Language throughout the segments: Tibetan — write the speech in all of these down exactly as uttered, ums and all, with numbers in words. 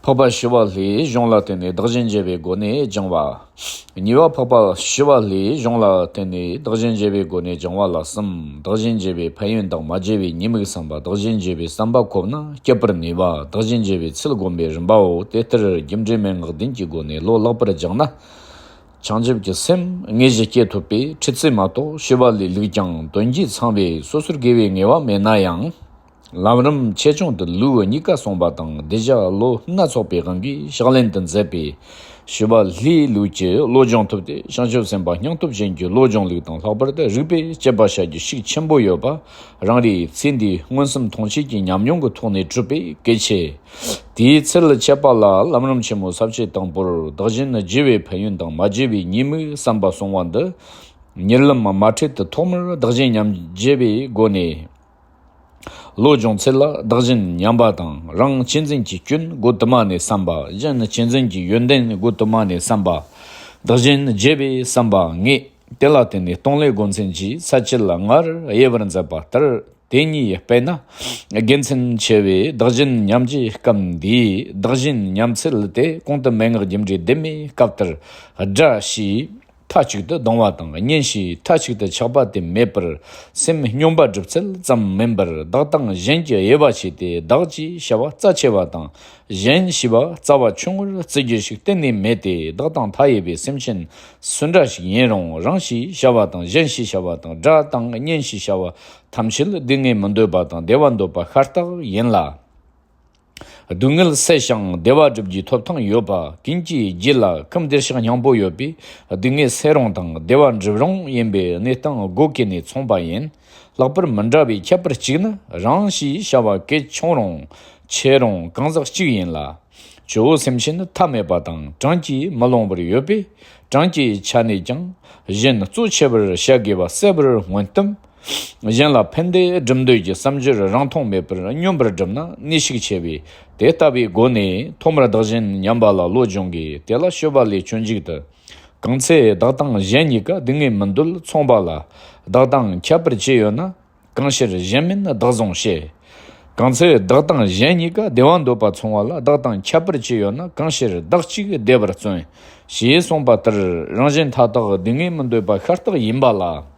འཕགས་པ་ཞི་བ་ལྷའི་གཞུང་ལ་བརྟེན་ནས་བདག་གཞན་བརྗེ་བའི་སྒོ་ནས་སྦྱང་བ། གཉིས་པ། འཕགས་པ་ཞི་བ་ལྷའི་གཞུང་ལ་བརྟེན་ནས་བདག་གཞན་བརྗེ་བའི་སྒོ་ནས་སྦྱང་བ་ལ་གསུམ། བདག་གཞན་བརྗེ་བའི་ཕན་ཡོན་དང་མ་བརྗེ་བའི་ཉེས་དམིགས་བསམ་པ། བདག་གཞན་བརྗེ་བའི་བསམ་པ་འཁོར་ན་སྐྱིད་པར་ནུས་པ། བདག་གཞན་བརྗེ་བའི་ཚུལ་བསྒོམ་པའི་རིམ་པའོ། དེ་ལྟར་རྒྱུ་འབྲས་མན་ངག་བདུན་གྱི་སྒོ་ནས་བློ་ལེགས་པར་སྦྱངས་ན། བྱང་ཆུབ་ཀྱི་སེམས་དངོས་གཞི་སྐྱེ་ཐུབ་པས་ཁྲིད་རྩོད་མ་གཏོགས་ཞི་བ་ལྷའི་ལུགས་ཀྱང་དོན་བརྒྱུད་ཚང་བས་སོ་སོར་དགེ་བའི་ངེས་པ་མེད་ན་ཡང་། ལམ་རིམ་ཆེ་ཆུང་དུ་ལུས་གཉིས་ཀ་སོང་བ་དང་། གདུལ་བྱ་ལོ་སྣ་ཚོགས་པའི་དབང་གིས་ཕྱག་ལེན་དུ་མཛད་པའི་ཞི་བ་ལྷའི་ལུགས་ཀྱི་བློ་སྦྱོང་ཐུབ་སྟེ། བྱང་ཆུབ་སེམས་དཔའ་སྙིང་སྟོབས་ཅན་གྱི་བློ་སྦྱོང་ལུགས་དང་། ལྷག་པར་དུ་རིགས་པས་དཔྱད་པ་བྱ་རྒྱུ་ཤུགས་ཆེན་པོ་ཡོད་པ། རང་རེའི་ཚེ་འདིའི་མངོན་སུམ་མཐོང་བྱེད་ཀྱི་ཉམས་མྱོང་གི་ཐོག་ནས་གྲུབ་པས་གལ་ཆེ། དེའི་ཚུལ་འཆད་པ་ལ་ལམ་རིམ་ཆེན་མོ་ས་བཅད་དང་པོར་བདག་གཞན་བརྗེ་བའི་ཕན་ཡོན་དང་མ་བརྗེ་བའི་ཉེས་དམིགས་བསམ་པ་གསུང་བ་འདི། གཉིད་ལམ་མ་འཕྲད་དུ་ཐོག་མར་བདག་གཞན་མཉམ་བརྗེ་བའི་སྒོ་ནས། བློ་སྦྱོང་ཚུལ་ལ་བདག་གཞན་མཉམ་པ་དང་། རང་གཅེས་འཛིན་གྱི་སྐྱོན་སྒོ་དུ་མ་ནས་བསམ་པ། གཞན་གཅེས་འཛིན་གྱི་ཡོན་ཏན་སྒོ་དུ་མ་ནས་བསམ་པ། བདག་གཞན་བརྗེ་བའི་བསམ་པ་ལྔས། དེ་ལ་བརྟེན་ནས་སྟོང་ལས་སྒོ་མཚན་གྱི་ས་བཅད་ལྔར་དབྱེ་བར་མཛད་པ་ལྟར། དེ་གཉིས་སྤེལ་ན་དགེ་མཚན་ཆེ་བས། བདག་གཞན་མཉམ་བརྗེའི་སྐབས་འདིའི་བདག་གཞན་མཉམ་ཚུལ་དེ་གོང་དུ་མན་ངག་རྒྱུ་འབྲས་བདུན་མའི་སྐབས་ལྟར་སྒྲ་ཞེས་མཐའ་གཅིག་ཏུ་ལྡང་བ་དང་། གཉེན་ཞེས་མཐའ་གཅིག་ཏུ་ཆགས་པ་དེ་མེད་པར་སེམས་སྙོམས་པར་སྒྲུབ་ཚུལ་ཙམ་མིན་པར། བདག་དང་གཞན་གྱི་དབྱེ་བ་ཕྱེ་སྟེ། བདག་ཅེས་བྱ་བ་རྩ་ཆེ་བ་དང་། གཞན་ཞེས་པ་རྩ་བ་ཆུང་ངུར་བརྩི་རྒྱུ་ཞིག་གཏན་ནས་མེད་དེ། བདག་དང་མཐའ་ཡས་པའི་སེམས་ཅན་སུ་འདྲ་ཞིག་ཡིན་རུང་། རང་ཞེས་བྱ་བ་དང་གཞན་ཞེས་བྱ་བ་དང་དགྲ་དང་གཉེན་ཞེས་བྱ་བ་ཐམས་ཅད་སྡུག་བསྔལ་མི་འདོད་པ་དང་བདེ་བ་འདོད་པ་ཤ་སྟག་ཡིན་ལ། སྡུག་བསྔལ་སེལ་ཞིང་བདེ་བ་སྒྲུབ་རྒྱུའི་ཐོབ་ཐང་ཡོད་པ། ཀུན་གྱི་རྒྱུད་ལ་ཁམས་བདེ་གཤེགས་སྙིང་པོ་ཡོད་པས། སྡུག་བསྔལ་སེལ་རུང་དང་བདེ་བ་སྒྲུབ་རུང་ཡིན་པས་གནས་སྟངས་སྒོ་ཀུན་ནས་མཚུངས་པ་ཡིན། ལྷག་པར་མི་འདྲ་བའི་ཁྱད་པར་གཅིག་ནི། རང་ཞེས་བྱ་བ་གལ་ཆུང་རུང་ཆེ་རུང་གང་ཟག་གཅིག་ཡིན་ལ། ཇོ་བོ་སེམས་ཅན་ནི་ཐ་མལ་པ་དང་གྲངས་ཀྱིས་མི་ལོངས་པར་ཡོད་པས། གྲངས་ཀྱི་ཆ་ནས་ཀྱང་གཞན་གཙོ་ཆེ་བར་བྱ་དགོས་པ་གསལ་བར་མངོན་སྟབས། གཞན་ལ་ཕན་བདེ་སྒྲུབ་འདོད་ཀྱི་བསམ་སྦྱོར་རང་མཐོང་མེད་པར་སྙོམས་པར་བསྒྲུབས་ན་ནུས་ཤུགས་ཆེ་བས། དེ་ལྟ་བུའི་སྒོ་ནས་ཐོག་མར་བདག་གཞན་མཉམ་པ་ལ་བློ་སྦྱོང་དགོས། དེ་ལ་ཞི་བ་ལྷས་སྤྱོད་འཇུག་ཏུ། གང་ཚེ་བདག་དང་གཞན་གཉིས་ཀ་སྡུག་བསྔལ་མི་འདོད་མཚུངས་པ་ལ། བདག་དང་ཁྱད་པར་ཅི་ཡོད་ན། གང་ཕྱིར་གཞན་མིན་བདག་བཟུང་བྱེད། གང་ཚེ་བདག་དང་གཞན་གཉིས་ཀ་བདེ་བ་འདོད་པ་མཚུངས་པ་ལ། བདག་དང་ཁྱད་པར་ཅི་ཡོད་ན། གང་ཕྱིར་བདག་གཅིག་བདེ་བར་བརྩོན། ཞེས་གསུངས་པ་ལྟར། རང་གཞན་མཐའ་དག་སྡུག་བསྔལ་མི་འདོད་པ་ཤ་སྟག་ཡིན་པ་ལ།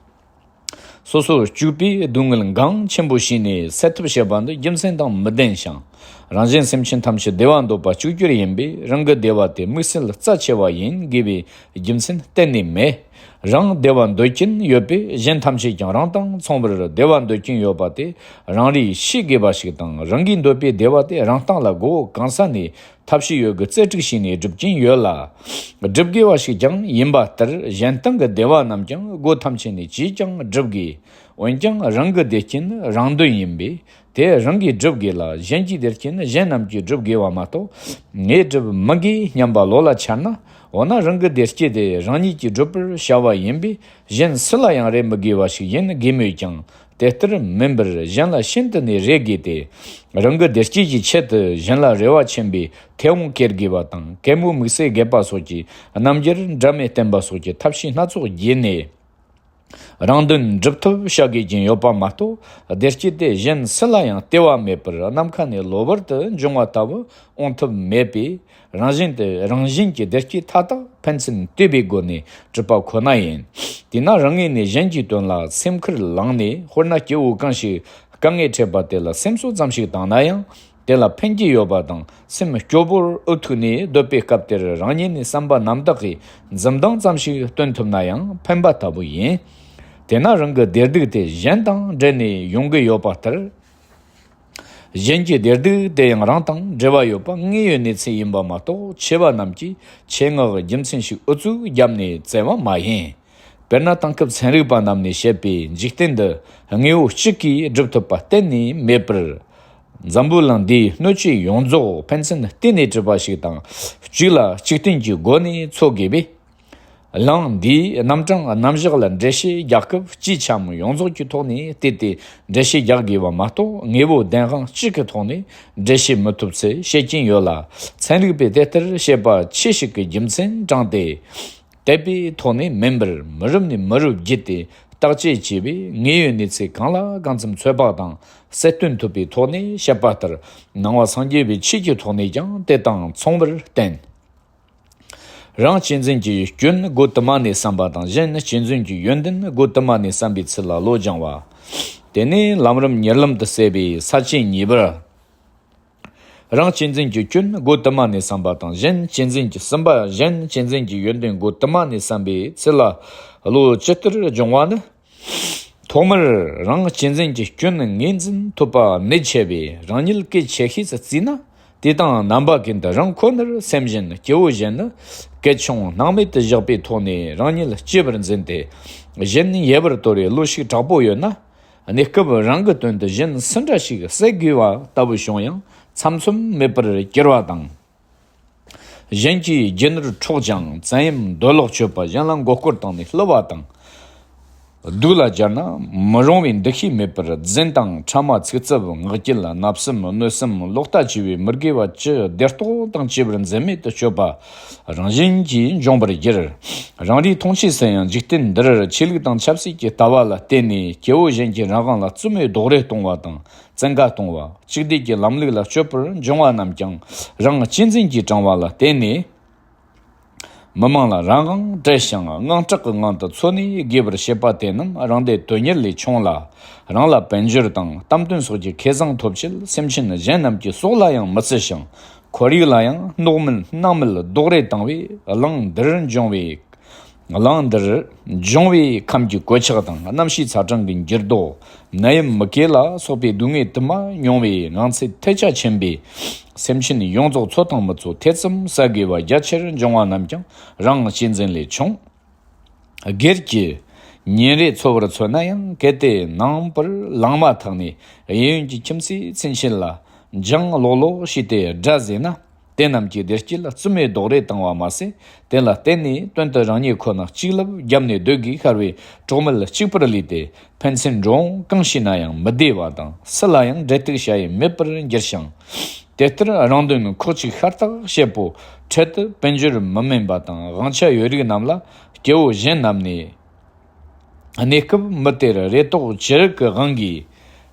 སོ་སོར་བཅུག་པས་སྡུག་བསྔལ་འགངས་ཆེན་པོ་བྱས་ནས་སེལ་ཐབས་བྱེད་པ་འདི་རྒྱུ་མཚན་དང་མི་ལྡན་ཞིང་། རང་གཞན་སེམས་ཅན་ཐམས་ཅད་བདེ་བ་འདོད་པ་གཅིག་གྱུར་ཡིན་པས། རང་གི་བདེ་བ་དེ་དམིགས་བསལ་རྩ་ཆེ་བ་ཡིན་དགོས་པའི་རྒྱུ་མཚན་གཏན་ནས་མེད། རང་བདེ་བ་འདོད་ཀྱིན་ཡོད་པས། གཞན་ཐམས་ཅད་ཀྱང་རང་དང་མཚུངས་པར་བདེ་བ་འདོད་ཀྱིན་ཡོད་པ་དེ་རང་རེས་ཤེས་དགོས་པ་ཞིག་དང་། རང་གིས་འདོད་པའི་བདེ་བ་དེ་རང་སྟེང་ལ་མགོ་བོ་གང་ས་ནས་ཐབས་ཤེས་ཡོད་དགུ་རྩལ་སྤྲུགས་བྱས་ནས་སྒྲུབ་ཀྱིན་ཡོད་ལ། སྒྲུབ་དགོས་པ་ཞིག་ཀྱང་ཡིན་པ་ལྟར། གཞན་སྟེང་གི་བདེ་བ་རྣམས་ཀྱང་སྒོ་ཐམས་ཅད་ནས་ཅིས་ཀྱང་སྒྲུབ་དགོས། འོན་ཀྱང་རང་གི་བདེ་སྐྱིད་ནི་རང་དོན་ཡིན་པས། དེ་རང་གིས་སྒྲུབ་དགོས་ལ། གཞན་གྱི་བདེ་སྐྱིད་ནི་གཞན་རྣམས་ཀྱིས་སྒྲུབ་དགོས་པ་མ་གཏོགས། ངས་སྒྲུབ་མི་དགོས་སྙམ་པ་བློ་ལ་འཆར་ན། འོ་ན་རང་གི་བདེ་སྐྱིད་དེ་རང་ཉིད་ཀྱིས་སྒྲུབ་པར་བྱ་བ་ཡིན་པས། གཞན་སུ་ལ་ཡང་རེ་མི་དགོས་པ་ཞིག་ཡིན་དགོས་མོད་ཀྱང་། དེ་ལྟར་མིན་པར་གཞན་ལ་ཤིན་ཏུ་ནས་རེ་དགོས་ཏེ། རང་གི་བདེ་སྐྱིད་ཀྱི་ཆེད་དུ་གཞན་ལ་རེ་བ་ཆེན་པོས་མཐེ་བོང་སྐྱེར་དགོས་པ་དང་། གད་མོ་དམིགས་བསལ་རྒྱས་པ་སོགས་ཀྱི་རྣམ་འགྱུར་འདྲ་མིན་བསྟན་པ་སོགས་ཀྱི་ཐབས་ཤེས་སྣ་ཚོགས་བརྒྱུད་ནས། རང་དོན་སྒྲུབ་ཐབས་བྱ་དགོས་ཀྱིན་ཡོད་པ་མ་གཏོགས། བདེ་སྐྱིད་དེ་གཞན་སུ་ལ་ཡང་སྟེར་བ་མེད་པར་ནམ་མཁའ་ནས་གློ་བུར་དུ་འབྱུང་བ་ལྟ་བུ་འོང་ཐབས་མེད་པས། རང་བཞིན་དུ་རང་བཞིན་གྱི་བདེ་སྐྱིད་མཐའ་དག་ཕན་ཚུན་བལྟོས་པའི་སྒོ་ནས་གྲུབ་པ་ཁོ་ན་ཡིན། དེས་ན་རང་ངོས་ནས་གཞན་གྱི་དོན་ལ་སེམས་ཁུར་བླངས་ནས། དཔེར་ན་སྐྱེ་བོ་གང་ཞིག་དཀའ་ངལ་འཕྲད་པ་དེ་ལ་སེམས་གསོ་ཙམ་ཞིག་བཏང་ན་ཡང་། དེ་ལ་ཕན་གྱི་ཡོད་པ་དང་སེམས་སྐྱོ་པོར་འུ་ཐུག་ནས་སྡོད་པའི་སྐབས་དེར། རང་ཉིད་ནས་བསམ་པ་རྣམ་དག་གིས་འཛུམ་མདངས་ཙམ་ཞིག་སྟོན་ཐུབ་ན་ཡང་ཕན་པ་ལྟ་བུ་ཡིན། དེས་ན་རང་གི་བདེ་སྡུག་དེ་གཞན་དང་འབྲེལ་ནས་ཡོང་གི་ཡོད་པ་ལྟར། གཞན་གྱི་བདེ་སྡུག་དེ་ཡང་རང་དང་འབྲེལ་བ་ཡོད་པ་དངོས་ཡོད་གནས་ཚུལ་ཡིན་པ་མ་གཏོགས། ཆེ་བ་རྣམས་ཀྱིས་ཆེད་མངགས་རྒྱུ་མཚན་ཞིག་ཨུ་ཚུགས་བརྒྱབ་ནས་བཙལ་བ་མ་ཡིན། དཔེར་ན་དེང་སྐབས་ཚན་རིག་པ་རྣམས་ནས་བཤད་པའི་འཇིག་རྟེན་འདི་དངོས་པོ་གཅིག་གིས་སྒྲུབ་ཐུབ་པ་གཏན་ནས་མེད་པར། འཛམ་བུ་གླིང་འདིའི་སྣོད་བཅུད་ཡོངས་རྫོགས་ཕན་ཚུན་བརྟེན་ནས་གྲུབ་པ་ཞིག་དང་། གཅིག་ལ་གཅིག་བརྟེན་གྱི་སྒོ་ནས་འཚོ་དགོས་པས། གླིང་འདིའི་རྣམ་གྲངས་རྣམ་གཞག་ལ་འགྲེལ་བཤད་རྒྱག་སྐབས། སྤྱིའི་ཆ་མི་ཡོངས་རྫོགས་ཀྱི་ཐོག་ནས་བལྟས་ཏེ་འགྲེལ་བཤད་རྒྱག་དགོས་པ་མ་གཏོགས། དངོས་པོ་བདེན་དཔང་གཅིག་གི་ཐོག་ནས་འགྲེལ་བཤད་མི་ཐུབ་ཚུལ་བཤད་ཀྱིན་ཡོད་ལ། ཚན་རིག་པས་དེ་ལྟར་བཤད་པ་ཆེ་ཞིག་གི་རྒྱུ་མཚན་དྲངས་ཏེ། དད་པའི་ཐོག་ནས་མིན་པར་མི་རབས་ནས་མི་རབས་བརྒྱུད་དེ་ བརྟག་དཔྱད་བྱས་པས་དངོས་ཡོད་གནས་ཚུལ་གང་ལ་གང་འཚམ་ཚོད་དཔག་དང་གསལ་སྟོན་ཐུབ་པའི་ཐོག་ནས་བཤད་པ་ལྟར། ནང་པ་སངས་རྒྱས་པའི་ཆོས་ཀྱི་ཐོག་ནས་ཀྱང་དེ་དང་མཚུངས་པར་བསྟན། རང་གཅེས་འཛིན་གྱི་སྐྱོན་སྒོ་དུ་མ་ནས་བསམ་པ་དང་། གཞན་གཅེས་འཛིན་གྱི་ཡོན་ཏན་སྒོ་དུ་མ་ནས་བསམ་པའི་ཚུལ་ལ་བློ་སྦྱང་བ། དེ་ནས་ལམ་རིམ་གཉིས་ལམ་དུ་བསལ་བའི་ས་བཅད་གཉིས་པར། རང་གཅེས་འཛིན་གྱི་སྐྱོན་སྒོ་དུ་མ་ནས་བསམ་པ་དང་། གཞན་གཅེས་འཛིན་གྱི་བསམ་པ། གཞན་གཅེས་འཛིན་གྱི་ཡོན་ཏན་སྒོ་དུ་མ་ནས་བསམ་པའི་ཚུལ་ལ་བློ་ཇི་ལྟར་སྦྱོང་བ་ནི། ཐོག་མར་རང་གཅེས་འཛིན་གྱི་སྐྱོན་ངོས་འཛིན་ཐུབ་པ་ནུས་ཆེ་བས་རང་ཉིད་གལ་ཆེ་ཤོས་སུ་བརྩིས་ན། དེ་དང་རྣམ་པ་ཀུན་ཏུ་རང་ཁོ་ནར་སེམས་གཞན་སྐྱེ་བོ་གཞན་ནི་གལ་ཆུང་སྣང་མེད་དུ་བཞག་པའི་ཐོག་ནས་རང་ཉིད་གཅེས་པར་འཛིན་ཏེ། གཞན་ཡལ་བར་དོར་བའི་བློ་ཤུགས་དྲག་པོ་ཡོད་ན། གནས་སྐབས་རང་གི་དོན་དུ་གཞན་སུ་འདྲ་ཞིག་བསད་དགོས་པ་ལྟ་བུ་བྱུང་ཡང་ཚམ་ཚོམ་མེད་པར་གྱུར་བ་དང་། གཞན་གྱི་རྒྱུ་ནོར་འཕྲོག་ཀྱང་བཙན་གཡེམ་འདོད་ལོག་སྤྱོད་པ། གཞན་ལ་མགོ་སྐོར་བཏང་ནས་བསླུ་བ་དང་། སྡུག་ལ་སྦྱར་ན་མི་རུང་བའི་འདུ་ཤེས་མེད་པར་རྫུན་དང་ཕྲ་མ་ཚིག་རྩུབ་ངག་འཁྱལ་བརྣབ་སེམས་གནོད་སེམས་ལོག་ལྟ་བཅས་པའི་མི་དགེ་བ་བཅུ་བདེ་བླག་དང་བཅས་པར་འཛེམ་མེད་དུ་སྤྱོད་པ། རང་བཞིན་གྱིས་འབྱུང་བར་འགྱུར། རང་རེའི་མཐོང་ཆོས་སུ་ཡང་འཇིག་རྟེན་འདིར་ཆོས་ལུགས་དང་ཆབ་སྲིད་ཀྱི་ལྟ་བ་ལ་བརྟེན་ནས་སྐྱེ་བོ་གཞན་གྱི་རང་དབང་ལ་བཙུན་མོའི་རྡོག་རོལ་གཏོང་བ་དང་བཙན་བཀའ་གཏོང་བ། གཅིག་སྡུད་ཀྱི་ལམ་ལུགས་ལ་སྤྱོད་པར་འབྱུང་བ་རྣམས་ཀྱང་རང་གཅེས་འཛིན་གྱིས་དྲངས་པ་ལ་བརྟེན་ནས། མི་དམངས་ལ་རང་དབང་བྲལ་ཞིང་དངངས་སྐྲག་གི་ངང་དུ་འཚོ་གནས་དགོས་པར་བྱེད་པ་དེ་རྣམས་རང་སྡེ་དོན་གཉེར་ལས་བྱུང་ལ། རང་ལ་དཔལ་འབྱོར་དང་གཏམ་དོན་སོགས་ཀྱི་ཁེ་བཟང་ཐོབ་ཆེད་སེམས་ཅན་གཞན་རྣམས་ཀྱི་སྲོག་ལ་ཡང་མི་བརྩི་ཞིང་། ཁོར་ཡུག་ལ་ཡང་སྣང་མེད་སྣང་མེད་རྡོག་རོལ་བཏང་བས། གླིང་འདིར་འབྱུང་བའི། གླིང་འདིར་འབྱུང་བའི་ཁམས་ཀྱི་གོད་ཆག་དང་། གནམ་གཤིས་ཚ་གྲང་གི་འགྱུར་ལྡོག་ནད་ཡམས་མུ་གེ་ལ་སོགས་པའི་སྡུག་བསྔལ་དུ་མ་མྱོང་བའི་ངང་ཚུལ་ཐལ་ཆ་ཆེན་པོས། སེམས་ཅན་ཡོངས་རྫོགས་འཚོ་དང་མི་འཚོ་ཐེ་ཚོམ་ཟ་དགོས་པ་རྒྱ་ཆེར་འབྱུང་བ་རྣམས་ཀྱང་རང་གཅེས་འཛིན་ལས་བྱུང་། སྒེར་གྱི་ཉིན་རེ་འཚོ་བར་མཚོན་ན་ཡང་། གལ་ཏེ་ནངས་པར་ལངས་མ་ཐག་ནས་གཡས་གཡོན་གྱི་ཁྱིམ་མཚེས་ཚུན་ཆད་ལ་འགྱིང་ལོག་ལོག་བྱས་ཏེ་དགྲ་བཟོས་ན། དེ་རྣམས་ཀྱི་བདེ་སྐྱིད་ལ་བཙུན་མོའི་རྡོག་རོལ་བཏང་བ་མ་ཟད། དེ་ལ་བརྟེན་ནས་དོན་དུ་རང་ཉིད་ཁོ་ན་གཅིག་ལབ་བརྒྱབ་ནས་སྡོད་དགོས་ཤར་བའི་གྲོགས་མེད་གཅིག་པུར་ལུས་ཏེ། ཕན་ཚུན་འགྲོ་འོང་གང་བྱས་ན་ཡང་མི་བདེ་བ་དང་། སུ་ལ་ཡང་འབྲེལ་གཏུག་བྱ་ཡུལ་མེད་པར་འགྱུར་ཞིང་། དེ་ལྟར་རང་དོན་ཁོག་ཅིག་ཤ་སྟག་བྱེད་པོ། འཕྲལ་དུ་དཔལ་འབྱོར་མི་དམན་པ་དང་དབང་ཆ་ཡོད་རིགས་རྣམས་ལ་སྐྱེ་བོ་གཞན་རྣམས་ནས། གནས་སྐབས་མི་དེར་རེ་དོགས་ཅི་རིགས་ཀྱི་དབང་གིས་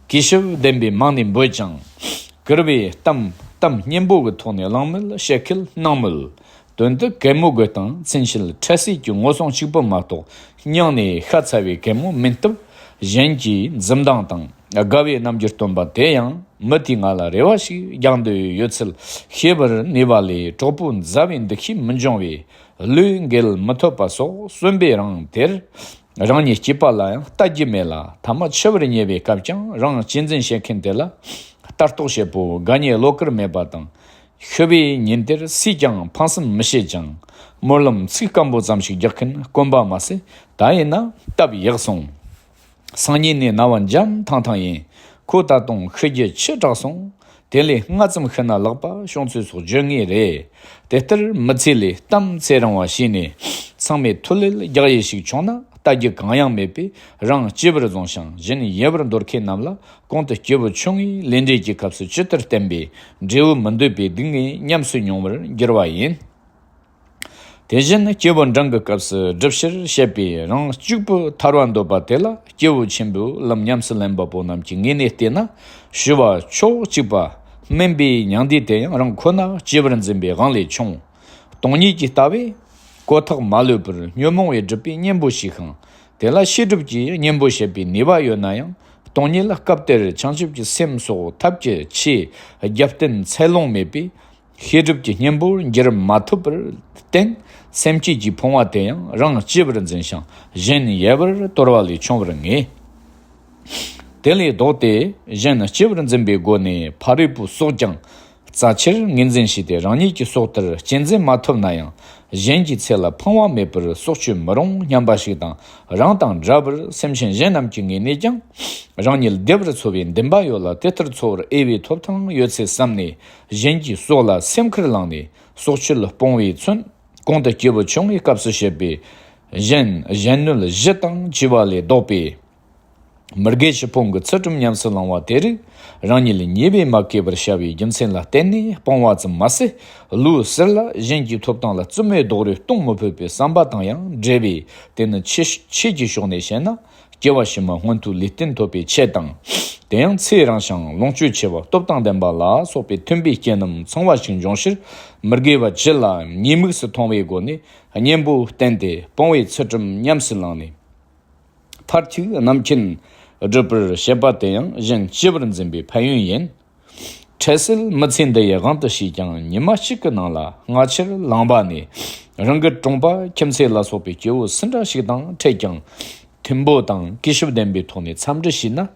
གུས་ཞབས་ལྡན་པའི་མིང་ནས་འབོད་ཅིང་། བསྐུར་བའི་གཏམ་གཏམ་སྙན་པོ་གི་ཐོག་ནས་གླེང་མོལ་བྱེད་ཁུལ་གནང་མོལ། དོན་དུ་གད་མོ་དགོད་སྟངས་ཚུན་ཆད་འཕྲལ་སེལ་གྱི་ངོ་སྲུང་གཅིག་པུ་མ་གཏོགས། སྙིང་ནས་ཤ་ཚ་བའི་གད་མོ་མིན་སྟབས། གཞན་གྱིས་འཛུམ་མདངས་དང་དགའ་བའི་རྣམ་འགྱུར་སྟོན་པ་དེ་ཡང་མི་དེས་ང་ལ་རེ་བ་ཞིག་རྒྱག་འདོད་ཡོད་ཚུལ་ཤེས་པར་ནུས་པ་ལས། གྲོགས་པོ་མཛའ་བའི་འདུ་ཤེས་མི་འབྱུང་བས། བློས་འགེལ་མི་ཐུབ་པ་སོགས་གསོན་པོའི་རིང་དེར། རང་ཉིད་སྐྱེས་པ་ལ་ཡང་ལྟ་རྒྱུ་མེད་ལ། ཐ་མ་འཆི་བར་ཉེ་བའི་སྐབས་ཀྱང་རང་གཅེས་འཛིན་བྱེད་མཁན་དེ་ལ་ལྟ་རྟོག་བྱེད་པོ་དགའ་ཉེ་བློ་དཀར་མེད་པ་དང་། ཤི་བའི་ཉིན་དེར་སུས་ཀྱང་ཕངས་སེམས་མི་བྱེད་ཅིང་། སྨོན་ལམ་ཚིག་སྐམ་པོ་ཙམ་ཞིག་རྒྱག་མཁན་དཀོན་པ་མ་ཟད། ད་ཡིན་ན་སྟབས་ཡག་སོང་། སང་ཉིན་ནས་རྣ་བ་འཇམ་ཐང་ཐང་ཡིན། ཁོ་ད་དུང་ཤི་རྒྱུ་ཆེ་དྲགས་སོང་། དེ་ལས་སྔ་ཙམ་ཤི་ན་ལེགས་པ་བྱུང་ཚུལ་སོགས་བརྗོད་ངེས་རེད། དེ་ལྟར་མི་ཚེ་ལས་གཏམ་ཚེ་རིང་བ་བྱས་ནས། ཚང་མས་ཐུགས་ལ་རྒྱག་ཡས་ཤིག་བྱུང་ན་ལྟ་རྒྱུ་གང་ཡང་མེད་པས། རང་གཅེས་པར་བཟུང་ཞིང་གཞན་ཡལ་བར་འདོར་མཁན་རྣམས་ལ་གོང་དུ་སྐྱེས་བུ་ཆུང་ངུའི་ལས་འབྲས་ཀྱི་སྐབས་སུ་ཇི་ལྟར་བསྟན་པའི་འབྲས་བུ་མི་འདོད་པའི་སྡུག་བསྔལ་ཉམས་སུ་མྱོང་བར་འགྱུར་བ་ཡིན། དེ་བཞིན་སྐྱེས་བུ་འབྲིང་གི་སྐབས་སུ་སྒྲུབ་ཕྱིར་བཤད་པའི་རང་གཅིག་པུ་ཐར་བ་འདོད་པ་དེ་ལ། སྐྱེས་བུ་ཆེན་པོའི་ལམ་ཉམས་སུ་ལེན་པ་པོ་རྣམས་ཀྱི་ངོས་ནས་བལྟས་ན། ཞུ་བ་ཕྱོགས་གཅིག་པ་དམན་པའི་མྱང་འདས་དེ་ཡང་རང་ཁོ་ན་གཅེས་པར་འཛིན་པའི་དབང་ལས་བྱུང་། སྟོང་ཉིད་ཀྱི་ལྟ་བས་གོ་ཐག་མ་ལོས་པར་ཉོན་མོངས་པའི་སྒྲིབ་པའི་གཉེན་པོ་ཞིག་ཤིང་། དེ་ལ་ཤེས་སྒྲིབ་ཀྱི་གཉེན་པོ་བྱེད་པའི་ནུས་པ་ཡོད་ན་ཡང་། སྟོང་ཉིད་ལ་སྐབས་དེར་བྱང་ཆུབ་ཀྱི་སེམས་སོགས་ཐབས་ཀྱི་ཆེས་རྒྱབ་རྟེན་ཚད་ལོངས་མེད་པས། ཤེས་སྒྲིབ་ཀྱི་གཉེན་པོར་འགྱུར་མ་ཐུབ་པར་བརྟེན། སེམས་བསྐྱེད་ཀྱི་ཕུང་བ་དེ་ཡང་རང་གཅེས་པར་འཛིན་ཞིང་གཞན་ཡལ་བར་དོར་བ་ལས་བྱུང་བར་ངེས། དེ་ལས་ལྡོག་སྟེ་གཞན་གཅེས་པར་འཛིན་པའི་སྒོ་ནས་ཕ་རོལ་པོའི་སྲོག་ཀྱང་རྩ་ཆེར་ངོས་འཛིན་བྱས་ཏེ། རང་ཉིད་ཀྱི་སྲོག་དེར་གཅེས་འཛིན་མ་ཐུབ་ན་ཡང་། གཞན་གྱི་ཚེ་ལ་ཕངས་པ་མེད་པར་སྲོག་གཅོད་མི་རུང་སྙམ་པ་ཞིག་དང་། རང་དང་འདྲ་བར་སེམས་ཅན་གཞན་རྣམས་ཀྱི་ངོས་ནས་ཀྱང་རང་ཉིད་བདེ་བར་འཚོ་བའི་འདུན་པ་ཡོད་ལ། དེ་ལྟར་འཚོ་བར་འོས་པའི་ཐོབ་ཐང་ཡོད་ཚེ་བསམ་ནས། གཞན་གྱི་སྲོག་ལ་སེམས་ཁུར་བླངས་ནས་སྲོག་གཅོད་སྤོང་བའི་ཚུན། གོང་དུ་སྐྱེས་བུ་ཆུང་ངུའི་སྐབས་སུ་བཤད་པའི་གཞན་གཞན་གནོད་བཞི་དང་བཅས་པ་ལས་ལྡོག་པའི་ མི་དགེ་བཅུ་སྤོང་གི་ཚུལ་ཁྲིམས་ཉམས་སུ་བླང་བ་དེ་རིགས་རང་ཉིད་ལ་ཉེས་པས་མ་གོས་པར་བྱ་བའི་རྒྱུ་མཚན་ལ་བརྟེན་ནས་སྤོང་བ་ཙམ་མ་ཟད། ལུས་གསེར་ལ་གཞན་གྱི་ཐོབ་ཐང་ལ་བཙུན་མོའི་རྡོག་རོས་གཏོང་མི་ཕོད་པའི་བསམ་པ་དང་ཡང་འབྲེལ་བས། དེ་ནི་ཆོས་ཆོས་ཀྱི་ཕྱོགས་ནས་བཤད་ན། སྐྱེ་བ་ཕྱི་མ་སྔོན་དུ་ལུས་རྟེན་ཐོབ་པའི་ཆེད་དང་། དེ་ཡང་ཚེ་རིང་ཞིང་ལོངས་སྤྱོད་ཆེ་བ་སྟོབས་དང་ལྡན་པ་ལ་སོགས་པའི་མཐུན་པའི་རྐྱེན་རྣམས་ཚང་བ་ཞིག་འབྱུང་ཕྱིར། མི་དགེ་བ་བཅུ་ལ་ཉེས་དམིགས་སུ་མཐོང་བའི་སྒོ་ནས་གཉེན་པོ་བསྟེན་ཏེ་སྤོང་བའི་ཚུལ་ཁྲིམས་ཉམས་སུ་བླངས་ནས། མཐར་ཐུག་རྣམ་མཁྱེན་སྒྲུབ་པར་བྱེད་པ་དེ་ཡང་གཞན་སྤྱི་བོར་འཛིན་པའི་ཕན་ཡོན་ཡིན། འཕྲལ་སེལ་མི་ཚེ་འདི་ཡི་དབང་དུ་བྱས་ཀྱང་ཉི་མ་གཅིག་གི་ནང་ལ་སྔ་ཕྱིར་ལངས་པ་ནས་རང་གི་གྲོང་པ་ཁྱིམ་མཚེས་ལ་སོགས་པའི་སྐྱེ་བོ་སུ་འདྲ་ཞིག་དང་འཕྲད་ཀྱང་མཐུན་པོ་དང་གུས་ཞབས་ལྡན་པའི་ཐོག་ནས་འཚམས་འདྲི་བྱས་ན།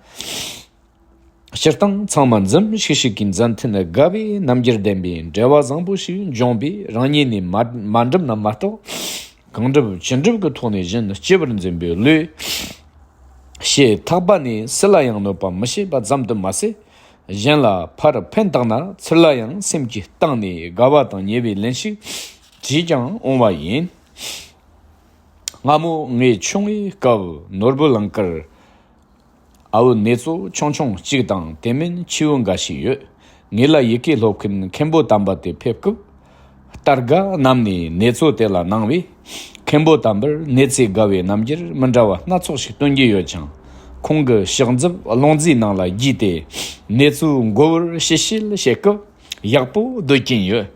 སྤྱིར་བཏང་ཚང་མ་འཛུམ་ཤིག་ཤིག་གིས་མཛའ་མཐུན་དགའ་བའི་རྣམ་འགྱུར་ལྡན་པའི་འབྲེལ་བ་བཟང་པོ་ཞིག་འབྱུང་བས་རང་ཉིད་ནས་མ་མ་འགྲིམ་ན་མ་གཏོགས། གང་འགྲུབ་ཅི་འགྲུབ་ཀྱི་ཐོག་ནས་གཞན་སྐྱིད་པར་འཛིན་པའི་བློས་བྱས་ཐག་པ་ནས་སུ་ལ་ཡང་གནོད་པ་མི་བྱེད་པ་ཙམ་དུ་མ་ཟད། གཞན་ལ་ཕར་ཕན་བཏགས་ན་ཚུར་ལ་ཡང་སེམས་ཀྱིས་བཏང་ནས་དགའ་བ་དང་ཉེ་བའི་ལན་ཞིག་བྱས་ཀྱང་འོང་བ་ཡིན། སྔ་མོ་ངའི་ཆུང་བའི་སྐབས་ནོར་བུ་གླིང་དཀར། ཨ་བུ་ནེ་ཙོ་ཆུང་ཆུང་གཅིག་དང་དེ་མིན་ཁྱེའུ་འགའ་ཞིག་ཡོད། ངེད་ལ་ཡི་གེ་སློབ་མཁན་མཁན་པོ་དམ་པ་དེ་ཕེབས་སྐབས། སྟར་ག་བསྣམས་ནས་ནེ་ཙོ་དེ་ལ་གནང་བས། མཁན་པོ་དམ་པར་ནེ་ཙོས་དགའ་བའི་རྣམ་འགྱུར་མི་འདྲ་བ་སྣ་ཚོགས་ཤིག་སྟོན་གྱི་ཡོད་ཀྱང་། ཁོང་གི་ཕྱག་མཛུབ་རླུང་རྫིའི་ནང་ལ་རྒྱས་ཏེ། ནེ་ཙོའི་མགོ་བོར་ཞིབ་བཤེར་བྱེད་སྐབས་ཡག་པོ་སྡོད་ཀྱིན་ཡོད།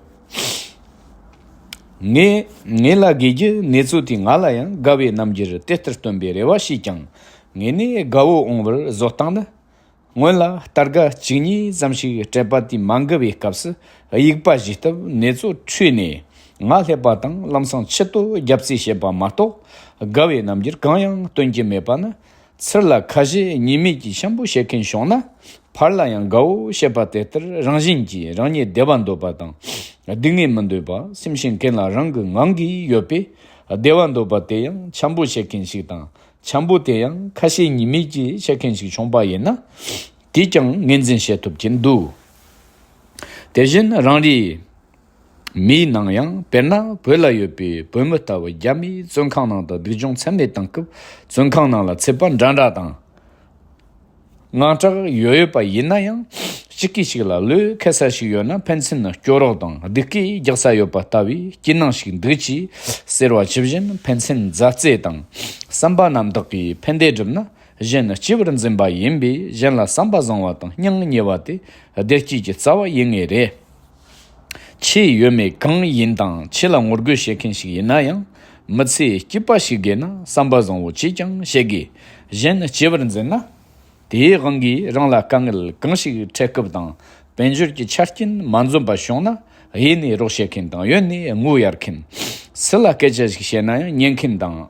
ངས་ངེད་ལ་དགོས་རྒྱུ་ནེ་ཙོ་དེས་ང་ལ་ཡང་དགའ་བའི་རྣམ་འགྱུར་དེ་ལྟར་སྟོན་པའི་རེ་བ་བྱས་ཀྱང་། ངེད་ནས་དགའ་བོ་འོང་བར་བཟོ་སྟངས་ནི། སྔོན་ལ་སྟར་ག་གཅིག་གཉིས་ཙམ་ཞིག་སྤྲད་པ་དེས་མ་འགུལ་བའི་སྐབས་སུ་དབྱུག་པ་གཞུས་སྟབས་ནེ་ཙོ་ཁྲོས་ནས་ང་སླེབས་པ་དང་ལམ་སང་ཆུ་ཏོ་རྒྱབ་རྩེས་བྱེད་པ་མ་གཏོགས་དགའ་བའི་རྣམ་འགྱུར་གང་ཡང་སྟོན་གྱི་མེད་པ་ནི། ཚུར་ལ་ཁ་ཞེ་གཉིས་མེད་ཀྱིས་འཆམ་པོ་བྱེད་མཁན་བྱུང་ན། ཕར་ལ་ཡང་དགའ་བོ་བྱེད་པ་དེ་ལྟར་རང་བཞིན་གྱིས་རང་ཉིད་བདེ་བ་འདོད་པ་དང་། སྡུག་བསྔལ་མི་འདོད་པ། སེམས་ཅན་ཀུན་ལ་རང་གི་ངང་གིས་ཡོད་པས། བདེ་བ་འདོད་པ་དེ་ཡང་འཆམ་པོ་བྱེད་མཁན་ཞིག་དང་། འཆམ་པོ་དེ་ཡང་ཁ་ཞེ་གཉིས་མེད་ཀྱིས་བྱེད་མཁན་ཞིག་བྱུང་པ་ཡིན་ན། དེས་ཀྱང་ངོས་འཛིན་བྱེད་ཐུབ་ཀྱིན་འདུག་དེ་བཞིན་རང་རེའི་མིའི་ནང་ཡང་། དཔེར་ན་བོད་ལ་ཡོད་པའི་བོད་མི་ལྟ་བུ་རྒྱ་མིའི་བཙོན་ཁང་ནང་དུ་སྡུག་སྦྱོང་ཚད་མེད་བཏང་སྐབས། བཙོན་ཁང་ནང་ལ་ཚད་པ་འདྲ་འདྲ་དང་། དངངས་སྐྲག་ཡོད་ཡོད་པ་ཡིན་ན་ཡང་། གཅིག་གིས་གཅིག་ལ་བློས་འཁེལ་ས་ཞིག་ཡོད་ན་ཕན་ཚུན་སྐྱོ་རོགས་དང་སྡུག་སྐད་རྒྱག་ས་ཡོད་པ་ལྟ་བུའི་སྐྱིད་སྣང་ཞིག་འདུག་ཅེས་ཟེར་བ་ཇི་བཞིན། ཕན་ཚུན་མཛའ་བརྩེ་དང་བསམ་པ་རྣམ་དག་གིས་ཕན་བདེ་བསྒྲུབས་ན། གཞན་སྐྱིད་པར་འཛིན་པ་ཡིན་པས། གཞན་ལ་བསམ་པ་བཟང་བ་དང་སྙིང་ཉེ་བ་དེ་བདེ་སྐྱིད་ཀྱི་རྩ་བ་ཡིན་ངེས་རེད། ཆེ་ཡོད་མེད་གང་ཡིན་དང་། ཆེ་ལ་ངོ་རྒོལ་བྱེད་མཁན་ཞིག་ཡིན་ན་ཡང་། མི་ཚེ་སྐྱིད་པ་ཞིག་དགོས་ན་བསམ་པ་བཟང་བོ་ཅིས་ཀྱང་བྱེད་དགོས། གཞན་སྐྱིད་པར་འཛིན་ན། དེའི་དབང་གིས་རང་ལ་དཀའ་ངལ་གང་ཞིག་འཕྲད་སྐབས་དང་། དཔལ་འབྱོར་གྱི་ཆ་རྐྱེན་མ་འཛོམས་པ་བྱུང་ན། གཡས་ནས་རོགས་བྱེད་མཁན་དང་གཡོན་ནས་ངོ་གཡར་མཁན། སུ་ལ་སྐད་ཆ་ཞིག་བཤད་ན་ཡང་ཉན་མཁན་དང་།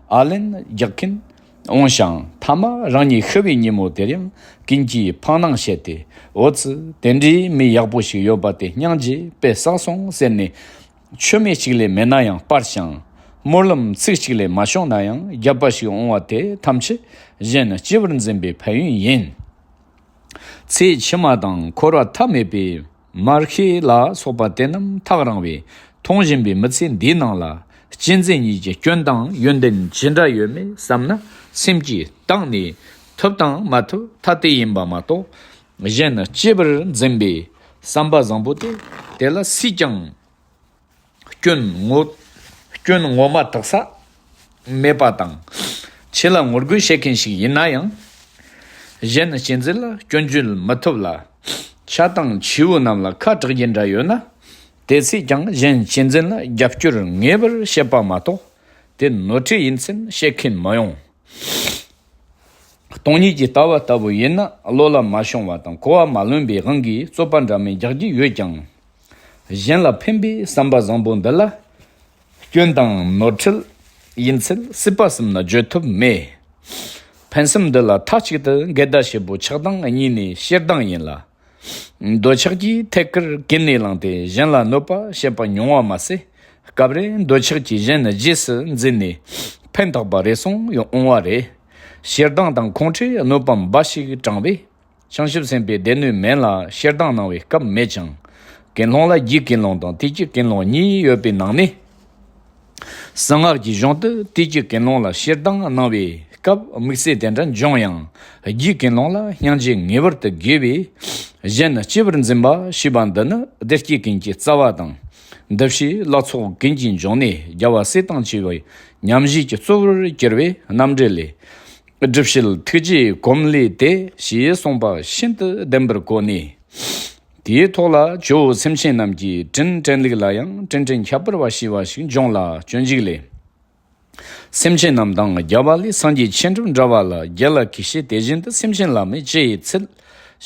ཨ་ལན་རྒྱག་མཁན། འོང་ཞིང་། མཐའ་མ་རང་ཉིད་ཤི་བའི་ཉིན་མོ་དེར་ཡང་ཀུན་གྱིས་འཕང་སྣང་བྱས་ཏེ། འོ་ཙི། དེ་འདྲའི་མི་ཡག་པོ་ཞིག་ཡོད་པ་དེ་སྙིང་རྗེ་དཔེ་བསགས་སོང་ཟེར་ནས། མཆོད་མེ་གཅིག་ལས་མེད་ན་ཡང་སྤར་ཞིང་། སྨོན་ལམ་ཚིག་གཅིག་ལས་མ་བྱུང་ན་ཡང་རྒྱབ་པ་ཞིག་འོང་བ་དེ་ཐམས་ཅད་གཞན་སྐྱིད་པར་འཛིན་པའི་ཕན་ཡོན་ཡིན། ཚེ་ཕྱི་མ་དང་འཁོར་བ་མཐའ་མེད་པའི་མར་ཤེས་ལ་སོགས་པ་དེ་རྣམས་ཐག་རིང་བས། མཐོང་བཞིན་པའི་མི་ཚེ་འདིའི་ནང་ལ་གཅན་གཟན་གཉིས་ཀྱི་སྐྱོན་དང་ཡོན་ཏན་ཇི་འདྲ་ཡོད་མེད་བསམ་ན། སེམས་ཀྱིས་བཏང་ནས་ཐུབ་དང་མ་ཐུབ་ཐ་དད་ཡིན་པ་མ་གཏོགས། གཞན་སྐྱིད་པར་འཛིན་པའི་བསམ་པ་བཟང་པོ་དེ་དེ་ལ་སུས་ཀྱང་སྐྱོན་ངོ་སྐྱོན་ངོ་མ་བཏགས་ས་མེད་པ་དང་། ཆེ་ལ་ངོ་རྒོལ་བྱེད་མཁན་ཞིག་ཡིན་ན་ཡང་། གཞན་གཅན་གཟན་ལ་སྐྱོན་བརྗོད་མི་ཐུབ་ལ། ཆ་དང་ཆེའུ་རྣམས་ལ་ཁ་གྲག་རྒྱུ་འདྲ་ཡོད་ན། དེ་ཚོས་ཀྱང་གཞན་གཅན་གཟན་ལ་རྒྱབ་སྐྱོར་ངེས་པར་བྱེད་པ་མ་གཏོགས། དེ་ནོར་འཁྲུལ་ཡིན་ཚུལ་བཤད་མཁན་མི་ཡོང་། སྟོང་ཉིད་ཀྱི་ལྟ་བ་ལྟ་བུ་ཡིན་ན། བློ་ལ་མ་ཤོང་བ་དང་གོ་བ་མ་ལོན་པའི་དབང་གིས་རྩོད་པ་འདྲ་མིན་རྒྱག་རྒྱུ་ཡོད་ཀྱང་། གཞན་ལ་ཕན་པའི་བསམ་པ་བཟང་པོ་འདི་ལ། སྐྱོན་དང་ནོར་འཁྲུལ་ཡིན་ཚུལ་སྲིད་པ་གསུམ་ན་བརྗོད་ཐུབ་མེད། ཕན་སེམས་འདི་ལ་མཐའ་གཅིག་ཏུ་འགལ་ཟླ་ཞེ་པོ་ཆགས་སྡང་གཉིས་ནས་ཞེ་སྡང་ཡིན་ལ། འདོད་ཆགས་ཀྱིས་ཐད་ཀར་ཀུན་ནས་བསླངས་ཏེ་གཞན་ལ་གནོད་པ་བྱེད་པ་མྱོང་བ་མ་ཟད། སྐབས་རེ་འདོད་ཆགས་ཀྱིས་གཞན་རྗེས་སུ་འཛིན་ནས་ཕན་བཏགས་པ་རེ་ཟུང་ཡང་འོང་བ་རེད། ཞེ་སྡང་དང་ཁོང་ཁྲོས་གནོད་པ་འབའ་ཞིག་དྲངས་པས། བྱང་ཆུབ་སེམས་དཔའི་སྡེ་སྣོད་མན་ལ་ཞེ་སྡང་གནང་བའི་སྐབས་མེད་ཅིང་། ཀུན་སློང་ལ་རྒྱུའི་ཀུན་སློང་དང་དུས་ཀྱི་ཀུན་སློང་གཉིས་ཡོད་པའི་ནང་ནས། གསང་སྔགས་ཀྱི་གཞུང་དུ་དུས་ཀྱི་ཀུན་སློང་ལ་ཞེ་སྡང་གནང་བའི་ སྐབས་དམིགས་བསལ་དེ་འདྲ་འབྱུང་ཡང་། རྒྱུའི་ཀུན་སློང་ལ་སྙིང་རྗེ་ངེས་པར་དུ་དགོས་པས། གཞན་སྐྱེ་བར་འཛིན་པ་ཞེས་པ་འདི་ནི་བདེ་སྐྱིད་ཀུན་གྱི་རྩ་བ་དང་། འདུ་བྱེད་ལ་སོགས་ཀུན་གྱི་འབྱུང་གནས་རྒྱལ་བ་སྲས་དང་བཅས་པའི་ཉམས་བཞེས་ཀྱི་གཙོ་བོར་གྱུར་པའི་རྣམ་འགྲེལ་ལས། སྒྲུབ་བྱེད་ཐུགས་རྗེའི་གོམས་ལས་ཏེ་ཞེས་གསུངས་པ་ཤིན་ཏུ་བདེན་པར་གོ་ནས། དེའི་ཐོག་ལ་ཇོ་བོ་སེམས་ཅན་རྣམས་ཀྱི་དྲིན་དྲན་ལུགས་ལ་ཡང་དྲིན་དྲན་ཁྱད་པར་བ་ཞེས་པ་ཞིག་འབྱུང་ལ། སྤྱོད་འཇུག་ལས། སེམས་ཅན་རྣམས་དང་རྒྱལ་བ་ལས་སངས་རྒྱས་ཆོས་འགྲུབ་འདྲ་བ་ལ། རྒྱལ་ལ་གུས་ཕྱིར་དེ་བཞིན་དུ། སེམས་ཅན་ལ་མོས་ཅི་ཡིས་འཚལ།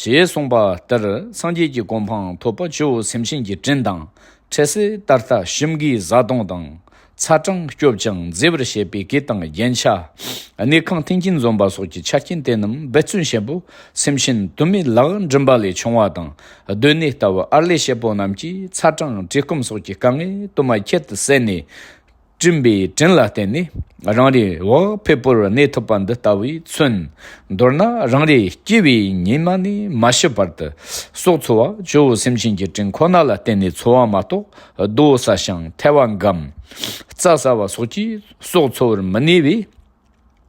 ཞེས་གསུངས་པ་ལྟར་སངས་རྒྱས་ཀྱི་གོ་འཕང་ཐོབ་པ་ཇོ་བོ་སེམས་ཅན་གྱི་དྲིན་དང་འཕྲད་སྲིད། ད་ལྟ་ཞིམ་དགུའི་བཟའ་བཏུང་དང་། ཚ་གྲང་སྐྱོབ་ཅིང་མཛེས་པར་བྱེད་པའི་གོས་དང་རྒྱན་ཆ། གནས་ཁང་མཐུན་རྐྱེན་འཛོམས་པ་སོགས་ཀྱི་ཆ་རྐྱེན་དེ་རྣམས་འབད་བརྩོན་ཆེན་པོས་སེམས་ཅན་དོན་མེད་ལག་འགྲིམ་པ་ལས་བྱུང་བ་དང་། སྡོད་གནས་ལྟ་བུ་ཨར་ལས་བྱེད་པོ་རྣམས་ཀྱིས་ཚ་གྲང་བཀྲེས་སྐོམ་སོགས་ཀྱི་དཀའ་ངལ་དུ་མ་ཁྱད་དུ་བསད་ནས། བསྐྲུན་པའི་དྲིན་ལ་བརྟེན་ནས་རང་རེའི་བག་ཕེབས་པོར་གནས་ཐུབ་པ་འདི་ལྟ་བུས་མཚོན། མདོར་ན་རང་རེ་སྐྱེ་བའི་ཉིན་མ་ནས་མ་ཤི་བར་དུ་སྲོག་འཚོ་བ་ཇོ་བོ་སེམས་ཅན་གྱི་དྲིན་ཁོ་ན་ལ་བརྟེན་ནས་འཚོ་བ་མ་གཏོགས། རྡོ་ཟ་ཞིང་ཐལ་བ་འགམ། རྩྭ་ཟ་བ་སོགས་ཀྱིས་སྲོག་འཚོ་བར་མི་ནུས་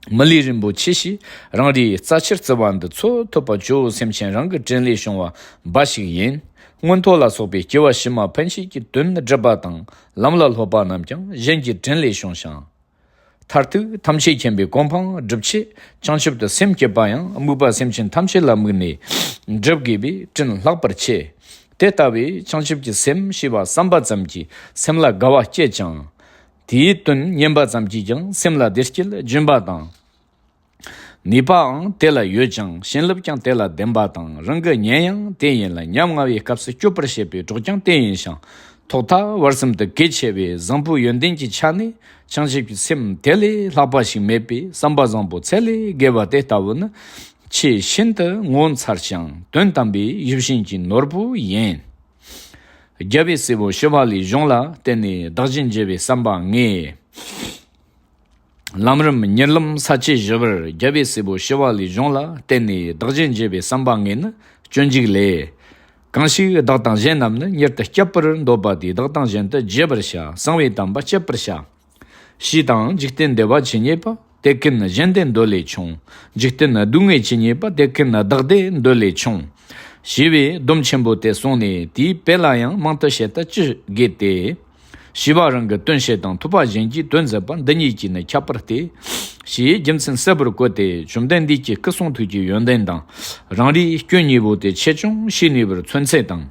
པས། མི་ལུས་རིན་པོ་ཆེ་ཞིག་རང་རེའི་རྩ་ཆེར་བརྩི་བ་འདི་འཚོ་ཐུབ་པ་ཇོ་བོ་སེམས་ཅན་རང་གི་དྲིན་ལས་བྱུང་བ་འབའ་ཞིག་ཡིན། མངོན་མཐོ་ལ་སོགས་པའི་སྐྱེ་བ་ཕྱི་མ་ཕན་བྱེད་ཀྱི་དོན་སྒྲུབ་པ་དང་ལམ་ལ་སློབ་པ་རྣམས་ཀྱང་གཞན་གྱི་དྲིན་ལས་བྱུང་ཞིང་། མཐར་ཐུག་ཐམས་ཅད་མཁྱེན་པའི་གོ་འཕང་སྒྲུབ་ཆེད་བྱང་ཆུབ་ཏུ་སེམས་བསྐྱེད་པ་ཡང་དམིགས་པ་སེམས་ཅན་ཐམས་ཅད་ལ་དམིགས་ནས་སྒྲུབ་དགོས་པས་དྲིན་ལྷག་པར་ཆེ། དེ་ལྟ་བུའི་བྱང་ཆུབ་ཀྱི་སེམས་ཞེས་པ་བསམ་པ་ཙམ་གྱིས་སེམས་ལ་དགའ་བ་སྐྱེད་ཅིང་། དེའི་དོན་ཉན་པ་ཙམ་གྱིས་ཀྱང་སེམས་ལ་བདེ་སྐྱིད་སྦྱིན་པ་དང་། ནུས་པའང་དེ་ལ་ཡོད་ཅིང་བྱིན་རླབས་ཀྱང་དེ་ལ་ལྡན་པ་དང་། རང་གི་ཉན་ཡང་དེ་ཡིན་ལ་ཉམ་ང་བའི་སྐབས་སུ་སྐྱོབ་པར་བྱེད་པའི་གྲོགས་ཀྱང་དེ་ཡིན་ཞིང་། ཐོག་མཐའ་བར་གསུམ་དུ་གལ་ཆེ་བའི་བཟང་པོའི་ཡོན་ཏན་གྱི་ཆ་ནས་བྱང་ཆུབ་ཀྱི་སེམས་དེ་ལས་ལྷག་པ་ཞིག་མེད་པས་བསམ་པ་བཟང་པོ་ཚད་ལས་བརྒལ་བ་དེ་ལྟ་བུ་ནི་ཆེས་ཤིན་ཏུ་ངོ་མཚར་ཞིང་དོན་དམ་པའི་ཡིད་བཞིན་གྱི་ནོར་བུ་ཡིན། རྒྱལ་བའི་སྲས་པོ་ཞི་བ་ལྷའི་གཞུང་ལ་བརྟེན་ནས་བདག་གཞན་བརྗེ་བའི་བསམ་པ་ལྔས། ལམ་རིམ་གཉིད་ལམ་ས་བཅད་བཞི་པར་རྒྱལ་བའི་སྲས་པོ་ཞི་བ་ལྷའི་གཞུང་ལ་བརྟེན་ནས་བདག་གཞན་བརྗེ་བའི་བསམ་པ་ལྔས་ནི་སྤྱོད་འཇུག་ལས། གང་ཞིག་བདག་དང་གཞན་རྣམས་ནི་། མྱུར་དུ་སྐྱབས་པར་འདོད་པ་དེས། བདག་དང་གཞན་དུ་བརྗེ་བར་བྱ། གསང་བའི་དམ་པ་སྤྱད་པར་བྱ། ཞེས་དང་། འཇིག་རྟེན་བདེ་བ་ཇི་སྙེད་པ། དེ་ཀུན་གཞན་བདེ་འདོད་ལས་བྱུང་། འཇིག་རྟེན་སྡུག་བསྔལ་ཇི་སྙེད་པ། དེ་ཀུན་བདག་བདེ་འདོད་ལས་བྱུང་། ཞེས་པའི་སྡོམ་ཆེན་པོ་དེ་གསུངས་ནས་དེའི་དཔེ་ལ་ཡང་མང་དུ་བཤད་དུ་ཅི་དགོས་ཏེ། ཞེས་པ་རང་གི་དོན་བྱེད་དང་ཐོས་པ་གཞན་གྱི་དོན་མཛད་པ་འདི་གཉིས་ཀྱིས་ནི་ཁྱད་པར་ཏེ། ཞེས་རྒྱུ་མཚན་གསལ་པོར་བཀོད་དེ་བཅོམ་ལྡན་འདས་ཀྱི་སྐུ་གསུང་ཐུགས་ཀྱི་ཡོན་ཏན་དང་རང་རེའི་སྐྱོན་གཉིས་པོ་དེ་ཆེ་ཆུང་ཤེས་ནུས་པར་མཚོན་ཚད་དང་།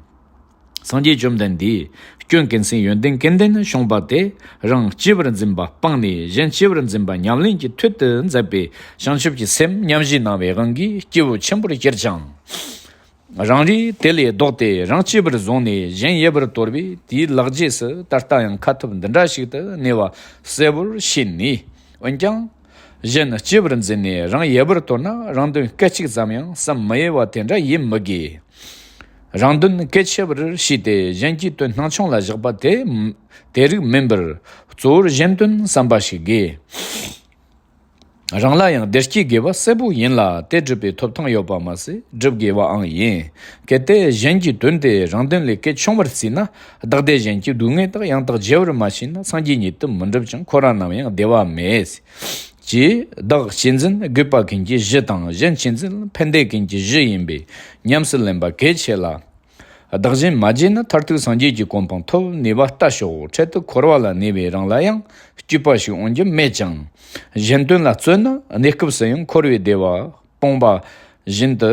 སངས་རྒྱས་བཅོམ་ལྡན་འདས་སྐྱོན་ཀུན་ཟད་ཡོན་ཏན་ཀུན་ལྡན་བྱུང་བ་དེ་རང་སྐྱེ་བར་འཛིན་པ་སྤངས་ནས་གཞན་སྐྱེ་བར་འཛིན་པ་ཉམས་ལེན་གྱི་མཐུ་དུ་མཛད་པའི་བྱང་ཆུབ་ཀྱི་སེམས་ཉམས་བཞེས་གནང་བའི་དབང་གིས་སྐྱེས་བུ་ཆེན་པོར་གྱུར་ཅིང་། རང་རེས་དེ་ལས་ལྡོག་སྟེ་རང་གཅེས་པར་བཟུང་ནས་གཞན་ཡལ་བར་དོར་བས་དེའི་ལག་རྗེས་སུ་ད་ལྟ་ཡང་ཁ་ཐུབ་འདི་འདྲ་ཞིག་ཏུ་གནས་པ་གསལ་པོར་ཤེས་ནུས། འོན་ཀྱང་། གཞན་སྐྱེ་བར་འཛིན་ནས་རང་ཡལ་བར་དོར་ན་རང་དོན་སྐད་ཅིག་ཙམ་ཡང་བསམ་མི་ཡལ་བ་དེ་འདྲ་ཡིན་མི་དགོས། རང་དོན་གལ་ཆེ་བར་ཤེས་ཏེ་གཞན་གྱི་དོན་སྣང་ཆུང་ལ་བཞག་པ་དེ་དེ་རིགས་མིན་པར་གཙོ་བོར་གཞན་དོན་བསམ་པ་ཞིག་དགོས། རང་ལ་ཡང་བདེ་སྐྱིད་དགོས་པ་གསལ་པོ་ཡིན་ལ་དེ་སྒྲུབ་པའི་ཐོབ་ཐང་ཡོད་པ་མ་ཟད་སྒྲུབ་དགོས་པའང་ཡིན། གལ་ཏེ་གཞན་གྱི་དོན་དེ་རང་དོན་ལས་གལ་ཆུང་བར་བརྩིས་ན་བདག་བདེ་གཞན་གྱི་སྡུག་བསྔལ་དག་ཡང་དག་བརྗེ་བར་མ་ཤེས་ན་སངས་རྒྱས་ཉིད་དུ་མི་འགྲུབ་ཅིང་ཁོ་རང་ནམ་ཡང་བདེ་བ་མེད། ཅེས་བདག་གཅེས་འཛིན་དགོས་པ་ཀུན་གྱི་གཞི་དང་གཞན་གཅེས་འཛིན་ཕན་བདེ་ཀུན་གྱི་གཞི་ཡིན་པས་ཉམས་སུ་ལེན་པ་གལ་ཆེ་ལ། བདག་གཞན་མ་བརྗེས་ན་མཐར་ཐུག་སངས་རྒྱས་ཀྱི་གོ་འཕང་ཐོབ་ནུས་པ་ལྟ་ཞོག་འཕྲལ་དུ་འཁོར་བ་ལ་གནས་པའི་རང་ལ་ཡང་སྐྱིད་པ་ཞིག་འོང་རྒྱུ་མེད་ཅིང་། གཞན་དོན་ལ་བརྩོན་ན་གནས་སྐབས་སུ་ཡང་འཁོར་བའི་བདེ་བ་སྤོང་བ་བཞིན་དུ་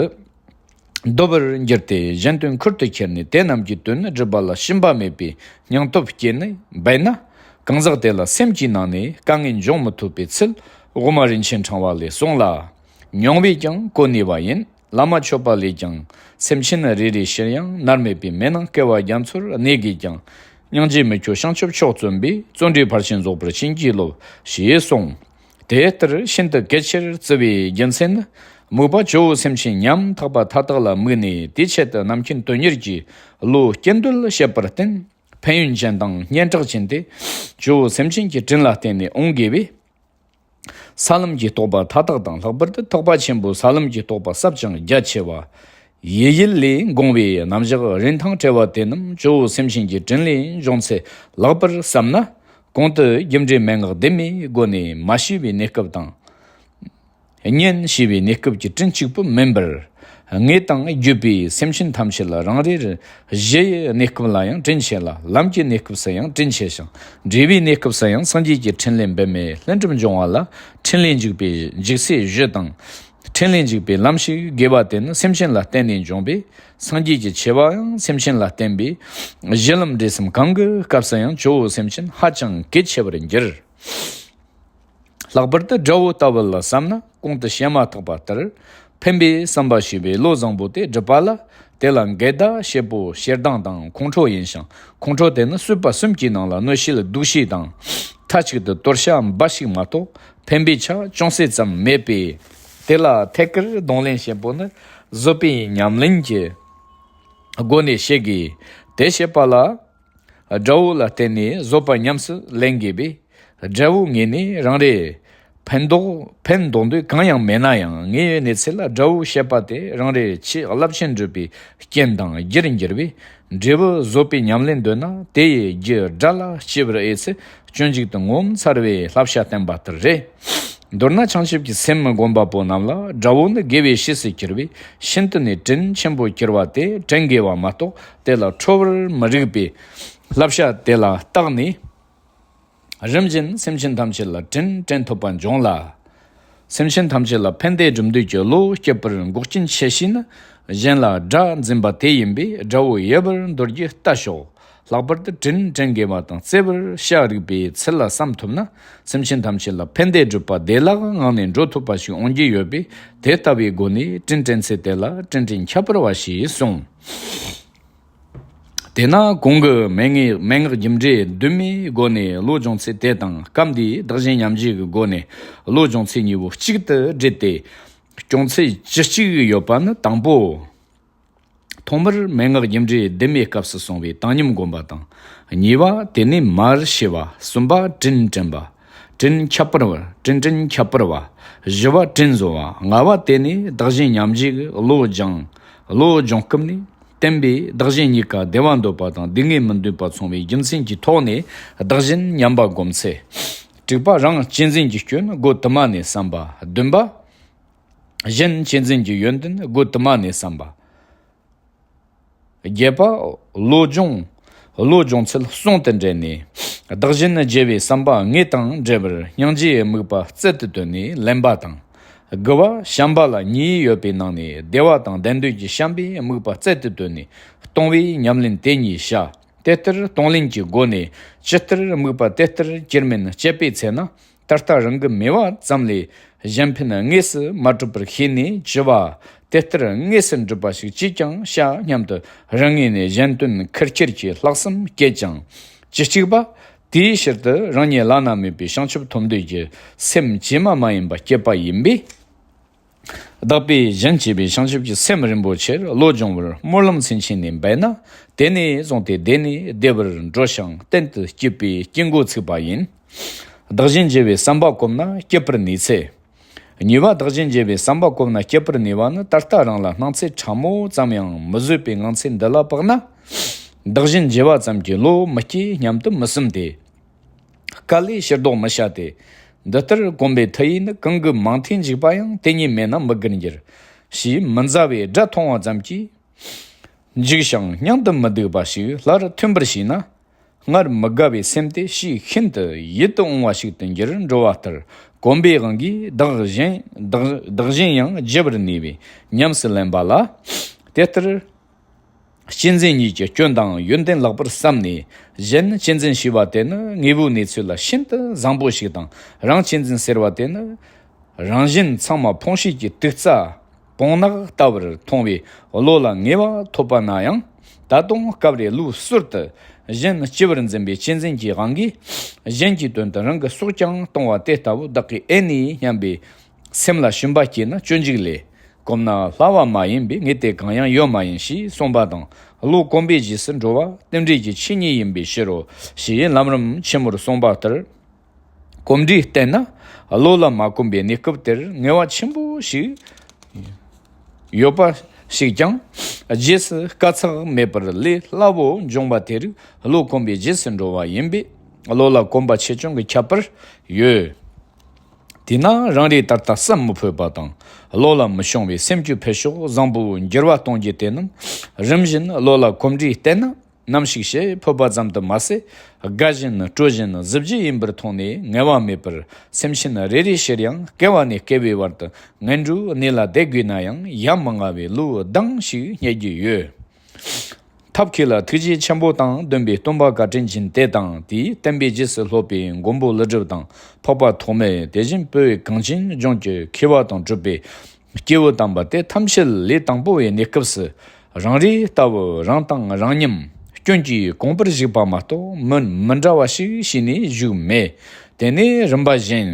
སྡུད་པར་འགྱུར་ཏེ་གཞན་དོན་ཁུར་དུ་ཁྱེར་ནས་དེ་རྣམས་ཀྱི་དོན་ནི་སྒྲུབ་པ་ལ་ཞུམ་པ་མེད་པའི་སྙིང་སྟོབས་བསྐྱེད་ནས་འབད་ན། གང་ཟག་དེ་ལ་སེམས་ཀྱི་ནང་ནས་དཀའ་ངལ་འབྱུང་མི་ཐུབ་པའི་ཚུལ་དབུ་མ་རིན་ཆེན་ཕྲེང་བ་ལས་གསུངས་ལ། མྱོང་བས་ཀྱང་གོ་ནུས་པ་ཡིན། བླ་མ་མཆོད་པ་ལས་ཀྱང་སེམས་ཅན་རེ་རེ་ཕྱིར་ཡང་མནར་མེད་པའི་མེ་ནང་བསྐལ་པ་རྒྱ་མཚོར་གནས་དགོས་ཀྱང་། སྙིང་རྗེ་མི་སྐྱོ་བྱང་ཆུབ་མཆོག་བརྩོན་པས། བརྩོན་འགྲུས་ཕར་ཕྱིན་རྫོགས་པར་བྱིན་གྱིས་རློབས། ཞེས་གསུངས། དེ་ལྟར་ཤིན་ཏུ་གལ་ཆེར་བརྩི་བའི་རྒྱུ་མཚན་ནི། དམིགས་པ་ཇོ་བོ་སེམས་ཅན་ཉམ་ཐག་པ་མཐའ་དག་ལ་དམིགས་ནས་དེའི་ཆེད་དུ་རྣམ་མཁྱེན་དོན་གཉེར་གྱི་བློ་སྐྱེ་འདོད་བྱེད་པར་བརྟེན། ཕན་ཡོན་ཅན་དང་སྙན་གྲགས་ཅན་དེ་ཇོ་བོ་སེམས་ཅན་གྱི་དྲིན་ལ་བརྟེན་ནས་འོང་དགོས་པས། ས་ལམ་གྱི་རྟོགས་པ་མཐའ་དག་དང་ལྷག་པར་དུ་ཐེག་པ་ཆེན་པོའི་ས་ལམ་གྱི་རྟོགས་པ་ཟབ་ཅིང་རྒྱ་ཆེ་བ། ཡིད་ཡུལ་ལས་འགོངས་པའི་རྣམ་གཞག་རིན་ཐང་བྲལ་བ་དེ་རྣམས་ཇོ་བོ་སེམས་ཅན་གྱི་དྲིན་ལས་འབྱུང་ཚུལ་ལེགས་པར་བསམ་ན། གོང་དུ་རྒྱུ་འབྲས་མན་ངག་ལྡན་མའི་སྒོ་ནས་མ་ཤེས་པའི་གནས་སྐབས་དང་། གཉེན་ཞེས་པའི་གནས་སྐབས་ཀྱི་དྲིན་གཅིག་པུ་མིན་པར། དངོས་དང་བརྒྱུད་པའི་སེམས་ཅན་ཐམས་ཅད་ལ་རང་རེར་གཞི་ཡི་གནས་སྐབས་ལ་ཡང་དྲིན་ཆེ་ལ། ལམ་གྱི་གནས་སྐབས་སུ་ཡང་དྲིན་ཆེ་ཞིང་། འབྲས་བུའི་གནས་སྐབས་སུ་ཡང་སངས་རྒྱས་ཀྱི་ཕྲིན་ལས་འབད་མེད་ལྷུན་གྲུབ་འབྱུང་བ་ལ། ཕྲིན་ལས་འཇུག་པའི་འཇུག་སའི་གཞི་དང་། ཕྲིན་ལས་འཇུག་པའི་ལམ་ཞིག་དགོས་པ་དེ་ནི་སེམས་ཅན་ལ་བརྟེན་ནས་འབྱུང་བས། སངས་རྒྱས་ཀྱི་ཆེ་བ་ཡང་སེམས་ཅན་ལ་བརྟེན་པས། གཞི་ལམ་འབྲས་གསུམ་གང་གི་སྐབས་སུ་ཡང་ཇོ་བོ་སེམས་ཅན་ཧ་ཅང་གལ་ཆེ་བར་འགྱུར། ལྷག་པར་དུ་དགྲ་བོ་ལྟ་བུ་ལ་བསམ་ན། གོང་དུ་བཤད་མ་ཐག་པ་ལྟར། ཕན་པའི་བསམ་པ་ཞེས་པའི་བློ་བཟང་པོ་དེ་སྒྲུབ་པ་ལ། དེ་ལ་འགལ་ཟླ་བྱེད་པོ་ཞེ་སྡང་དང་ཁོང་ཁྲོ་ཡིན་ཞིང་། ཁོང་ཁྲོ་དེ་ནི་སྲིད་པ་གསུམ་གྱི་ནང་ལ་གནོད་བྱེད་སྡུག་བྱེད་དང་། མཐའ་གཅིག་ཏུ་དོར་བྱ་འབའ་ཞིག་མ་གཏོགས་ཕན་པའི་ཆ་ཅུང་ཟད་ཙམ་མེད་པས། དེ་ལ་ཐད་ཀར་གདོང་ལེན་བྱེད་པོ་ནི་བཟོད་པའི་ཉམས་ལེན་གྱི་སྒོ་ནས་བྱེད་དགོས། དེ་བྱེད་པ་ལ། དགྲ་བོ་ལ་བརྟེན་ནས་བཟོད་པ་ཉམས་སུ་ལེན་དགོས་པས། དགྲ་བོའི་ངོས་ནས་རང་རེ་ཕན་འདོགས་ཕན་འདོགས་འདོད་གང་ཡང་མེད་ན་ཡང་། དངོས་ཡོད་གནས་ཚུལ་ལ་དགྲ་བོའི་བྱེད་པ་དེ་རང་རེ་ཆེས་རླབས་ཆེན་སྒྲུབ་པའི་རྐྱེན་དང་རྒྱུར་འགྱུར་བས། འབྲས་བུ་བཟོད་པའི་ཉམས་ལེན་འདོད་ན། དེ་ཡི་རྒྱུ་དགྲ་ལ་སྐྱེ་བར་འོས་ཚེ། སྤྱོད་འཇུག་ཏུ་ངོ་མཚར་བའི་བསླབ་བྱ་བསྟན་པ་ལྟར་རེད། མདོར་ན་བྱང་ཆུབ་ཀྱི་སེམས་སྒོམ་པ་པོ་རྣམས་ལ་དགྲ་བོ་ནི་དགེ་བའི་བྱེད་སུ་གྱུར་བས། ཤིན་ཏུ་ནས་དྲིན་ཆེན་པོ་གྱུར་པ་དེ་དྲན་དགོས་པ་མ་གཏོགས། དེ་ལ་ཁྲོ་བར་མི་རིགས་པས། བསླབ་བྱ་དེ་ལ་བརྟགས་ནས། རིམ་བཞིན་སེམས་ཅན་ཐམས་ཅད་ལ་དྲིན་དྲན་ཐུབ་པ་འབྱུང་ལ། སེམས་ཅན་ཐམས་ཅད་ལ་ཕན་བདེ་སྒྲུབ་འདོད་ཀྱི་བློ་སྐྱེད་པར་འགོག་རྐྱེན་ཆེ་ཤོས་ནི། གཞན་ལ་དགྲ་འཛིན་པ་དེ་ཡིན་པས། དགྲ་བོ་ཡལ་བར་འདོར་རྒྱུ་ལྟ་ཞོག། ལྷག་པར་དུ་དྲིན་དྲན་དགོས་པ་དང་བརྩེ་བར་བྱ་རིགས་པའི་ཚུལ་ལ་བསམ་ཐུབ་ན། སེམས་ཅན་ཐམས་ཅད་ལ་ཕན་བདེ་སྒྲུབ་པ་བདེ་བླག་ངང་ནས་འགྲོ་ཐུབ་པ་ཞིག་འོང་རྒྱུ་ཡོད་པས། དེ་ལྟ་བུའི་སྒོ་ནས་དྲིན་དྲན་ཚེ་དེ་ལ་དྲིན་དྲན་ཁྱད་པར་བ་ཞེས་གསུངས། དེས་ན་གོང་གི་མན་ངག་མན་ངག་རྒྱུ་འབྲས་བདུན་མའི་སྒོ་ནས་བློ་སྦྱོང་ཚུལ་དེ་དང་། སྐབས་འདིའི་བདག་གཞན་མཉམ་བརྗེ་གི་སྒོ་ནས་བློ་སྦྱོང་ཚུལ་གཉིས་པོ་གཅིག་ཏུ་སྦྲེལ་ཏེ་སྦྱོང་ཚུལ་བཅུ་གཅིག་ཡོད་པ་ནི། དང་པོ། ཐོག་མར་མན་ངག་རྒྱུ་འབྲས་བདུན་མའི་སྐབས་སུ་སོང་བའི་བཏང་སྙོམས་སྒོམ་པ་དང་། གཉིས་པ། དེ་ནས་མར་ཤེས་པ། གསུམ་པ། དྲིན་དྲན་པ། དྲིན་ཁྱད་པར་བ། དྲིན་དྲན་ཁྱད་པར་བ། བཞི་པ། དྲིན་གཟོ་བ། ལྔ་པ། དེ་ནས་བདག་གཞན་མཉམ་བརྗེ་གི་བློ་སྦྱང་། བློ་སྦྱོང་སྐབས་ནས་བསྟན་པའི་བདག་གཞན་གཉིས་ཀ་བདེ་བ་འདོད་པ་དང་སྡུག་བསྔལ་མི་འདོད་པ་མཚུངས་པའི་རྒྱུ་མཚན་གྱི་ཐོག་ནས་བདག་གཞན་མཉམ་པ་སྒོམ་ཚུལ། དྲུག་པ། རང་གཅེས་འཛིན་གྱི་སྐྱོན་སྒོ་དུ་མ་ནས་བསམ་པ། བདུན་པ། གཞན་གཅེས་འཛིན་གྱི་ཡོན་ཏན་སྒོ་དུ་མ་ནས་བསམ་པ། བརྒྱད་པ། བློ་སྦྱོང་། བློ་སྦྱོང་ཚུལ་ཟུང་དུ་འབྲེལ་ནས། བདག་གཞན་བརྗེ་བའི་བསམ་པ་དངོས་དང་འབྲེལ་བར་སྙིང་རྗེའི་དམིགས་པ་རྩལ་དུ་བཏོན་ནས་ལེན་པ་དང་། དགུ་པ། བྱམས་པ་ལ་གཉིས་ཡོད་པའི་ནང་ནས་བདེ་བ་དང་ལྡན་འདོད་ཀྱི་བྱམས་པའི་དམིགས་པ་རྩལ་དུ་བཏོན་ནས་གཏོང་བའི་ཉམས་ལེན་དེ་གཉིས་བྱ། དེ་ལྟར་གཏོང་ལེན་གྱི་སྒོ་ནས་ཇི་ལྟར་དམིགས་པ་དེ་ལྟར་གྱུར་མིན་དཔྱད་པའི་ཚེ་ན། ད་ལྟ་རང་གི་མོས་པ་ཙམ་ལས་གཞན་ཕན་དངོས་སུ་མ་གྲུབ་པར་ཤེས་ནས་བགྱི་བ། དེ་ལྟར་དངོས་སུ་འགྲུབ་པ་ཞིག་ཅིས་ཀྱང་བྱ་སྙམ་དུ་རང་ངོས་ནས་གཞན་དོན་ཁུར་ཁྱེར་གྱི་ལྷག་བསམ་སྐྱེད་ཅིང་། བཅུ་གཅིག་པ། དེའི་ཕྱིར་དུ་རང་ཉིད་བླ་ན་མེད་པའི་བྱང་ཆུབ་ཐོབ་འདོད་ཀྱི་སེམས་བཅོས་མ་མ་ཡིན་པ་བསྐྱེད་པ་ཡིན་པས། བདག་པས་གཞན་གཅེས་པའི་བྱང་ཆུབ་ཀྱི་སེམས་རིན་པོ་ཆེར་བློ་སྦྱོང་བར་སྨོན་ལམ་སེམས་ཅན་ནས་འབད་ན། དེ་ནས་བཟུང་སྟེ་བདེ་ནས་བདེ་བར་འགྲོ་ཞིང་གཏན་དུ་སྐྱིད་པའི་དཀྱིལ་འཁོར་ཚུགས་པ་ཡིན། བདག་གཞན་བརྗེ་བའི་བསམ་པ་གོམས་ན་སྐྱིད་པར་ནུས་ཚེ། གཉིས་པ། བདག་གཞན་བརྗེ་བའི་བསམ་པ་གོམས་ན་སྐྱིད་པར་ནུས་པ་ནི། ད་ལྟ་རང་ལ་སྣང་ཚད་ཕྲ་མོ་ཙམ་ཡང་མི་བཟོད་པའི་ངང་ཚུལ་འདི་ལ་དཔག་ན། བདག་གཞན་བརྗེ་བ་ཙམ་གྱིས་བློ་མི་སྐྱེད་སྙམ་དུ་མི་བསམ་སྟེ། དཀའ་ལས་ཕྱིར་ལྡོག་མི་བྱ་སྟེ། འདི་ལྟར་གོམས་པའི་མཐུ་ཡིས་ནི། གང་གི་མང་ཐོས་འཇིགས་པ་ཡང་། དེ་ཉིད་མེད་ན་མི་དགར་འགྱུར། ཞེས་མི་མཛའ་བའི་དགྲ་མཐོང་བ་ཙམ་གྱིས་འཇིགས་ཤིང་སྙིང་དུ་མི་སྡུག་པ་ཞིག་སླར་ཐོན་པར་བྱས་ན། སྔར་མི་དགའ་བའི་སེམས་དེ་ཕྱིས་ཤིན་ཏུ་ཡིད་དུ་འོང་བ་ཞིག་ཏུ་འགྱུར་འགྲོ་བ་ལྟར། གོམས་པའི་དབང་གིས་བདག་གཞན་བདག་བདག་གཞན་ཡང་བརྗེ་བར་ནུས་པས་ཉམས་སུ་ལེན་པ་ལ། དེ་ལྟར། གཅེས་འཛིན་གཉིས་ཀྱི་སྐྱོན་དང་ཡོན་ཏན་ལེགས་པར་བསམ་ནས། གཞན་གཅེས་འཛིན་ཞེས་པ་དེ་ནི་དངོས་པོའི་གནས་ཚུལ་ལ་ཤིན་ཏུ་བཟང་པོ་ཞིག་དང་། རང་གཅེས་འཛིན་ཟེར་བ་དེ་ནི་རང་གཞན་ཚང་མ་ཕུང་བྱེད་ཀྱི་དུག་རྩྭ་སྤང་ནགས་ལྟ་བུར་མཐོང་བའི་བློ་ལ་ངེས་པ་ཐོབ་པ་ན་ཡང་། ད་དུང་སྐབས་རེ་ལུགས་གསར་དུ་གཞན་གཅེས་པར་འཛིན་པའི་གཅེས་འཛིན་གྱི་དབང་གིས། གཞན་གྱི་དོན་དུ་རང་གི་སྲོག་ཀྱང་གཏོང་བ་དེ་ལྟ་བུ་བདག་གིས་ཨེ་ནུས་སྙམ་པའི་སེམས་ལ་ཞུམ་པ་སྐྱེས་ན། སྤྱོད་འཇུག་ལས། གོམས་ན་སླ་བ་མ་ཡིན་པའི་དངོས་དེ་གང་ཡང་ཡོད་མ་ཡིན་ཞེས་གསུངས་པ་དང་། བློ་གོམས་པའི་རྗེས་སུ་འགྲོ་བ་རྟེན་འབྲེལ་གྱི་ཆོས་ཉིད་ཡིན་པའི་ཕྱིར་རོ། ཞེས་ལམ་རིམ་ཆེན་མོར་གསུངས་པ་ལྟར། གོམས་འདྲིས་བརྟེན་ན་བློ་ལ་མ་གོམས་པའི་གནས་སྐབས་དེར་ངལ་བ་ཆེན་པོ་ཞིག་ཡོད་པ་ཞིག་ཀྱང་། རྗེས་སུ་དཀའ་ཚེགས་མེད་པར་ལས་སླ་བོ་འབྱུང་བ་དེ་རིགས་བློ་གོམས་པའི་རྗེས་སུ་འགྲོ་བ་ཡིན་པས། བློ་ལ་གོམས་པ་ཆེ་ཆུང་གི་ཁྱད་པར་ཡོད། དེས་ན་རང་རེ་ད་ལྟ་བསམ་མི་ཕོད་པ་དང་བློ་ལ་མི་ཤོང་བའི་སེམས་ཀྱི་འཕེལ་ཕྱོགས་བཟང་པོ་འགྱུར་བ་གཏོང་རྒྱུ་དེ་རྣམས་རིམ་བཞིན་བློ་ལ་གོམས་འདྲིས་བསྟེན་ན། ནམ་ཞིག་ཞེ་ཕོད་པ་ཙམ་དུ་མ་ཟད། དགའ་བཞིན་སྤྲོ་བཞིན་གཟི་བརྗིད་ཡིན་པར་མཐོང་ནས་ངལ་བ་མེད་པར་སེམས་ཅན་རེ་རེ་ཕྱིར་ཡང་སྐྱེ་བ་ནས་སྐྱེ་བའི་བར་དུ་ངན་འགྲོའི་གནས་ལ་བསྡད་དགོས་ན་ཡང་ཡ་མི་ང་བའི་བློའི་གདེང་ཞིག་རྙེད་ཀྱི་ཡོད། ཐབས་མཁས་ལ་ཐུགས་རྗེ་ཆེན་པོ་དང་ལྡན་པའི་སྟོན་པ་བཀའ་དྲིན་ཅན་དེ་དང་དེའི་བསྟན་པའི་རྗེས་སུ་སློབ་པའི་མགོན་པོ་ཀླུ་སྒྲུབ་དང་འཕགས་པ་ཐོགས་མེད། དེ་བཞིན་བོད་གངས་ཅན་ལྗོངས་ཀྱི་མཁས་པ་དང་གྲུབ་པའི་སྐྱེས་བུ་དམ་པ་དེ་ཐམས་ཅད་ལས་དང་པོ་བའི་གནས་སྐབས་སུ་རང་རེ་ལྟ་བུ་རང་དང་རང་མཉམ་སྐྱོན་གྱིས་གོང་བུར་གཞིགས་པ་མ་གཏོགས་མི་མི་འདྲ་བ་ཞིག་བྱས་ནས་བཞུགས་མེད། དེ་ནས་རིམ་པ་བཞིན་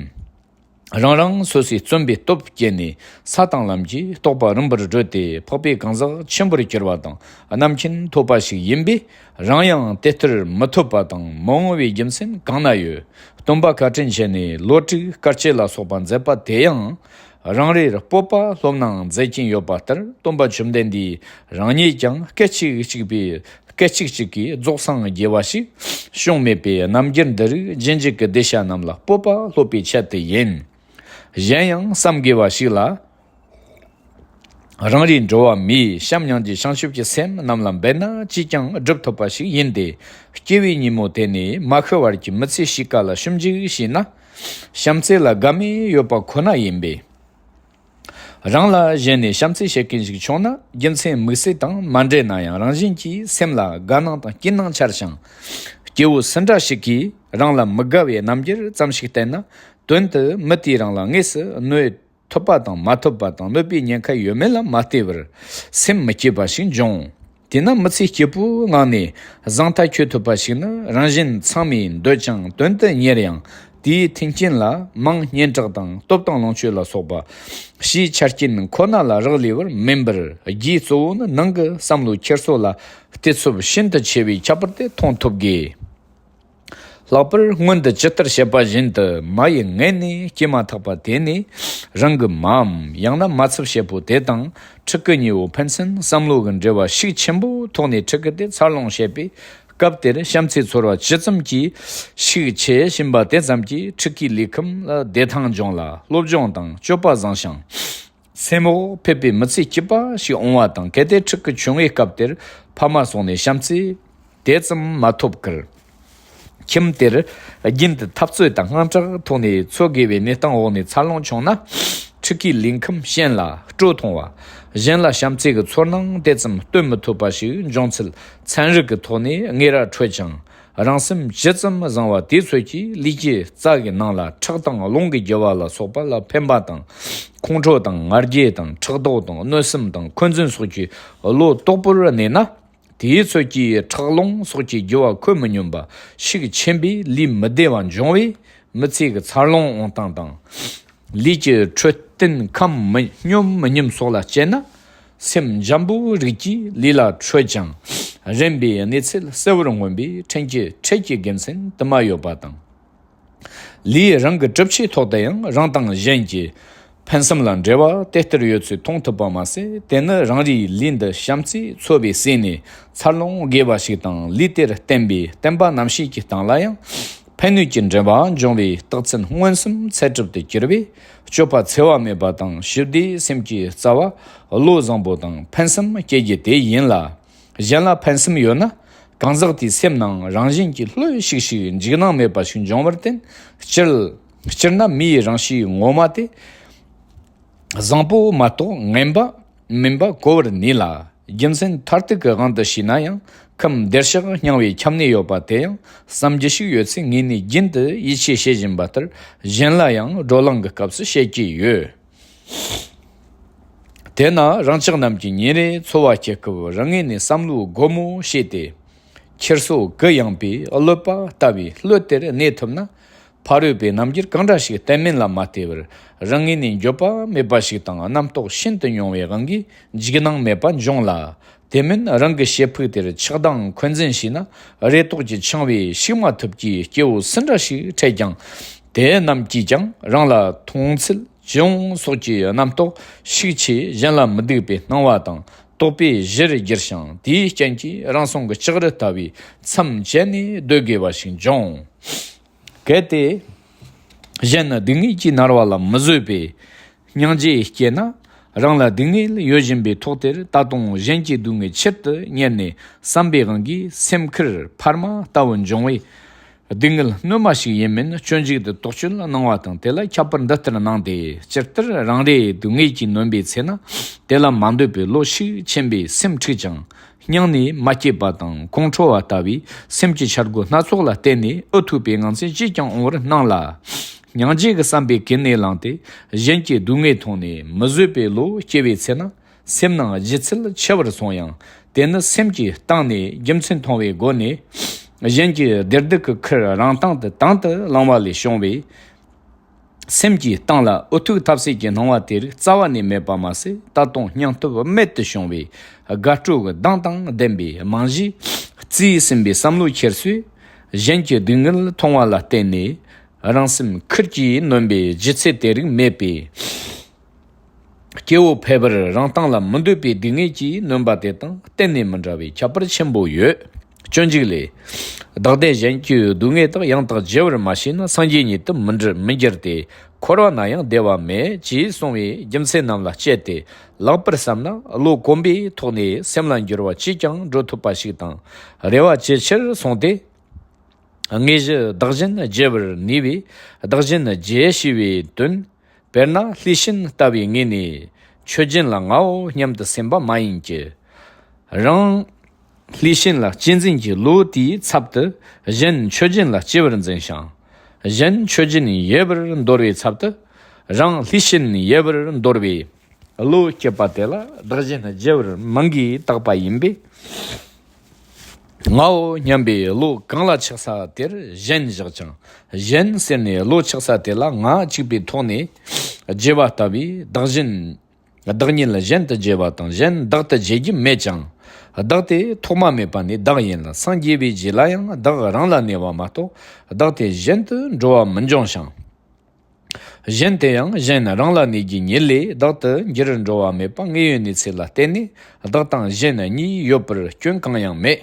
རང་རང་སོ་སོའི་བརྩོན་པའི་སྟོབས་བསྐྱེད་ནས་ས་དང་ལམ་གྱི་རྟོགས་པ་རིམ་པར་བགྲོད་དེ་འཕགས་པའི་གང་ཟག་ཆེན་པོར་གྱུར་པ་དང་རྣམ་མཁྱེན་ཐོབ་པ་ཞིག་ཡིན་པས། རང་ཡང་དེ་ལྟར་མི་ཐུབ་པ་དང་མི་འོང་བའི་རྒྱུ་མཚན་གང་ན་ཡོད། སྟོན་པ་བཀའ་དྲིན་ཅན་ནས་ལོ་དྲུག་དཀའ་སྤྱད་ལ་སོགས་པ་མཛད་པ་དེ་ཡང་རང་རེར་སྤོབས་པ་སློབ་གནང་མཛད་ཀྱིན་ཡོད་པ་ལྟར། སྟོན་པ་བཅོམ་ལྡན་འདས་རང་ཉིད་ཀྱང་སྐད་ཅིག་གཅིག་པའི་སྐད་ཅིག་གཅིག་གིས་རྫོགས་སངས་རྒྱས་པ་ཞིག་བྱུང་མེད་པས། རྣམ་འགྱུར་འདི་རིགས་རྗེས་འཇུག་གི་གདུལ་བྱ་རྣམས་ལ་སྤོབས་པ་སློབ་པའི་ཆེད་དུ་ཡིན། གཞན་ཡང་བསམ་དགོས་པ་ཞིག་ལ། རང་རེའི་འགྲོ་བ་མིའི་བྱམས་སྙིང་རྗེ་བྱང་ཆུབ་ཀྱི་སེམས་རྣམས་ལ་འབད་ན་ཅིས་ཀྱང་སྒྲུབ་ཐུབ་པ་ཞིག་ཡིན་ཏེ། སྐྱེ་བའི་ཉིན་མོ་དེ་ནས་མ་ཤི་བར་གྱི་མི་ཚེ་གཅིག་ཀ་ལ་ཞིབ་འཇུག་བྱས་ན། བྱམས་བརྩེ་ལ་དགའ་མོས་ཡོད་པ་ཁོ་ན་ཡིན་པས། རང་ལ་གཞན་ནས་བྱམས་བརྩེ་བྱེད་མཁན་ཞིག་བྱུང་ན། རྒྱུ་མཚན་དམིགས་བསལ་དང་མ་འབྲེལ་ན་ཡང་རང་བཞིན་གྱིས་སེམས་ལ་དགའ་སྣང་དང་སྐྱིད་སྣང་འཆར་ཞིང་། སྐྱེ་བོ་སུ་འདྲ་ཞིག་གིས་རང་ལ་མི་དགའ་བའི་རྣམ་འགྱུར་ཙམ་ཞིག་བསྟན་ན། དོན་དུ་མི་དེས་རང་ལ་དངོས་སུ་གནོད་ཐུབ་པ་དང་མ་ཐུབ་པ་དང་གནོད་པའི་ཉེན་ཁ་ཡོད་མེད་ལ་མ་ལྟོས་པར་སེམས་མི་སྐྱིད་པ་ཞིག་འབྱུང་། དེས་ན་མི་ཚེ་སྐྱིད་པོའི་ངང་ནས་བཟང་མཐའ་འཁྱོལ་ཐུབ་པ་ཞིག་ནི། རང་གཞན་ཚང་མས་འདོད་ཅིང་དོན་དུ་གཉེར་ཡང་དེའི་མཐུན་རྐྱེན་ལ་མིང་སྙན་གྲགས་དང་སྟོབས་དང་ལོངས་སྤྱོད་ལ་སོགས་པ་ཕྱིའི་ཆ་རྐྱེན་ཁོ་ན་ལ་རག་ལས་པར་མིན་པར། རྒྱུའི་གཙོ་བོ་ནི་ནང་གི་བསམ་བློ་འཁྱེར་སོ་ལ་བལྟས་ཚུལ་ཤིན་ཏུ་ཆེ་བས་ཁྱད་པར་དུ་མཐོང་ཐུབ་དགོས། ལྷག་པར་སྔོན་དུ་ཇི་ལྟར་བཤད་པ་བཞིན་དུ་མ་ཡི་མངལ་ནས་སྐྱེས་མ་ཐག་པ་དེ་ནས་རང་གི་མའམ་ཡང་ན་མ་ཚབ་བྱེད་པོ་དེ་དང་ཕྲུ་གུ་གཉིས་པོ་ཕན་ཚུན་བསམ་བློ་གི་འབྲེལ་བ་ཤུགས་ཆེན་པོའི་ཐོག་ནས་ཕྲུ་གུ་དེ་འཚར་ལོངས་བྱེད་པའི་སྐབས་དེར་བྱམས་བརྩེའི་ཚོར་བ་ཇི་ཙམ་གྱིས་ཤུགས་ཆེ་བཞིན་པ་དེ་ཙམ་གྱིས་ཕྲུ་གུའི་ལུས་ཁམས་ལ་བདེ་ཐང་འབྱུང་ལ། སློབ་སྦྱོང་དང་སྤྱོད་པ་བཟང་ཞིང་། སེམས་འོག་ཕེབས་པའི་མི་ཚེ་སྐྱིད་པ་ཞིག་འོང་བ་དང་། གལ་ཏེ་ཕྲུ་གུ་ཆུང་བའི་སྐབས་དེར་ཕ་མ་སོགས་ནས་བྱམས་བརྩེ་དེ་ཙམ་མ་ཐོབ་ཀར། ཁྱིམ་དེར་རྒྱུན་དུ་འཐབ་རྩོད་དང་དངངས་སྐྲག་ཐོག་ནས་འཚོ་དགོས་པའི་གནས་སྟངས་འོག་ནས་འཚར་ལོངས་བྱུང་ན། ཕྲུ་གུའི་ལུས་ཁམས་གཞན་ལ་སྤྲོ་ཐུང་བ། གཞན་ལ་བྱམས་བརྩེ་གི་ཚོར་སྣང་དེ་ཙམ་སྟོན་མི་ཐུབ་པ་ཞིག་འབྱུང་ཚུལ་ཚན་རིག་གི་ཐོག་ནས་ངེས་ར་འཕྲོད་ཅིང་། རང་སེམས་ཇི་ཙམ་བཟང་བ་དེའི་ཚོད་ཀྱིས་ལུས་ཀྱི་རྩ་གི་ནང་ལ་ཁྲག་དང་རླུང་གི་རྒྱུ་བ་ལ་སོགས་པ་ལ་ཕན་པ་དང་། ཁོང་ཁྲོ་དང་ང་རྒྱལ་དང་ཕྲག་དོག་དང་གནོད་སེམས་དང་འཁོན་འཛིན་སོགས་ཀྱི་བློ་དོག་པོར་གནས་ན། དེའི་ཚོད་ཀྱིས་ཁྲག་རླུང་སོགས་ཀྱི་རྒྱུ་བ་ཁོད་མི་སྙོམས་པ་ཤུགས་ཆེན་པོས་ལུས་མི་བདེ་བ་འབྱུང་བས། མི་ཚེ་གི་འཚར་ལོངས་འོང་སྟངས་དང་། ལུས་ཀྱི་འཕྲོད་བསྟེན་ཁམས་མི་སྙོམས་མི་ཉམས་སོགས་ལ་དཔྱད་ན། སེམས་འཇམ་པོའི་རིགས་ཀྱིས་ལུས་ལ་འཕྲོད་ཅིང་། རན་པའི་གནས་ཚུལ་གསལ་བོར་མངོན་པས་འཕྲིན་གྱི་འཕྲལ་གྱི་དགེ་མཚན་དུ་མ་ཡོད་པ་དང་། ལུས་རང་གི་གྲུབ་ཆའི་ཐོག་ཏུ་ཡང་རང་དང་གཞན་གྱི་ཕན་སེམས་ལ་འབྲེལ་བ་དེ་ལྟར་ཡོད་ཚུལ་མཐོང་ཐུབ་པ་མ་ཟད། དེ་ནི་རང་རེའི་ལུས་འདི་བྱམས་བརྩེས་འཚོ་བའི་ཟས་ནས་འཚར་ལོངས་དགོས་པ་ཞིག་དང་། ལུས་དེར་བརྟེན་པའི་བསྟན་པ་རྣམ་ཤེས་ཀྱི་སྟེང་ལ་ཡང་ཕན་གནོད་ཀྱི་འབྲེལ་བ་འབྱུང་བའི་རྟགས་མཚན་མངོན་སུམ་ཚད་གྲུབ་ཏུ་གྱུར་པས། སྤྱོད་པ་འཚེ་བ་མེད་པ་དང་ཞི་བདེའི་སེམས་ཀྱི་རྩ་བ་བློ་བཟང་པོ་དང་ཕན་སེམས་སྐྱེ་རྒྱུ་དེ་ཡིན་ལ། གཞན་ལ་ཕན་སེམས་ཡོད་ན། གང་ཟག་དེའི་སེམས་ནང་རང་བཞིན་གྱིས་ལྷོད་ཤིག་ཤིག་འཇིགས་སྣང་མེད་པ་ཞིག་འབྱུང་བར་བརྟེན། སྤྱིར་སྤྱིར་ན་མིའི་རང་གཤིས་ངོ་མ་དེ་བཟང་པོ་མ་གཏོགས་ངན་པ་མིན་པ་གོ་བར་ནུས་ལ། རྒྱུ་མཚན་མཐར་ཐུག་གི་དབང་དུ་བྱས་ན་ཡང་ཁམས་བདེར་གཤེགས་སྙིང་བའི་ཁྱབ་གནས་ཡོད་པ་དེ་ཡང་བསམ་རྒྱུ་ཞིག་ཡོད་ཚེ་ངས་ནི་རྒྱུན་དུ་ཡིད་ཆེས་བྱེད་བཞིན་པ་ལྟར་གཞན་ལ་ཡང་བགྲོ་གླེང་གི་སྐབས་སུ་བཤད་ཀྱི་ཡོད། དེས་ན་རང་ཅག་རྣམས་ཀྱིས་ཉིན་རེའི་འཚོ་བ་སྐྱེལ་སྐབས་རང་ངོས་ནས་བསམ་བློ་སྒོ་མོ་ཕྱེས་ཏེ། འཁྱེར་སོ་གུ་ཡངས་པའི་གློད་པ་ལྟ་བུའི་གློད་དེར་གནས་ཐུབ་ན། ཕ་རོལ་པོའི་རྣམ་འགྱུར་གང་འདྲ་ཞིག་བསྟན་མིན་ལ་མ་ལྟོས་པར་རང་ངོས་ནས་འགྱོད་པ་མེད་པ་ཞིག་དང་རྣམ་རྟོག་ཤིན་ཏུ་ཉུང་བའི་དབང་གིས་འཇིགས་སྣང་མེད་པ་འབྱུང་ལ། དེ་མིན་རང་གི་ཞེ་ཕུགས་དེར་ཆགས་སྡང་འཁོན་འཛིན་བྱས་ན་རེ་དོགས་ཀྱིས་འཆིང་བས་ཞུགས་མ་ཐུབ་ཀྱི་སྐྱེ་བོ་སུ་འདྲ་ཞིག་འཕྲད་ཀྱང་། དེ་རྣམས་ཀྱིས་ཀྱང་རང་ལ་མཐོང་ཚུལ་ཅི་ཡོང་སོགས་ཀྱི་རྣམ་རྟོག་ཤུགས་ཆེ་གཞན་ལ་མི་སྡུག་པའི་སྣང་བ་དང་དོགས་པས་གཞིར་གྱུར་ཞིང་། དེའི་རྐྱེན་གྱིས་རང་སྲུང་གི་ལྕགས་རི་ལྟ་བུའི་མཚམས་བཅད་ནས་སྡོད་དགོས་པ་ཞིག་འབྱུང་། གལ་ཏེ་ གཞན་སྡུག་བསྔལ་གྱིས་མནར་བ་ལ་མི་བཟོད་པའི་སྙིང་རྗེ་སྐྱེས་ན། རང་ལ་སྡུག་བསྔལ་ཡོད་བཞིན་པའི་ཐོག་དེར། ད་དུང་གཞན་གྱི་སྡུག་བསྔལ་ཆེད་དུ་གཉེར་ནས་བསམ་པའི་དབང་གིས་སེམས་ཁུར་འཕར་མ་ལྟ་བུ་འབྱུང་བས། སྡུག་བསྔལ་སྣོན་མ་ཞིག་ཡིན་མིན་སྤྱོད་འཇུག་ཏུ་དོགས་གཅོད་གནང་བ་དང་། དེ་ལ་ཁྱད་པར་འདི་ལྟར་སྣང་སྟེ། ཇི་ལྟར་རང་རེ་སྡུག་བསྔལ་གྱིས་ནོན་པའི་ཚེ་ན། དེ་ལ་མ་འདོད་པའི་བློ་ཤུགས་ཆེན་པོས་སེམས་འཁྲུགས་ཀྱང་། སྙིང་ནས་མ་སྐྱེས་པ་དང་ཁོང་ཁྲོ་བ་ལྟ་བུའི་སེམས་ཀྱི་འཆར་སྒོ་སྣ་ཚོགས་ལ་བརྟེན་ནས་ཨུ་ཐུག་པའི་ངང་ཚུལ་ཅིས་ཀྱང་འོང་བར་སྣང་ལ། སྙིང་རྗེ་གི་བསམ་པས་གུས་ནས་བླངས་ཏེ། གཞན་གྱི་སྡུག་བསྔལ་མཐོང་ནས་མི་བཟོད་པའི་བློ་སྐྱེ་བའི་ཚེ་ན། སེམས་ནང་ལྗིད་ཚད་ཆེ་བར་སོང་ཡང་། དེ་ནི་སེམས་ཀྱི་སྟེང་ནས་རྒྱུ་མཚན་མཐོང་བའི་སྒོ་ནས། གཞན་གྱི་བདེ་སྡུག་གི་ཁུར་རང་སྟེང་དུ་དང་དུ་བླངས་པ་ལས་བྱུང་བའི། སེམས་ཀྱི་སྟེང་ལ་ཨུ་ཐུག་ཐབས་ཟད་ཀྱི་སྣང་བ་དེ་རིགས་རྩ་བ་ནས་མེད་པ་མ་ཟད། ད་དུང་སྙིང་སྟོབས་རྨད་དུ་བྱུང་བའི་དགའ་སྤྲོ་གི་གདངས་དང་ལྡན་པའི་རྨང་གཞིས་རྩིས་ཟིན་པའི་བསམ་བློ་འཁྱེར་སོས། གཞན་གྱི་སྡུག་བསྔལ་མཐོང་བ་ལ་བརྟེན་ནས་རང་སེམས་ཁུར་གྱིས་ནོན་པའི་ལྗིད་ཚད་དེ་རིགས་མེད་པས། སྐྱེ་བོ་ཕལ་པར་རང་སྟེང་ལ་མི་འདོད་པའི་སྡུག་བསྔལ་གྱིས་ནོན་པ་དེ་དང་གཏན་ནས་མི་འདྲ་བའི་ཁྱད་པར་ཆེན་པོ་ཡོད། སྤྱོད་འཇུག་ལས། བདག་བདེ་གཞན་གྱི་སྡུག་བསྔལ་དག་ཡང་དག་བརྗེ་བར་མ་ཤེས་ན། སངས་རྒྱས་ཉིད་དུ་མི་འགྱུར་མི་འགྱུར་ཏེ། འཁོར་བ་ན་ཡང་བདེ་བ་མེད། ཅེས་གསུངས་པའི་རྒྱུ་མཚན་རྣམས་ལ་དཔྱད་དེ་ལེགས་པར་བསམ་ན། བློ་གོམས་པའི་ཐོག་ནས་སེམས་ལ་འགྱུར་བ་ཅིས་ཀྱང་འགྲོ་ཐུབ་པ་ཞིག་དང་རེ་བ་ཇེ་ཆེར་སོང་སྟེ། དངོས་གཞི་བདག་གཞན་བརྗེ་བར་ནུས་པས། བདག་གཞན་བརྗེ་ཤེས་པའི་དོན། དཔེར་ན་ལྷས་བྱིན་ལྟ་བུའི་ངོས་ནས་མཆོད་སྦྱིན་ལ་ངའོ་སྙམ་དུ་སེམས་པ་མ་ཡེངས་ཀྱི། རང་ལྷས་བྱིན་ལ་གཅེས་འཛིན་གྱི་བློ་དེའི་ཚབ་ཏུ་གཞན་མཆོད་སྦྱིན་ལ་སྐྱེ་བར་འཛིན་ཞིང་། གཞན་མཆོད་སྦྱིན་ཡལ་བར་འདོར་བའི་ཚབ་ཏུ་རང་ལྷས་བྱིན་ཡལ་བར་འདོར་བའི། བློ་སྐྱེས་པ་དེ་ལ་བདག་གཞན་བརྗེ་བར་མིང་གིས་བཏགས་པ་ཡིན་པས། ངའོ་སྙམ་པའི་བློ་གང་ལ་ཆགས་ས་དེར་གཞན་བཞག་ཅིང་། གཞན་ཟེར་ནས་བློ་ཆགས་ས་དེ་ལ་ང་གཅིག་པའི་ཐོག་ནས་བརྗེ་བ་ལྟ་བུའི་བདག་གཞན། བདག་ཉིད་གཞན་དུ་བརྗེ་བ་དང་། གཞན་བདག་ཏུ་བརྗེ་རྒྱུ་མེད་ཅིང་། བདག་དེ་ཐོག་མ་མེད་པ་ནས་བདག་ཡིན་ལ། སངས་རྒྱས་པའི་རྗེས་ལ་ཡང་བདག་རང་ལ་གནས་པ་མ་གཏོགས། བདག་དེ་གཞན་དུ་འགྲོ་བ་མི་འབྱུང་ཞིང་། གཞན་དེ་ཡང་གཞན་རང་ལ་གནས་རྒྱུའི་ཉེར་ལས་བདག་ཏུ་འགྱུར་འགྲོ་བ་མེད་པ་དངོས་ཡོད་གནས་ཚུལ་ལ་བརྟེན་ནས་བདག་དང་གཞན་གཉིས་ཡོད་པར་སྐྱོན་གང་ཡང་མེད།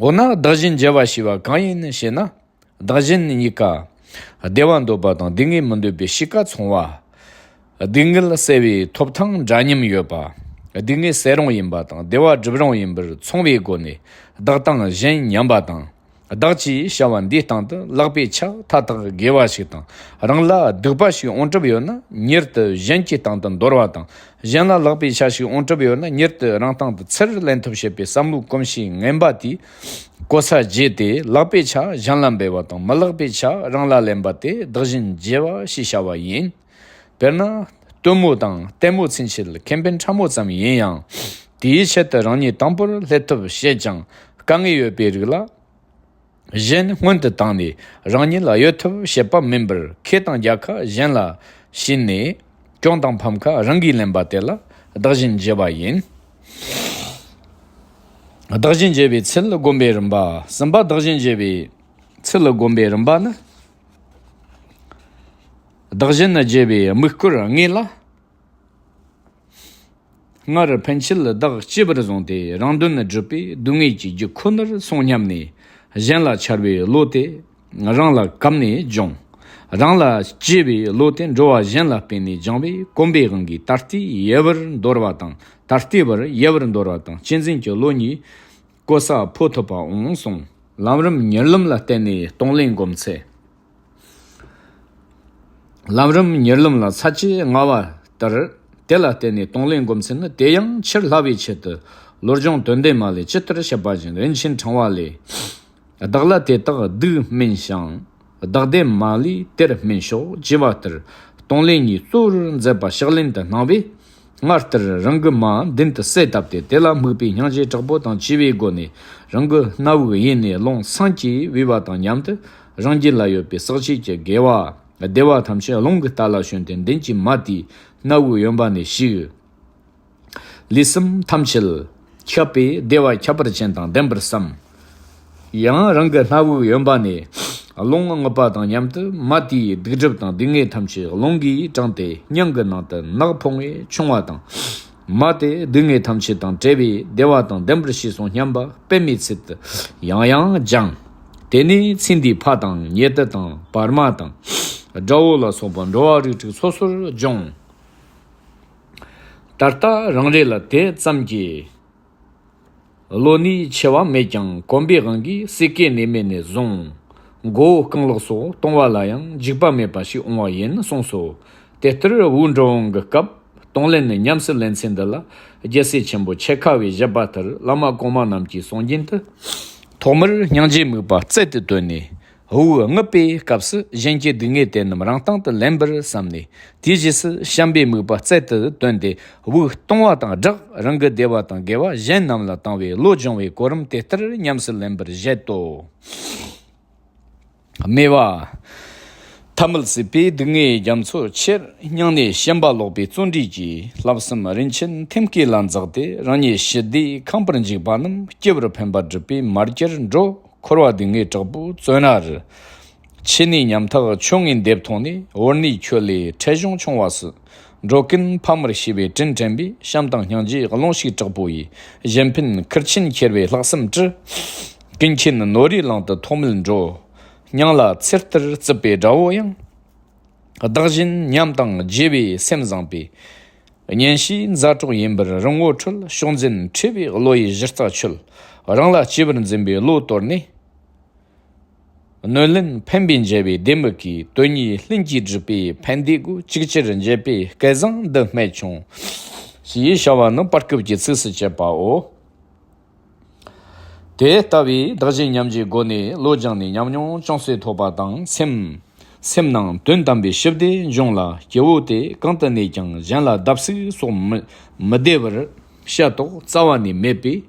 འོ་ན་བདག་གཞན་བརྗེ་བ་ཞེས་པ་གང་ཡིན་ཞེ་ན། བདག་གཞན་གཉིས་ཀ་བདེ་བ་འདོད་པ་དང་སྡུག་བསྔལ་མི་འདོད་པའི་གཤིས་ཀ་མཚུངས་པ། སྡུག་བསྔལ་སེལ་བའི་ཐོབ་ཐང་འདྲ་མཉམ་ཡོད་པ། སྡུག་བསྔལ་སེལ་རུང་ཡིན་པ་དང་བདེ་བ་སྒྲུབ་རུང་ཡིན་པར་མཚུངས་པའི་སྒོ་ནས་བདག་དང་གཞན་མཉམ་པ་དང་། བདག་ཅེས་བྱ་བ་འདིའི་སྟེང་དུ་ལག་པས་ཆ་མཐའ་དག་དགེ་བ་ཞིག་དང་རང་ལ་སྡིག་པ་ཞིག་འོང་གྲབས་ཡོད་ན། མྱུར་དུ་གཞན་གྱི་སྟེང་དུ་འདོར་བ་དང་། གཞན་ལ་ལག་པས་ཆ་ཞིག་འོང་གྲབས་ཡོད་ན། མྱུར་དུ་རང་སྟེང་དུ་ཚུར་ལེན་ཐབས་བྱེད་པའི་བསམ་བློའི་གོམས་གཤིས་ངན་པ་དེས་གོ་ས་བརྗེས་ཏེ། ལག་པས་ཆ་གཞན་ལ་འབེལ་བ་དང་། མི་ལག་པས་ཆ་རང་ལ་ལེན་པ་དེ་བདག་གཞན་བརྗེ་བ་ཞེས་བྱ་བ་ཡིན། དཔེར་ན། སྟོན་མོ་དང་ལྟད་མོ་ཚུན་ཆད་ཁེ་ཕན་ཕྲ་མོ་ཙམ་ཡིན་ཡང་། དེའི་ཆེད་དུ་རང་ཉིད་དང་པོར་སླེབས་ཐབས་བྱེད་ཅིང་དཀའ་ངལ་ཡོད་པའི་རིགས་ལ། གཞན་སྔོན་དུ་བཏང་ནས་རང་ཉིད་ལ་གཡོལ་ཐབས་བྱེད་པ་མིན་པར། ཁེ་དང་རྒྱལ་ཁ་གཞན་ལ་བྱིན་ནས། གྱོང་དང་ཕམ་ཁ་རང་གིས་ལེན་པ་དེ་ལ་བདག་གཞན་བརྗེ་བ་ཡིན། བདག་གཞན་བརྗེ་བའི་ཚུལ་སྒོམ་པའི་རིམ་པ། གསུམ་པ། བདག་གཞན་བརྗེ་བའི་ཚུལ་སྒོམ་པའི་རིམ་པ་ནི། བདག་གཞན་བརྗེ་བའི་དམིགས་སྐོར་དངོས་ལ། སྔར་ཕན་ཆད་བདག་གཅེས་པར་བཟུང་སྟེ་རང་དོན་སྒྲུབ་པའི་སྡུག་བསྔལ་གྱི་རྒྱུ་ཁོ་ནར་སོང་སྙམ་ནས་གཞན་ལ་འཆར་བའི་བློ་དེ་རང་ལ་གབ་ནས་སྦྱོང་། རང་ལ་གཅེས་པའི་བློ་དེ་འགྲོ་བ་གཞན་ལ་སྤེལ་ནས་སྦྱང་བས། གོམས་པའི་དབང་གིས་ད་ལྟའི་ཡལ་བར་འདོར་བ་དང་། ད་ལྟའི་བར་ཡལ་བར་འདོར་བ་དང་། གཅེས་འཛིན་གྱི་བློ་གཉིས་གོ་ས་འཕོ་ཐུབ་པ་འོང་གསུངས། ལམ་རིམ་གཉིས་ལམ་ལ་བརྟེན་ནས་གཏོང་ལེན་སྒོམ་ཚེ། ལམ་རིམ་གཉིས་ལམ་ལ་ཚར་གཅིག་མངའ་བ་ལྟར། དེ་ལ་བརྟེན་ནས་གཏོང་ལེན་སྒོམ་ཚུལ་ནི། དེ་ཡང་ཕྱིར་བསླབ་པའི་ཆེད་དུ། བློ་སྦྱོང་དོན་ལྡན་མ་ལས་ཇི་ལྟར་བཤད་པ་བཞིན། རིན་ཆེན་ཕྲེང་བ་ལས། བདག་ལ་དེ་དག་སྡུག་སྨིན་ཞིང་། བདག་བདེ་མ་ལུས་དེར་སྨིན་ཤོག་ཅེས་པ་ལྟར། གཏོང་ལེན་གཉིས་གཙོ་བོར་མཛད་པ་ཕྱག་ལེན་དུ་སྣང་བས། སྔར་ལྟར་རང་གི་མ་མདུན་དུ་གསལ་བཏབ་སྟེ། དེ་ལ་དམིགས་པའི་སྙིང་རྗེ་དྲག་པོ་དང་བཅས་པའི་སྒོ་ནས། རང་གི་སྣ་བུག་གཡས་ནས་རླུང་སེམས་ཀྱིས་བུས་པ་དང་མཉམ་དུ། རང་རྒྱུད་ལ་ཡོད་པའི་ཟག་བཅས་ཀྱི་དགེ་བ་བདེ་བ་ཐམས་ཅད་རླུང་གི་རྟ་ལ་ཞོན་ཏེ། མདུན་གྱི་མ་དེའི་སྣ་བུག་གཡོན་པ་ནས་ཞུགས། ལུས་སེམས་ཐམས་ཅད་ཁྱབ་པས་བདེ་བ་ཁྱད་པར་ཅན་དང་ལྡན་པར་བསམ། ཡང་རང་གི་སྣ་བུག་གཡོན་པ་ནས་རླུང་རྔུབ་པ་དང་མཉམ་དུ། མ་དེའི་སྡིག་སྒྲིབ་དང་སྡུག་བསྔལ་ཐམས་ཅད་རླུང་གིས་དྲངས་ཏེ། སྙིང་གི་ནང་དུ་ནག་ཕོང་བས་ཕྱུང་བ་དང་། མ་དེ་སྡུག་བསྔལ་ཐམས་ཅད་དང་བྲལ་བའི་བདེ་བ་དང་ལྡན་པར་ཤེས་སོ་སྙམ་པ་དཔེ་མེད་ཚུལ་དུ་ཡང་ཡང་སྦྱང་ དེ་ནས་ཚེ་འདིའི་ཕ་དང་ཉེ་དུ་དང་བར་མ་དང་དགྲ་བོ་ལ་སོགས་པ་འགྲོ་བ་རིགས་དྲུག་སོ་སོར་སྦྱོང་། ད་ལྟ་རང་རེ་ལ་དེ་ཙམ་གྱིས། བློ་ནུས་ཆེ་བ་མེད་ཀྱང་གོམས་པའི་དབང་གིས་སྲས་སྐལ་ནས་མེད་ནས་བཟུང་། མགོ་བོ་རྐང་ལག་སོགས་གཏོང་བ་ལ་ཡང་འཇིགས་པ་མེད་པ་ཞིག་འོང་བ་ཡིན་གསུངས་སོ། དེ་ལྟར་བོད་འབྲི་བ་གི་སྐབས་གཏོང་ལེན་ཉམས་སུ་ལེན་ཚུལ་འདི་ལ་རྒྱལ་སྲས་ཆེན་པོ་ཁྱད་ཁ་བས་བཞེད་པ་ལྟར་བླ་མ་གོང་མ་རྣམས་ཀྱིས་གསུང་རྒྱུན་དུ། ཐོག་མར་སྙིང་རྗེའི་དམིགས་པ་རྩལ་དུ་བཏོན་ནས། དབུགས་རྔུབ་པའི་སྐབས་སུ་གཞན་གྱི་སྡུག་བསྔལ་དེ་རྣམས་རང་སྟེང་དུ་ལེན་པར་བསམ་ནས། དེའི་རྗེས་སུ་བྱམས་པའི་དམིགས་པ་རྩལ་དུ་བཏོན་ཏེ། དབུགས་གཏོང་བ་དང་སྦྲགས་རང་གི་བདེ་བ་དང་དགེ་བ་གཞན་རྣམས་ལ་བཏང་བའི་བློ་སྦྱོང་བའི་གོ་རིམ་དེ་ལྟར་ཉམས་སུ་ལེན་པར་བཞེད་དོ། སྨྲས་པ། ཐ་མལ་སྲིད་པའི་སྡུག་བསྔལ་རྒྱ་མཚོ་ཆེར་མྱངས་ནས་ཞེན་པ་ལོག་པའི་བརྩོན་འགྲུས་ཀྱིས་བསླབ་གསུམ་རིན་ཆེན་ཐེམ་སྐས་ལ་འཛེགས་ཏེ། རང་ཉིད་ཞི་བདེ་ཁེངས་པར་འཇུག་པ་རྣམས་སྐྱེ་བར་ཕན་པ་སྒྲུབ་པའི་མ་གྱུར་འགྲོ། འཁོར་བ་སྡུག་བསྔལ་དྲག་པོས་བཙོན་རར། འཆི་ནས་ཉམ་ཐག་ཆོ་ངེས་འདེབས་ཐོག་ནས། བོར་ནས་ཁྱོད་ལས་འཕྲལ་བྱུང་མཆོང་བ་སྲིད། འགྲོ་ཀུན་ཕ་མར་ཤེས་པའི་དྲིན་དྲན་པས། བྱམས་དང་སྙིང་རྗེའི་རླུང་ཞིག་དྲག་པོ་ཡིས། གཞན་ཕན་ཁུར་ཆེན་ཁྱེར་བའི་ལྷག་བསམ་བཀྲི། ཀུན་མཁྱེན་ནོར་བུའི་གླིང་དུ་ཐོག་མེད་འགྲོ། སྙིང་ལ་ཚེར་ལྟར་བཙུད་པའི་དགྲ་བོ་ཡང་། བདག་གཞན་མཉམ་དང་བརྗེ་བའི་སེམས་བཟང་པོས། གཉེན་བཤེས་མཛའ་གྲོགས་ཡིན་པར་རང་ངོ་འཕྲོད། ཕྱོགས་འཛིན་འཁྲུལ་བའི་བློ་ཡི་གཞི་རྩ་ཆོད། རང་ལ་གཅེས་པར་འཛིན་པའི་བློ་དོར་ནས། ནོར་ལེན་ཕན་པའི་འཇལ་བའི་ལྡེ་མིག་གིས། དོན་གཉིས་ལྷུན་གྱིས་གྲུབ་པའི་ཕན་བདེ་དགོས། ཅིག་ཅར་འབྱེད་པའི་སྐལ་བཟང་འདི་རྨད་བྱུང་། ཞེས་བྱ་བ་ནི་བར་སྐབས་ཀྱི་ཚིགས་སུ་བཅད་པའོ། དེ་ལྟ་བུའི་བདག་གཞན་མཉམ་བརྗེའི་སྒོ་ནས་བློ་སྦྱངས་ནས་ཉམས་མྱོང་ཅུང་ཟད་ཐོབ་པ་དང་སེམས། སེམས་ནང་དོན་དམ་པའི་ཞི་བདེ་འབྱུང་ལ། སྐྱེ་བོ་དེ་གང་དུ་གནས་ཀྱང་གཞན་ལ་བརྡབ་གསིག་སོགས་མི་མི་བདེ་བར་བྱ་དོགས་རྩ་བ་ནས་མེད་པས།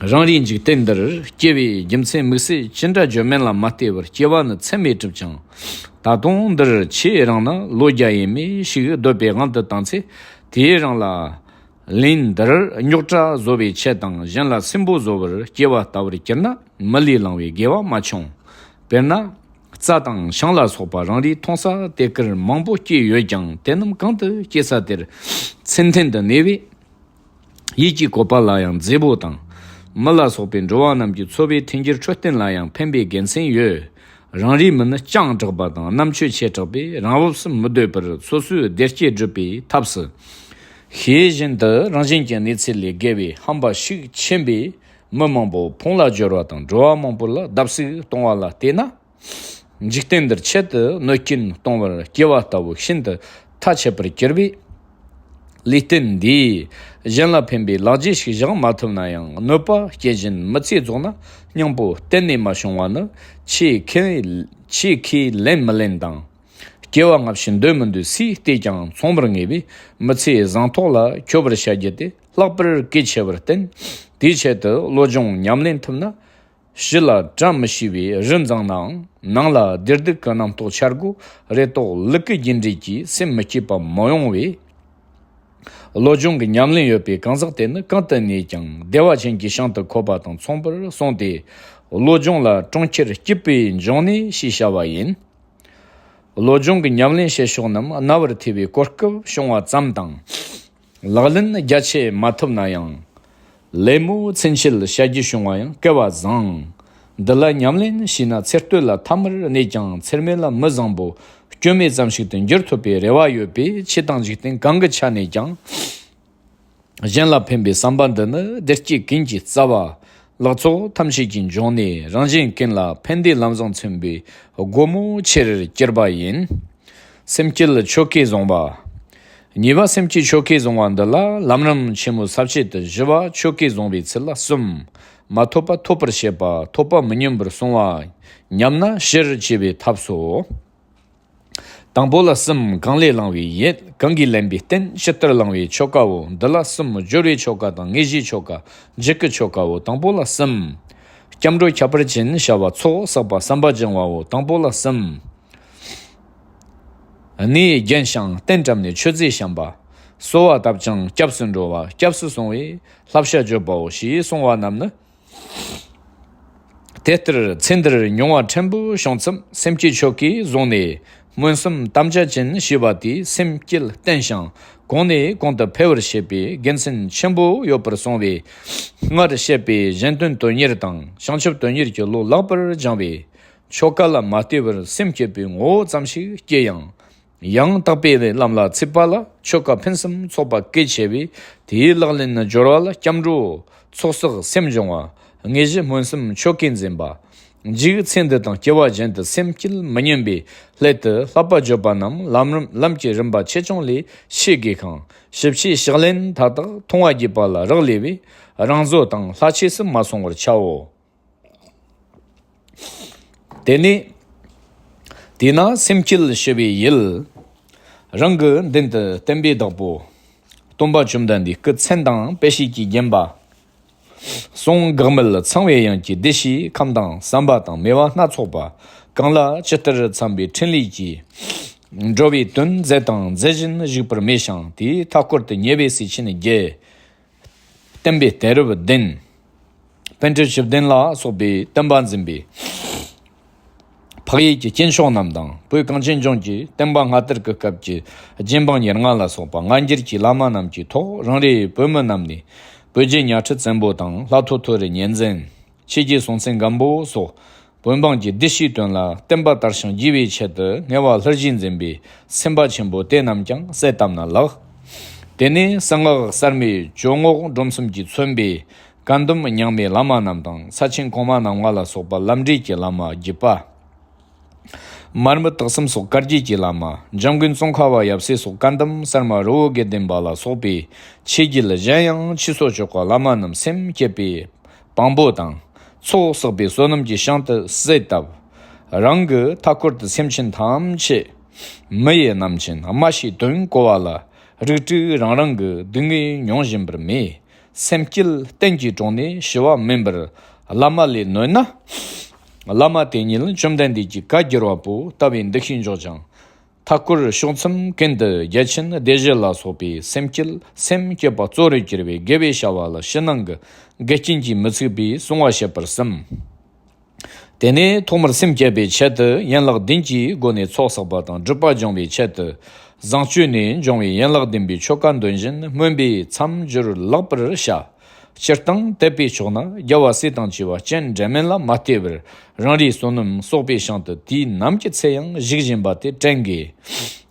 རང་རེའི་འཇིག་རྟེན་འདིར་སྐྱེ་བའི་རྒྱུ་མཚན་དམིགས་བསལ་ཅི་འདྲ་བརྗོད་མིན་ལ་མ་ལྟོས་པར་སྐྱེ་བ་ནི་མཚམས་མེད་གྲུབ་ཅིང་། ད་དུང་འདིར་ཁྱེད་རང་ནི་ལོ་བརྒྱ་ཡས་མས་ཤིག་སྡོད་པའི་དབང་དུ་བཏང་ཚེ། དེའི་རིང་ལ། ལན་འདིར་རྙོག་དྲ་བཟོ་བའི་ཆེད་དང་གཞན་ལ་སུན་པོ་བཟོ་བར་སྐྱེ་བ་ལྟ་བུར་གྱུར་ན་མི་ལས་བླང་བའི་དགེ་བ་མ་བྱུང་། དཔེར་ན། རྩྭ་དང་ཤིང་ལ་སོགས་པ་རང་རེའི་མཐོང་ས་དེ་ཀར་མང་པོ་སྐྱེས་ཡོད་ཀྱང་དེ་རྣམས་གང་དུ་སྐྱེ་ས་དེར་ཚུལ་མཐུན་དུ་གནས་པས། ཡིད་ཀྱི་བཀོད་པ་ལ་ཡང་མཛེས་པོ་དང་། མི་ལ་སོགས་པའི་འགྲོ་བ་རྣམས་ཀྱི་འཚོ་བའི་མཐུན་འགྱུར་འཕྲོད་བསྟེན་ལ་ཡང་ཕན་པའི་དགེ་མཚན་ཡོད། རང་རེའི་མི་ནི་སྤྱང་དྲགས་པ་དང་རྣམ་དཔྱོད་ཆེ་དྲགས་པས་རང་བབས་སུ་མི་སྡོད་པར་སོ་སོའི་བདེ་སྐྱིད་སྒྲུབ་པའི་ཐབས་སུ། ཤེས་བཞིན་དུ་རང་གཞན་གྱི་གནས་ཚུལ་ལས་བརྒལ་བའི་ཧམ་པ་ཤུགས་ཆེན་པོས་མི་མང་པོ་ཕུང་ལ་སྦྱོར་བ་དང་འགྲོ་བ་མང་པོ་ལ་བརྡབ་གསིག་གཏོང་བ་ལ་བལྟས་ན། འཇིག་རྟེན་འདིར་ཆེད་དུ་གནོད་སྐྱོན་གཏོང་བར་སྐྱེ་བ་ལྟ་བུ་ཤིན་ཏུ་ཐ་ཆད་པར་གྱུར་པས། ལུས་རྟེན་འདིས་གཞན་ལ་ཕན་པའི་ལག་རྗེས་ཤིག་བཞག་མ་ཐུབ་ན་ཡང་གནོད་པ་སྐྱེལ་བཞིན་མི་ཚེ་རྫོགས་ན་སྙིང་པོ་གཏན་ནས་མ་བྱུང་བ་ནི། ཆེས་ཁས་ཆེས་ཁས་ལེན་མི་ལེན་དང་། སྐྱེ་བ་སྔ་ཕྱི་འདོད་མི་འདོད་སུས་བལྟས་ཀྱང་མཚུངས་པར་ངེས་པས། མི་ཚེ་བཟང་ཐོག་ལ་འཁྱོལ་བར་བྱ་རྒྱུ་དེ་ལྷག་པར་གལ་ཆེ་བར་བརྟེན། དེའི་ཆེད་དུ་བློ་སྦྱོང་ཉམས་ལེན་ཐུབ་ན། ཕྱི་ལ་བཀྲ་མི་ཤིས་པའི་རི་འཛེགས་ནའང་། ནང་ལ་བདེ་སྡུག་གི་རྣམ་རྟོག་འཆར་སྒོ་རེ་དོགས་ལུ་གུ་རྒྱུ་འབྲས་ཀྱིས་སེམས་མི་སྐྱིད་པ་མི་ཡོང་བས། བློ་སྦྱོང་གི་ཉམས་ལེན་ཡོད་པའི་གང་ཟག་དེ་ནི་གང་དུ་གནས་ཀྱང་བདེ་བ་ཅན་གྱི་ཞིང་དུ་འཁོད་པ་དང་མཚུངས་པར་གསུངས་ཏེ། བློ་སྦྱོང་ལ་གྲོང་ཁྱེར་སྐྱིད་པའི་འབྱུང་གནས་ཞེས་བྱ་བ་ཡིན། བློ་སྦྱོང་གི་ཉམས་ལེན་བྱེད་ཕྱོགས་རྣམས་རྣ་བར་ཐོས་པའི་གོ་སྐབས་བྱུང་བ་ཙམ་དང་། ལག་ལེན་རྒྱ་ཆེ་མ་ཐུབ་ན་ཡང་། ལད་མོ་ཚུན་ཆད་བྱ་རྒྱུ་བྱུང་བ་ཡང་སྐལ་བ་བཟང་། འདི་ལ་ཉམས་ལེན་བྱས་ན་ཚེ་སྟོད་ལ་ཐ་མར་གནས་ཀྱང་ཚེ་སྨད་ལ་མི་བཟང་པོ་སྐྱོན་མེད་ཙམ་ཞིག་ཏུ་འགྱུར་ཐུབ་པའི་རེ་བ་ཡོད་པས། ཆོས་དང་འཇིག་རྟེན་གང་གི་ཆ་ནས་ཀྱང་། གཞན་ལ་ཕན་པའི་བསམ་པ་འདི་ནི་བདེ་སྐྱིད་ཀུན་གྱི་རྩ་བ། ལེགས་ཚོགས་ཐམས་ཅད་ཀྱི་འབྱུང་གནས། རང་གཞན་ཀུན་ལ་ཕན་བདེའི་ལམ་བཟང་མཚོན་པའི་སྒོ་མོ་ཆེར་གྱུར་པ་ཡིན། སེམས་བསྐྱེད་ཆོ་གས་བཟུང་བ། གཉིས་པ་སེམས་བསྐྱེད་ཆོ་གས་བཟུང་བ་འདི་ལ་ལམ་རིམ་ཆེན་མོ་ས་བཅད་དུ་བཞི་པ་ཆོ་གས་བཟུང་བའི་ཚུལ་ལ་གསུམ། མ་ཐོབ་པ་ཐོབ་པར་བྱེད་པ། ཐོབ་པ་མི་ཉམས་པར་བསྲུང་བ། ཉམས་ན་ཕྱིར་བཅོས་པའི་ཐབས་སོ། དང་པོ་ལ་གསུམ། གང་ལས་བླངས་པའི་ཡིད། གང་གིས་ལེན་པའི་རྟེན། ཇི་ལྟར་བླངས་པའི་ཆོ་གའོ། འདི་ལ་གསུམ། སྦྱོར་བའི་ཆོ་ག་དང་དངོས་གཞིའི་ཆོ་ག། འཇུག་གི་ཆོ་གའོ། དང་པོ་ལ་གསུམ། སྐྱབས་འགྲོ་ཁྱད་པར་ཅན་བྱ་བ་ཚོགས་བསགས་པ་བསམ་པ་སྦྱང་བའོ། དང་པོ་ལ་གསུམ། གནས་རྒྱན་ཞིང་རྟེན་བཀྲམ་ནས་མཆོད་རྫས་བཤམས་པ། གསོལ་བ་བཏབ་ཅིང་སྐྱབས་སུ་འགྲོ་བ། སྐྱབས་སུ་སོང་བས་བསླབ་བྱ་བརྗོད་པའོ་ཞེས་གསུངས་པ་རྣམས་ནི། དེ་ལྟར་ཚེ་འདིར་མྱོང་བ་ཕྲན་བུ་བྱུང་ཙམ་སེམས་བསྐྱེད་ཆོ་གས་བཟུང་ནས། སྨོན་སེམས་དམ་བཅའ་ཅན་ཞེས་པ་དེས་སེམས་བསྐྱེད་བརྟན་ཞིང་གོང་ནས་གོང་དུ་འཕེལ་བར་བྱེད་པའི་དགེ་མཚན་ཆེན་པོ་ཡོད་པར་གསུངས་པས། སྔར་བཤད་པའི་གཞན་དོན་དོན་གཉེར་དང་བྱང་ཆུབ་དོན་གཉེར་གྱི་བློ་ལེགས་པར་སྦྱངས་པས། ཆོ་ག་ལ་མ་བལྟས་པར་སེམས་བསྐྱེད་པའི་ངོ་བོ་ཙམ་ཞིག་སྐྱེ་ཡང་། ཡང་དག་པའི་ལམ་ལ་ཚུད་པ་ལ་ཆོ་ག་ཕུན་སུམ་ཚོགས་པ་གལ་ཆེ་བས། དེའི་ལག་ལེན་སྦྱོར་བ་ལ་སྐྱབས་འགྲོ་ཚོགས་བསགས་སེམས་སྦྱོང་བ། དངོས་གཞི་སྨོན་སེམས་ཆོ་གས་འཛིན་པ། འཇིག་ཚེ་འདི་དང་སྐྱེ་བ་གཞན་དུ་སེམས་བསྐྱེད་མི་ཉམས་པའི་སླད་དུ་བསླབ་པ་བརྗོད་པ་རྣམས་ལམ་རིམ་ལམ་གྱི་རིམ་པ་ཆེ་ཆུང་ལས་ཤེས་དགོས་ཤིང་། ཞིབ་ཆའི་ཕྱག་ལེན་མཐའ་དག་མཐོང་བ་བརྒྱུད་པ་ལ་རག་ལས་པས། རང་བཟོ་དང་ལྷ་ཆོས་སུ་མ་སོང་བར་བྱའོ། དེ་ནས། དེས་ན་སེམས་བསྐྱེད་ཞི་བའི་ཡུལ། རང་གི་མདུན་དུ་བསྟན་པའི་བདག་པོ། སྟོན་པ་བཅོམ་ལྡན་འདས་སྐུ་མཚན་དང་དཔེ་བྱད་ཀྱིས་བརྒྱན་པ། གསུང་འགག་མེད་ཚངས་པའི་དབྱངས་ཀྱིས་བདེ་བྱེད་ཁམས་དང་བསམ་པ་དང་མོས་པ་སྣ་ཚོགས་པ། གང་ལ་ཇི་ལྟར་འཚམ་པའི་ཕྲིན་ལས་ཀྱིས། འགྲོ་བའི་དོན་མཛད་དང་མཛད་བཞིན་བཞུགས་པར་མོས་ཤིང་། དེའི་མཐའ་སྐོར་དུ་ཉེ་བའི་སྲས་ཆེན་བརྒྱད། བསྟན་པའི་གཏད་རབས་བདུན། པཎ་ཌི་ཏ་བཅུ་བདུན་ལ་སོགས་པའི་བསྟན་པ་འཛིན་པའི་འཕགས་ཡུལ་གྱི་སྐྱེས་མཆོག་རྣམས་དང་། བོད་གངས་ཅན་ལྗོངས་ཀྱི་བསྟན་པ་སྔ་དར་གྱི་སྐབས་ཀྱི་རྗེ་འབངས་ཉེར་ལྔ་ལ་སོགས་པ་སྔ་འགྱུར་གྱི་བླ་མ་རྣམས་ཀྱི་ཐོག་རང་རེའི་བོད་མི་རྣམས་ནས་བོད་རྗེ་གཉའ་ཁྲི་བཙན་པོ་དང་ལྷ་ཐོ་ཐོ་རི་གཉན་བཙན། ཆོས་རྗེ་སྲོང་བཙན་སྒམ་པོ་སོགས་བོད་འབངས་ཀྱི་བདེ་སྐྱིད་དོན་ལ་བསྟན་པ་དར་ཞིང་རྒྱས་པའི་ཆེད་དུ་ངལ་བ་ལྷུར་བཞེས་འཛིན་པའི་སེམས་དཔའ་ཆེན་པོ་དེ་རྣམས་ཀྱང་གསལ་བཏབ་ན་ལགས། དེ་ནས་གསང་སྔགས་གསར་མའི་ཇོ་བོ་རྫོགས་སངས་ཀྱིས་མཚོན་པའི་བཀའ་གདམས་རྙིང་མའི་བླ་མ་རྣམས་དང་ས་ཆེན་གོང་མ་རྣམ་ལྔ་ལ་སོགས་པ་ལམ་འབྲས་ཀྱི་བླ་མ་བརྒྱུད་པ། མར་མི་དྭགས་གསུམ་སོགས་བཀའ་བརྒྱུད་ཀྱི་བླ་མ། འཇམ་མགོན་ཙོང་ཁ་པ་ཡབ་སྲས་སོགས་བཀའ་གདམས་གསར་མ་རི་བོ་དགེ་ལྡན་པ་ལ་སོགས་པའི་ཆོས་བརྒྱུད་གཞན་ཡང་ཆོས་སོ་ཅོག་གི་བླ་མ་རྣམས་སེམས་བསྐྱེད་པའི་དཔང་པོ་དང་། ཚོགས་བསགས་པའི་བསོད་ནམས་ཀྱི་ཞིང་དུ་གསལ་བཏབ། རང་གི་མཐའ་སྐོར་དུ་སེམས་ཅན་ཐམས་ཅད་མི་ཡི་རྣམ་མཁྱེན་སྨྲ་ཤེས་དོན་གོ་བ་ལ་རིགས་དྲུག་རང་རང་གི་སྡུག་བསྔལ་མྱོང་བཞིན་པར་མོས། སེམས་བསྐྱེད་གཏན་གྱི་དྲུང་ནས་ཞི་བ་མིན་པར་བླ་མ་ལས་ནོན་ན། བླ་མ་དེ་ཉིད་བཅོམ་ལྡན་འདས་ཀྱི་བཀའ་བསྒྱུར་བ་པོ་ལྟ་བུའི་འདུ་ཤེས་འཇོག་ཅིང་། མཐའ་སྐོར་ཕྱོགས་མཚམས་ཀུན་ཏུ་རྒྱལ་ཆེན་སྡེ་བཞི་ལ་སོགས་པའི་སེམས་བསྐྱེད་སེམས་བསྐྱེད་པ་གཙོ་རུ་གྱུར་པའི་དགེ་བའི་བྱ་བ་ལ་ཕྱི་ནང་གི་འགལ་རྐྱེན་གྱིས་མི་ཚུགས་པའི་བསྲུང་བ་བྱེད་པར་བསམ། དེ་ནས་ཐོག་མར་སེམས་བསྐྱེད་པའི་ཆེད་དུ་ཡན་ལག་བདུན་གྱི་སྒོ་ནས་ཚོགས་བསགས་པ་དང་སྒྲིབ་པ་སྦྱོང་བའི་ཆེད་དུ་བཟང་སྤྱོད་ནས་འབྱུང་བའི་ཡན་ལག་བདུན་པའི་ཆོ་ག་འདོན་བཞིན་སྨོན་པའི་མཚམས་སྦྱོར་ལེགས་པར་བྱ། སྤྱིར་བཏང་དད་པའི་ཕྱོགས་ན་རྒྱལ་བ་སྲས་དང་བཅས་པ་སྤྱན་འདྲེན་མིན་ལ་མ་ལྟོས་པར་རང་རེའི་བསོད་ནམས་གསོག་པའི་ཞིང་དུ་དུས་ནམ་གྱི་ཚེ་ཡང་བཞུགས་བཞིན་པ་དེ་དྲན་དགོས།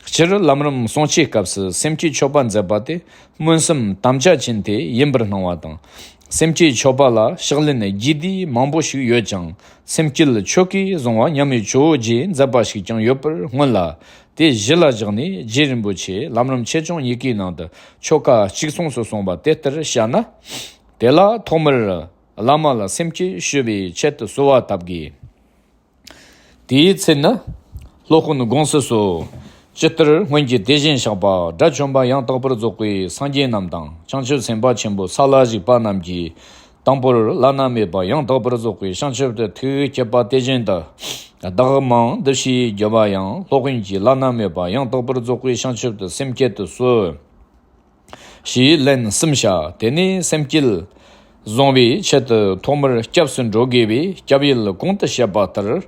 སྤྱིར་ལམ་རིམ་བསྲུང་བྱའི་སྐབས་སུ་སེམས་བསྐྱེད་མཆོད་པ་མཛད་པ་དེ་སྨོན་སེམས་དམ་བཅའ་ཅན་དེ་ཡིན་པར་སྣང་བ་དང་། སེམས་བསྐྱེད་མཆོད་པ་ལ་ཕྱག་ལེན་རྒྱས་བསྡུས་མང་པོ་ཞིག་ཡོད་ཀྱང་། སེམས་བསྐྱེད་ཆོ་གས་བཟུང་བ་མཉམ་མེད་ཇོ་བོ་རྗེས་མཛད་པ་ཞིག་ཀྱང་ཡོད་པར་མངོན་ལ། དེ་གཞི་ལ་བཞག་ནས་རྗེ་རིན་པོ་ཆེས་ལམ་རིམ་ཆེ་ཆུང་གཉིས་ཀའི་ནང་དུ་ཆོ་ག་གཅིག་མཚུངས་སུ་གསུངས་པ་དེ་ལྟར་བྱ་ན། དེ་ལ་ཐོག་མར་བླ་མ་ལ་སེམས་བསྐྱེད་ཞུ་བའི་ཆེད་དུ་གསོལ་བ་བཏབ་དགོས། དེའི་ཚེ་ན། སློབ་དཔོན་དགོངས་སུ་གསོལ། ཇི་ལྟར་སྔོན་གྱི་དེ་བཞིན་གཤེགས་པ་དགྲ་བཅོམ་པ་ཡང་དག་པར་རྫོགས་པའི་སངས་རྒྱས་རྣམས་དང་བྱང་ཆུབ་སེམས་དཔའ་ཆེན་པོ་སཱ་ལ་ཞིག་པ་རྣམས་ཀྱིས། དང་པོར་བླ་ན་མེད་པ་ཡང་དག་པར་རྫོགས་པའི་བྱང་ཆུབ་ཏུ་ཐུགས་བསྐྱེད་པ་དེ་བཞིན་དུ། བདག་མིང་འདི་ཞེས་བགྱི་བ་ཡང་སློབ་དཔོན་གྱིས་བླ་ན་མེད་པ་ཡང་དག་པར་རྫོགས་པའི་བྱང་ཆུབ་ཏུ་སེམས་བསྐྱེད་དུ་གསོལ། ཞེས་ལན་གསུམ་བྱ། དེ་ནས་སེམས་བསྐྱེད་བཟུང་བའི་ཆེད་དུ་ཐོག་མར་སྐྱབས་སུ་འགྲོ་དགོས་པས་སྐྱབས་ཡུལ་གོང་དུ་བཤད་པ་ལྟར།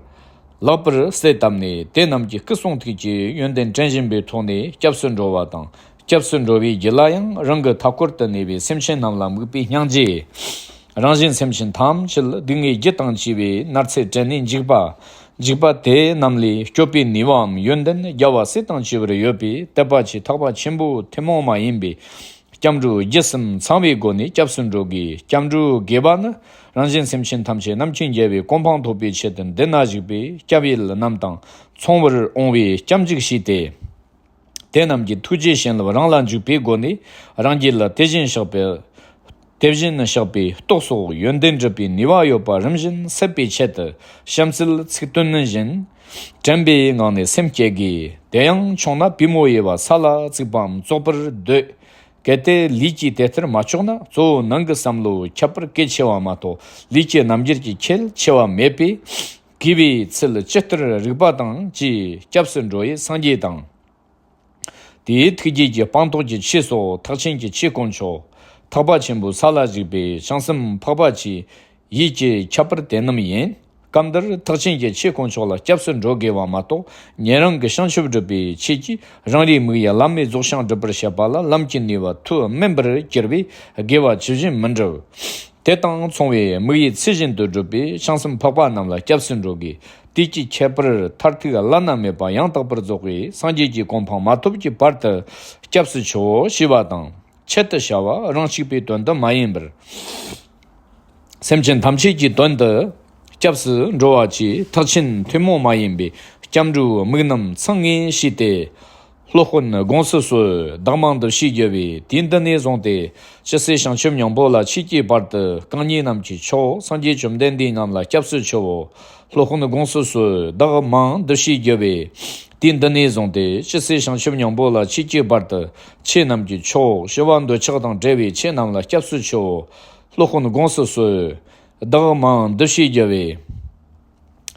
ལེགས་པར་གསལ་བཏབ་ནས་དེ་རྣམས་ཀྱི་སྐུ་གསུང་ཐུགས་ཀྱི་ཡོན་ཏན་དྲན་བཞིན་པའི་ཐོག་ནས་སྐྱབས་སུ་འགྲོ་བ་དང་། སྐྱབས་སུ་འགྲོ་བའི་རྒྱུད་ལ་ཡང་རང་གི་མཐའ་སྐོར་དུ་གནས་པའི་སེམས་ཅན་རྣམས་ལ་དམིགས་པའི་སྙིང་རྗེ། རང་གཞན་སེམས་ཅན་ཐམས་ཅད་སྡུག་བསྔལ་རྒྱུ་དང་བཅས་པའི་མནར་ཚད་དྲན་ནས་འཇིགས་པ། འཇིགས་པ་དེ་རྣམས་ལས་སྐྱོབ་པའི་ནུས་པའམ་ཡོན་ཏན་རྒྱལ་བ་སྲས་དང་བཅས་པར་ཡོད་པས་དད་པ་ཆེས་ཐག་པ་ཆེན་པོ་ཐུན་མོང་མ་ཡིན་པའི་སྐྱབས་འགྲོ་རྒྱུད་གསུམ་ཚང་བའི་སྒོ་ནས་སྐྱབས་སུ་འགྲོ་དགོས། སྐྱབས་འགྲོ་དགོས་པ་ནི་རང་གཞན་སེམས་ཅན་ཐམས་ཅད་རྣམ་མཁྱེན་རྒྱལ་བའི་གོ་འཕང་ཐོབ་པའི་ཆེད་དུ་འདི་ན་བཞུགས་པའི་སྐྱབས་ཡུལ་རྣམས་དང་མཚུངས་པར་འོང་བའི་སྐྱབས་འཇུག་ཞུས་ཏེ། དེ་རྣམས་ཀྱི་ཐུགས་རྗེའི་བྱིན་རླབས་རང་ལ་འཇུག་པའི་སྒོ་ནས་རང་རྒྱུད་ལ་དེ་བཞིན་གཤེགས་པའི་དེ་བཞིན་གཤེགས་པའི་སྟོབས་སོགས་ཡོན་ཏན་སྒྲུབ་པའི་ནུས་པ་ཡོད་པ་རིམ་བཞིན་སད་པའི་ཆེད་དུ་བྱམས་བརྩེའི་ཚིག་བཏོན་བཞིན་དྲན་པའི་ངང་ནས་སེམས་བསྐྱེད་དགོས། དེ་ཡང་ཆུང་ན་པུས་མོ་གཡས་པ་ས་ལ་བཙུགས་པའམ་བཙུགས་པར་འདོད། གལ་ཏེ་ལུས་ཀྱིས་དེ་ལྟར་མ་ལྕོགས་ན་གཙོ་བོ་ནང་གི་བསམ་བློ་ཁྱད་པར་གལ་ཆེ་བ་མ་གཏོགས་ལུས་ཀྱི་རྣམ་འགྱུར་གྱི་ཁྱད་ཆེ་བ་མེད་པས། གུས་པའི་ཚུལ་ཇི་ལྟར་རིགས་པ་དང་བཅས་སྐྱབས་སུ་འགྲོ་བའི་སངས་རྒྱས་དང་། དེའི་ཐུགས་རྗེ་གི་སྤངས་རྟོགས་ཀྱི་ཆོས་སོགས་ཐེག་ཆེན་གྱི་ཆོས་དཀོན་མཆོག་ཐེག་པ་ཆེན་པོའི་ས་ལ་བཞུགས་པའི་བྱང་སེམས་འཕགས་པ་ཆེ་ཡིད་ཀྱི་ཁྱད་པར་དེ་རྣམས་ཡིན། སྐབས་འདིར་ཐེག་ཆེན་གྱི་ཆོས་དཀོན་མཆོག་ལ་སྐྱབས་སུ་འགྲོ་དགོས་པ་མ་གཏོགས། ཉན་རང་གི་བྱང་ཆུབ་སྒྲུབ་པའི་ཆེད་ཀྱི་རང་རེའི་དམིགས་ཡུལ་བླ་མེད་རྫོགས་བྱང་སྒྲུབ་པར་བྱེད་པ་ལ་ལམ་གྱི་ནུས་པ་ཐུགས་དམན་པར་གྱུར་པས་དགེ་བ་ཇི་བཞིན་མི་འགྲུབ། དེ་དང་མཚུངས་པའི་དམིགས་ཡུལ་ཚུལ་བཞིན་དུ་སྒྲུབ་པའི་བྱང་སེམས་འཕགས་པ་རྣམས་ལ་སྐྱབས་སུ་འགྲོ་དགོས། དུས་ཀྱི་ཁྱད་པར་མཐར་ཐུག་བླ་ན་མེད་པ་ཡང་དག་པར་རྫོགས་པའི་སངས་རྒྱས་ཀྱི་གོ་འཕང་མ་ཐོབ་ཀྱི་བར་དུ་སྐྱབས་སུ་མཆིའོ་ཞེས་པ་དང་། ཆེད་དུ་བྱ་བ་རང་གཅིག་པའི་དོན་དུ་མ་ཡིན་པར། སེམས་ཅན་ཐམས་ཅད་ཀྱི་དོན་དུ་སྐྱབས་སུ་འགྲོ་བ་བཅས་ཐེག་ཆེན་ཐུན་མོང་མ་ཡིན་པའི་སྐྱབས་འགྲོའི་དམིགས་རྣམ་ཚང་ངེས་ཤེས་ཏེ། སློབ་དཔོན་དགོངས་སུ་གསོལ། བདག་མིང་འདི་ཞེས་བགྱི་བས། དུས་འདི་ནས་བཟུང་སྟེ་ཇི་སྲིད་བྱང་ཆུབ་སྙིང་པོ་ལ་མཆིས་ཀྱི་བར་དུ་རྐང་གཉིས་རྣམས་ཀྱི་མཆོག་སངས་རྒྱས་བཅོམ་ལྡན་འདས་རྣམས་ལ་སྐྱབས་སུ་མཆིའོ། སློབ་དཔོན་དགོངས་སུ་གསོལ། བདག་མིང་འདི་ཞེས་བགྱི་བས། དུས་འདི་ནས་བཟུང་སྟེ་ཇི་སྲིད་བྱང་ཆུབ་སྙིང་པོ་ལ་མཆིས་ཀྱི་བར་དུ་ཆོས་རྣམས་ཀྱི་མཆོག་ཞི་བ་འདོད་ཆགས་དང་བྲལ་བའི་ཆོས་རྣམས་ལ་སྐྱབས་སུ་མཆིའོ། སློབ་དཔོན་དགོངས་སུ་གསོལ། བདག་མིང་འདི་ཞེས་བགྱི་བས།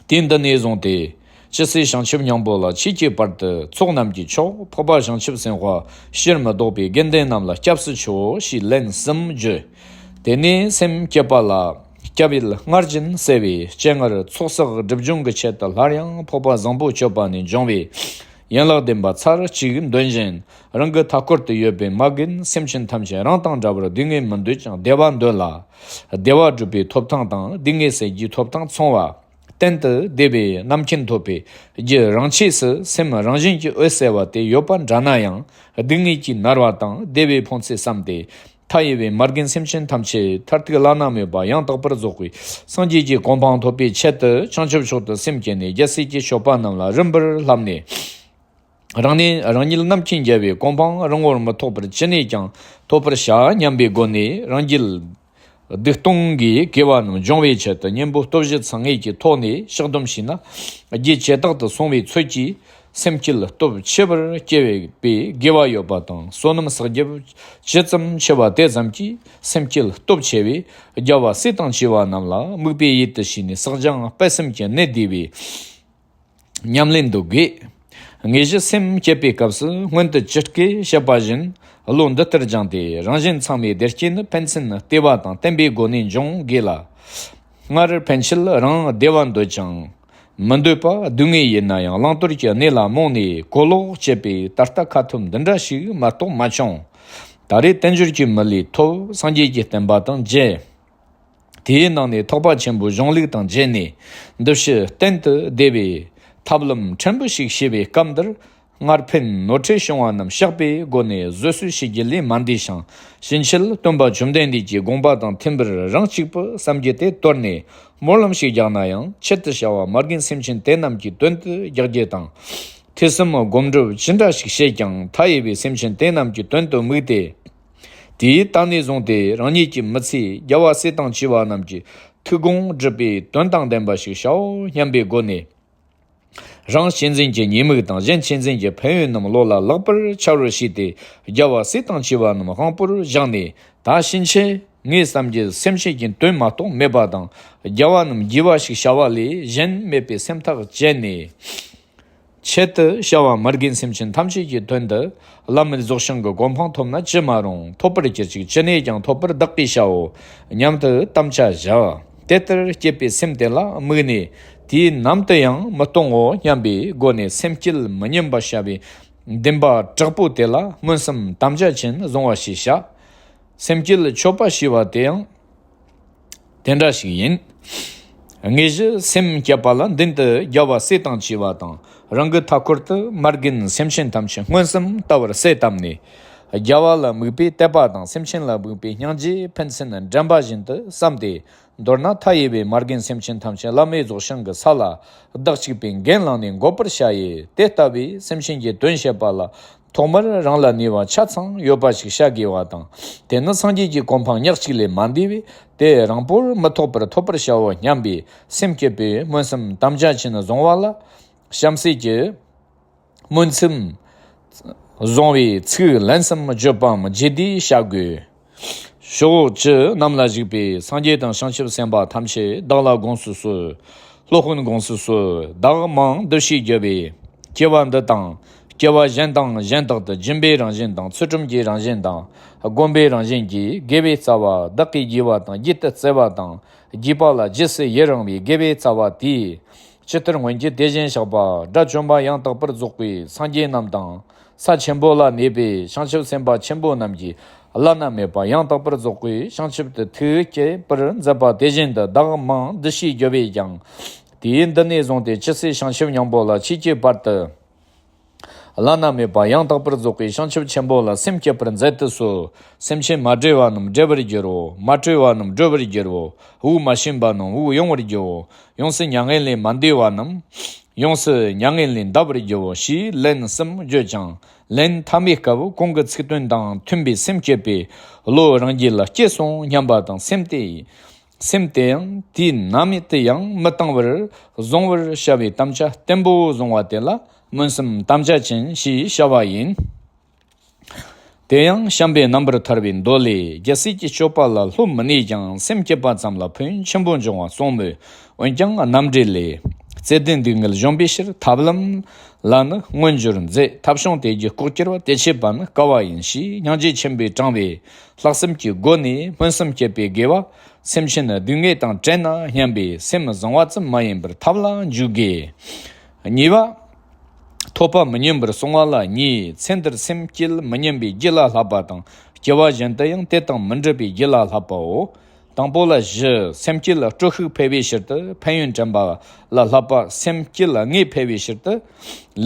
དུས་འདི་ནས་བཟུང་སྟེ་ཇི་སྲིད་བྱང་ཆུབ་སྙིང་པོ་ལ་མཆིས་ཀྱི་བར་དུ་ཚོགས་རྣམས་ཀྱི་མཆོག་འཕགས་པ་བྱང་ཆུབ་སེམས་དཔའ་ཕྱིར་མི་ལྡོག་པའི་དགེ་འདུན་རྣམས་ལ་སྐྱབས་སུ་མཆིའོ་ཞེས་ལན་གསུམ་བརྗོད། དེ་ནས་སེམས་བསྐྱེད་པ་ལ་སྐྱབས་ཡུལ་སྔར་བཞིན་གསལ་བའི་སྤྱན་སྔར་ཚོགས་བསགས་སྒྲིབ་སྦྱོང་གི་ཆེད་དུ་སླར་ཡང་འཕགས་པ་བཟང་པོ་སྤྱོད་པ་ནས་འབྱུང་བའི་ཡན་ལག་བདུན་པ་ཚར་གཅིག་འདོན་བཞིན། རང་གི་མཐའ་སྐོར་དུ་ཡོད་པའི་མ་རྒན་སེམས་ཅན་ཐམས་ཅད་རང་དང་འདྲ་བར་སྡུག་བསྔལ་མི་འདོད་ཅིང་བདེ་བ་འདོད་ལ། བདེ་བ་སྒྲུབ་པའི་ཐོབ་ཐང་དང་སྡུག་བསྔལ་སེལ་རྒྱུའི་ཐོབ་ཐང་མཚུངས་པ། གཏན་དུ་བདེ་བའི་རྣམ་མཁྱེན་ཐོབ་པའི་རྒྱུ་རང་ཆས་སུ་སེམས་རང་བཞིན་གྱིས་འོད་གསལ་བ་དེ་ཡོད་པ་འདྲ་ན་ཡང་། སྡུག་བསྔལ་གྱིས་མནར་བ་དང་བདེ་བའི་ཕོངས་ཚད་བསམས་ཏེ། མཐའ་ཡས་པའི་མ་རྒན་སེམས་ཅན་ཐམས་ཅད་མཐར་ཐུག་བླ་ན་མེད་པ་ཡང་དག་པར་རྫོགས་པའི་སངས་རྒྱས་ཀྱི་གོ་འཕང་ཐོབ་པའི་ཆེད་དུ་བྱང་ཆུབ་མཆོག་ཏུ་སེམས་བསྐྱེད་ནས་རྒྱལ་སྲས་ཀྱི་སྤྱོད་པ་རྣམས་ལ་རིམ་པར་བསླབས་ནས། རང་ནས་རང་ཉིད་རྣམ་མཁྱེན་རྒྱལ་བའི་གོ་འཕང་རིང་པོར་མི་ཐོགས་པར་ཅི་ནས་ཀྱང་ཐོབ་པར་བྱ་སྙམ་པའི་སྒོ་ནས། རང་རྒྱུད་སྡིག་སྟོང་གི་དགེ་བ་རྣམས་སྦྱོང་བའི་ཆེད་དུ་གཉེན་པོ་སྟོབས་བཞི་ཚང་ངེས་ཀྱི་ཐོག་ནས་བཤགས་སྡོམ་བྱས་ན། རྒྱུད་ཇེ་དག་ཏུ་སོང་བའི་ཚོད་ཀྱིས་སེམས་བསྐྱེད་སྟོབས་ཆེ་བར་སྐྱེ་བའི་དགེ་བ་ཡོད་པ་དང་། བསོད་ནམས་བསགས་རྒྱུ་ཇི་ཙམ་ཆེ་བ་དེ་ཙམ་གྱིས་སེམས་བསྐྱེད་སྟོབས་ཆེ་བས། རྒྱལ་བ་སྲས་དང་བཅས་པ་རྣམས་ལ་དམིགས་པའི་ཡུལ་དུ་བྱས་ནས་བསགས་སྦྱང་སྤེལ་གསུམ་གྱི་གནད་བསྡུས་པའི་ཉམས་ལེན་དུ་དགོས། དངོས་གཞི་སེམས་བསྐྱེད་པའི་སྐབས་སུ་སྔོན་དུ་ཇི་སྐད་བཤད་པ་བཞིན་བློ་འདི་ལྟར་སྦྱངས་ཏེ། རང་གཞན་ཚང་མའི་བདེ་སྐྱིད་ནི་ཕན་ཚུན་བརྟེན་པ་དང་བརྟེན་པའི་སྒོ་ནས་འབྱུང་དགོས་ལ། སྔར་ཕན་ཆད་རང་བདེ་བ་འདོད་ཅིང་མི་འདོད་པ་སྡུག་བསྔལ་ཡིན་ན་ཡང་བླང་དོར་གྱི་གནས་ལ་རྨོངས་ནས་གོ་ལོག་སྤྱད་པའི་ད་ལྟ་ཁ་ཐུབ་འདི་འདྲ་ཞིག་མ་གཏོགས་མ་བྱུང་། ད་རེས་དལ་འབྱོར་གྱི་མི་ལུས་ཐོབ། སངས་རྒྱས་ཀྱི་བསྟན་པ་དང་མཇལ། དེའི་ནང་ནས་ཐེག་པ་ཆེན་པོའི་གཞུང་ལུགས་དང་མཇལ་ནས་འདི་ཕྱི་གཏན་དུ་བདེ་བའི་ཐབས་ལམ་ཕྲན་བུ་ཞིག་ཤེས་པའི་སྐབས་འདིར། སྔར་ཕན་ནོར་འཁྲུལ་བྱུང་བ་རྣམས་བཤགས་པའི་སྒོ་ནས་བཟོད་གསོལ་ཞུ་རྒྱུ་ལས་མ་འདས་ཤིང་། ཕྱིན་ཆད་སྟོན་པ་བཅོམ་ལྡན་འདས་ཀྱི་དགོངས་པ་དང་མཐུན་པར་རང་གཅིག་པུ་བསམ་རྒྱུ་དེ་དོར་ནས་སྨོན་ལམ་ཞིག་རྒྱག་ན་ཡང་། ཆེད་དུ་བྱ་བ་མ་རྒན་སེམས་ཅན་དེ་རྣམས་ཀྱི་དོན་དུ་རྒྱག་རྒྱུ་དང་། ཐོས་བསམ་སྒོམ་སྒྲུབ་ཅི་འདྲ་ཞིག་བྱེད་ཀྱང་མཐའ་ཡས་པའི་སེམས་ཅན་དེ་རྣམས་ཀྱི་དོན་དུ་དམིགས་ཏེ། དེའི་ད་ནས་བཟུང་སྟེ་རང་ཉིད་ཀྱི་མི་ཚེ་རྒྱལ་བ་སྲས་དང་བཅས་པ་རྣམས་ཀྱི་ཐུགས་དགོངས་སྒྲུབ་པའི་དོན་དང་ལྡན་པ་ཞིག་བྱའོ་སྙམ་པའི་སྒོ་ནས། རང་གཅེས་འཛིན་གྱི་ཉེས་དམིགས་དང་གཞན་གཅེས་འཛིན་གྱི་ཕན་ཡོན་རྣམས་བློ་ལ་ལེགས་པར་འཆར་བར་བྱས་ཏེ། རྒྱལ་བ་སྲས་དང་བཅས་པ་རྣམས་དབང་པོར་བཞག་ནས། ད་ཕྱིན་ཆད་ངས་བསམ་རྒྱུ་སེམས་ཅན་གྱི་དོན་མ་གཏོགས་མེད་པ་དང་། རྒྱལ་བ་རྣམས་དགྱེས་པ་ཞིག་བྱ་བ་ལས་གཞན་མེད་པའི་སེམས་ཐག་བཅད་ནས། ཆེད་དུ་བྱ་བ་མ་རྒན་སེམས་ཅན་ཐམས་ཅད་ཀྱི་དོན་དུ་བླ་མེད་རྫོགས་བྱང་གི་གོ་འཕང་ཐོབ་ན་ཅི་མ་རུང་། ཐོབ་པར་གྱུར་ཅིག་ཅི་ནས་ཀྱང་ཐོབ་པར་བདག་གིས་བྱའོ་སྙམ་དུ་དམ་བཅའ་བཞག་དེ་ལྟར་བསྐྱེད་པའི་སེམས་དེ་ལ་དམིགས་ནས། དུས་ནམ་དུ་ཡང་མི་གཏོང་ངོ་སྙམ་པའི་སྒོ་ནས་སེམས་བསྐྱེད་མི་ཉམས་པར་བྱ་བའི་འདུན་པ་དྲག་པོ་དེ་ལ་སྨོན་གསུམ་དམ་བཅའ་ཅན་བཟུང་བ་ཞེས་བྱ། སེམས་བསྐྱེད་མཆོད་པ་ཞེས་པ་དེ་ཡང་། དེ་འདྲ་ཞིག་ཡིན། དངོས་གཞི་སེམས་བསྐྱེད་པ་ལ་མདུན་དུ་རྒྱལ་བ་སྲས་དང་བཅས་པ་དང་། རང་གི་མཐའ་འཁོར་དུ་མ་རྒན་སེམས་ཅན་ཐམས་ཅད་མངོན་སུམ་ལྟ་བུར་གསལ་བཏབ་ནས། རྒྱལ་བ་ལ་དམིགས་པའི་དད་པ་དང་སེམས་ཅན་ལ་དམིགས་པའི་སྙིང་རྗེ་ཕན་ཚུན་འདྲེན་པ་བཞིན་དུ་བསམས་ཏེ། མདོར་ན་མཐའ་ཡས་པའི་མ་རྒན་སེམས་ཅན་ཐམས་ཅད་བླ་མེད་རྫོགས་བྱང་གི་ས་ལ་བདག་གཅིག་པུས་འགན་བླངས་ནས་འགོད་པར་བྱ་ཡི། དེ་ལྟ་བུའི་སེམས་ཅན་གྱི་དོན་བྱེད་པ་ལ། ཐོག་མར་རང་ལ་ནུས་པ་ཆ་ཚང་ཡོད་པ་ཞིག་བྱ་དགོས་པ་དང་། དེ་ནི་སངས་རྒྱས་ཀྱི་གོ་འཕང་ཉག་གཅིག་ལས་མ་འདས་པས། དེ་རིང་པོར་མི་ཐོགས་པར་ཐོབ་པར་བྱའོ་སྙམ་པའི་སེམས་བསྐྱེད་པའི་སྨོན་གསུམ་དམ་བཅའ་ཅན་བཟུང་བ་ལ། བྱམས་བརྩེ་གྱི་སྨོན་གསུམ་བཟུང་བའི་ཚིག་ལན་གསུམ་བརྗོད་པའམ་རྗེས་ཟློས་བྱ་དགོས། ཕྱོགས་བཅུ་གནམ་ལ་བཞུགས་པའི་སངས་རྒྱས་དང་བྱང་ཆུབ་སེམས་དཔའ་ཐམས་ཅད་བདག་ལ་དགོངས་སུ་གསོལ། སློབ་དཔོན་དགོངས་སུ་གསོལ། བདག་མིང་འདི་ཞེས་བགྱི་བས། སྐྱེ་བ་འདི་དང་ སྐྱེ་བ་གཞན་དང་གཞན་དག་ཏུ་སྦྱིན་པའི་རང་བཞིན་དང་ཚུལ་ཁྲིམས་ཀྱི་རང་བཞིན་དང་སྒོམ་པའི་རང་བཞིན་གྱིས་དགེ་བའི་རྩ་བ་བདག་གིས་བགྱིས་པ་དང་བགྱིད་དུ་སྩལ་བ་དང་བགྱིས་པ་ལ་རྗེས་སུ་ཡི་རང་བའི་དགེ་བའི་རྩ་བ་དེས། ཇི་ལྟར་སྔོན་གྱི་དེ་བཞིན་གཤེགས་པ་དགྲ་བཅོམ་པ་ཡང་དག་པར་རྫོགས་པའི་སངས་རྒྱས་རྣམས་དང་ས་ཆེན་པོ་ལ་གནས་པའི་བྱང་ཆུབ་སེམས་དཔའ་ཆེན་པོ་རྣམས་ཀྱིས་བླ་ན་མེད་པ་ཡང་དག་པར་རྫོགས་པའི་བྱང་ཆུབ་ཏུ་ཐུགས་བསྐྱེད་པར་མཛད་པ་དེ་བཞིན་དུ་བདག་མིང་འདི་ཞེས་བརྗོད་པས་ཀྱང་། དུས་འདི་ནས་བཟུང་སྟེ་ཇི་སྲིད་བྱང་ཆུབ་སྙིང་པོ་ལ་མཆིས་ཀྱི་བར་དུ། བླ་ན་མེད་པ་ཡང་དག་པར་རྫོགས་པའི་བྱང་ཆུབ་ཆེན་པོ་ལ་སེམས་བསྐྱེད་པར་མཛད་དུ་གསོལ། སེམས་ཅན་མ་བསྒྲལ་བ་རྣམས་བསྒྲལ་བར་འགྱུར་རོ། མ་གྲོལ་བ་རྣམས་གྲོལ་བར་འགྱུར་རོ། དབུགས་མ་ཕྱིན་པ་རྣམས་དབུགས་དབྱུང་བར་འགྱུར་རོ། ཡོངས་སུ་མྱ་ངན་ལས་མ་འདའ་བ་རྣམས་ཡོངས་སུ་མྱ་ངན་ལས་འདའ་བར་འགྱུར་རོ་ཞེས་ལན་གསུམ་བརྗོད་ཅིང་ལན་ཐ་མའི་སྐབས་གོང་གི་ཚིག་དོན་དང་མཐུན་པའི་སེམས་བསྐྱེད་པའི་བློ་རང་རྒྱུད་ལ་སྐྱེས་སོང་སྙམ་པ་དང་སེམས་དེ། སེམས་དེ་ཡང་དུས་ནམ་ཡང་དུ་ཡང་མི་གཏང་བར་བཟུང་བར་བྱ་བའི་དམ་བཅའ་བརྟན་པོ་བཟུང་བ་དེ་ལ་སྨོན་སེམས་དམ་བཅའ་ཅན་ཞེས་བྱ་བ་ཡིན། དེ་ཡང་བྱམས་པའི་རྣམ་པར་ཐར་པའི་མདོ་ལས། རྒྱལ་སྲིད་ཀྱི་སྤྱོད་པ་ལ་བློ་མི་གནས་ཀྱང་སེམས་བསྐྱེད་པ་ཙམ་ལ་ཕན་ཡོན་ཆེན་པོ་འབྱུང་བ་གསུངས་མོད། འོན་ཀྱང་རྣམ་འགྲེལ་ལས། བརྩེ་ལྡན་སྡུག་བསྔལ་གཞོམ་པའི་ཕྱིར་ཐབས་ལམ་ལ་ནི་མངོན་གྱུར་མཛད། ཐབས་བྱུང་དེ་རྒྱུ་ལྐོག་གྱུར་པ་དེ་ཆད་པ་ནི་དཀའ་བ་ཡིན་ཞེས་སྙིང་རྗེ་ཆེན་པོས་དྲངས་པའི་ལྷག་བསམ་གྱི་སྒོ་ནས་སྨོན་སེམས་བསྐྱེད་པའི་དགེ་བ། སེམས་ཅན་སྡུག་བསྔལ་དང་བྲལ་ན་སྙམ་པའི་སེམས་བཟང་བ་ཙམ་མ་ཡིན་པར་ཐབས་ལ་འཇུག་དགོས། གཉིས་པ། ཐོབ་པ་མི་ཉམས་པར་སྲུང་བ་ལ་གཉིས། ཚེ་འདིར་སེམས་བསྐྱེད་མི་ཉམས་པའི་རྒྱུ་ལ་བསླབ་པ་དང་སྐྱེ་བ་གཞན་དུ་ཡང་དེ་དང་མི་འབྲལ་བའི་རྒྱུ་ལ་བསླབ་པའོ། དང་པོ་ལ་བཞི། སེམས་བསྐྱེད་ལ་སྤྲོ་ཤུགས་འཕེལ་བའི་ཕྱིར་དུ་ཕན་ཡོན་དྲན་པ་ལ་བསླབ་པ། སེམས་བསྐྱེད་ལ་ངེས་འཕེལ་བའི་ཕྱིར་དུ་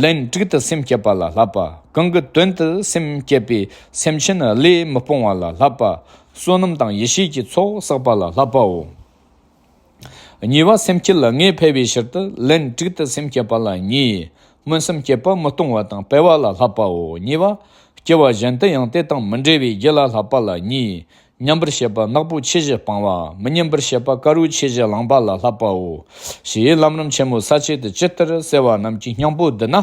ལན་དྲུག་ཏུ་སེམས་བསྐྱེད་པ་ལ་བསླབ་པ། གང་གི་དོན་དུ་སེམས་བསྐྱེད་པའི་སེམས་ཅན་བློས་མི་སྤོང་བ་ལ་བསླབ་པ། བསོད་ནམས་དང་ཡེ་ཤེས་ཀྱི་ཚོགས་བསགས་པ་ལ་བསླབ་པའོ། གཉིས་པ། སེམས་བསྐྱེད་ལ་ངེས་འཕེལ་བའི་ཕྱིར་དུ་ལན་དྲུག་ཏུ་སེམས་བསྐྱེད་པ་ལ་གཉིས། སྨོན་སེམས་བསྐྱེད་པ་མི་གཏོང་བ་དང་སྤེལ་བ་ལ་བསླབ་པའོ། གཉིས་པ། སྐྱེ་བ་གཞན་དུ་ཡང་དེ་དང་མི་འབྲལ་བའི་རྒྱུ་ལ་བསླབ་པ་ལ་གཉིས། ཉམས་པར་བྱེད་པ་ནག་པོ་ཆེ་བཞི་སྤང་བ། མི་ཉམས་པར་བྱེད་པ་དཀར་པོ་ཆེ་བཞི་བླང་བ་ལ་བསླབ་པའོ། ཞེས་ལམ་རིམ་ཆེན་མོ་ས་བཅད་དུ་ཇི་ལྟར་གསལ་བ་རྣམས་ཀྱི་སྙིང་པོ་བསྡུ་ན།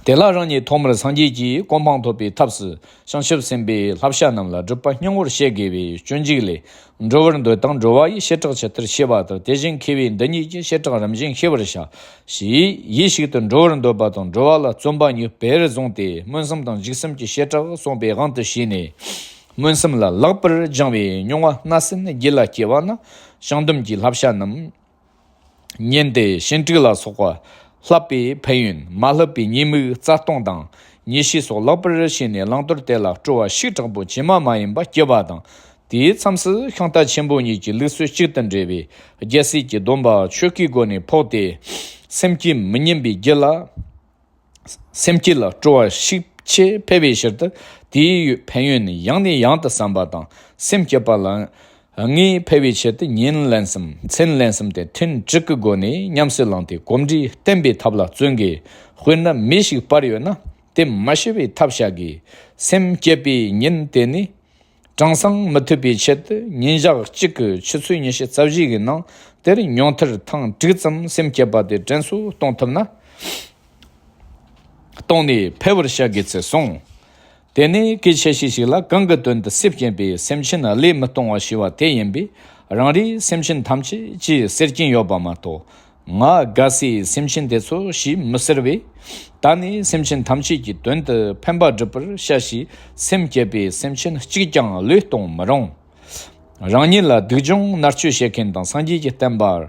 དེ་ལ་རང་ཉིད་ཐོག་མར་སངས་རྒྱས་ཀྱི་གོ་འཕང་ཐོབ་པའི་ཐབས་སུ་བྱང་ཆུབ་སེམས་དཔའི་བསླབ་བྱ་རྣམས་ལ་སྒྲུབ་པ་སྙིང་པོར་བྱེད་དགོས་པའི་སྤྱོད་འཇུག་ལས། འགྲོ་བར་འདོད་དང་འགྲོ་བ་ཡི་བྱེ་བྲག་ཇི་ལྟར་ཤེས་པ་ལྟར་དེ་བཞིན་མཁས་པས་འདི་གཉིས་ཀྱི་བྱེ་བྲག་རིམ་བཞིན་ཤེས་པར་བྱ། ཞེས་ཡིད་ཞིག་ཏུ་འགྲོ་བར་འདོད་པ་དང་འགྲོ་བ་ལ་བརྩོན་པ་གཉིས་བེད་སྤྱོད་བཟུང་སྟེ་སྨོན་སེམས་དང་འཇིགས་སེམས་ཀྱི་བྱེ་བྲག་གསུངས་པའི་དབང་དུ་བྱས་ནས། སྨོན་སེམས་ལ་ལེགས་པར་སྦྱང་བའི་མྱོང་བ་སྣ་ཟིན་རྒྱུད་ལ་སྐྱེ་བ་ན་བྱང་སྡོམ་གྱི་བསླབ་བྱ་རྣམས། ཉན་ཏེ་ཞེན་དྲུག་ལ་སོགས་པ་བསླབ་པའི་ཕན་ཡོན། མ་བསླབ་པའི་ཉེས་དམིགས་རྩ་སྟོངས་དང་ཉེས་བྱས་སོགས་ལེགས་པར་ཤེས་ནས་བླང་དོར་དེ་ལ་སྤྲོ་བ་ཤུགས་དྲག་པོ་ཇི་མ་མ་ཡིན་པ་སྐྱེ་བ་དང་། དེའི་མཚམས་སུ་ཤིང་རྟ་ཆེན་པོ་གཉིས་ཀྱི་ལུགས་སྲོལ་གཅིག་ཏུ་འབྲེལ་བའི་རྒྱལ་སྲིད་ཀྱི་སྡོམ་པ་ཆོས་ཀྱི་སྒོ་ནས་ཕོག་སྟེ། སེམས་བསྐྱེད་མི་ཉམས་པའི་རྒྱུ་ལ། སེམས་བསྐྱེད་ལ་སྤྲོ་བ་ཤུགས་ཆེ་འཕེལ་བའི་ཕྱིར་དུ་དེའི་ཕན་ཡོན་ཡང་ནས་ཡང་དུ་བསམ་པ་དང་སེམས་བསྐྱེད་པ་ལ་ངེས་འཕེལ་བའི་ཆེད་དུ་ཉིན་ལན་གསུམ་མཚན་ལན་གསུམ་སྟེ་ཐུན་དྲུག་གི་སྒོ་ནས་ཉམས་སུ་བླངས་ཏེ་གོམས་འདྲིས་བརྟན་པའི་ཐབས་ལ་བརྩོན་དགོས། དཔེར་ན་མེ་ཞིག་སྤར་ཡོད་ན་དེ་མ་ཤི་བའི་ཐབས་བྱ་དགོས། སེམས་བསྐྱེད་པའི་ཉིན་དེ་ནི། གྲངས་སང་མི་ཐུབ་པའི་ཆེད་དུ་ཉིན་ཞག་གཅིག་གི་ཆུ་ཚོད་ཉི་ཤུ་རྩ་བཞི་གི་ནང་དེར་ཉུང་མཐར་ཐེངས་དྲུག་ཙམ་སེམས་བསྐྱེད་པ་དེ་དྲན་གསོ་གཏོང་ཐུབ་ན། གཏོང་ནས་འཕེལ་བར་བྱ་དགོས་ཚུལ་གསུངས། དེ་ནས་གལ་ཆེ་ཤོས་ཤིག་ལ་གང་གི་དོན་དུ་སེམས་བསྐྱེད་པའི་སེམས་ཅན་བློས་མི་གཏོང་བ་ཞེས་པ་དེ་ཡིན་པས་རང་རེའི་སེམས་ཅན་ཐམས་ཅད་ཅེས་ཟེར་གྱིན་ཡོད་པ་མ་གཏོགས། ང་དགའ་སའི་སེམས་ཅན་དེ་ཚོ་ཞེས་མི་ཟེར་བས། ད་ནི་སེམས་ཅན་ཐམས་ཅད་ཀྱི་དོན་དུ་ཕན་པ་སྒྲུབ་པར་བྱ་ཞེས་སེམས་བསྐྱེད་པའི་སེམས་ཅན་གཅིག་ཀྱང་བློས་གཏོང་མི་རུང་། རང་ཉིད་ལ་སྡུག་སྦྱོང་མནར་གཅོད་བྱེད་མཁན་དང་སངས་རྒྱས་ཀྱི་བསྟན་པར་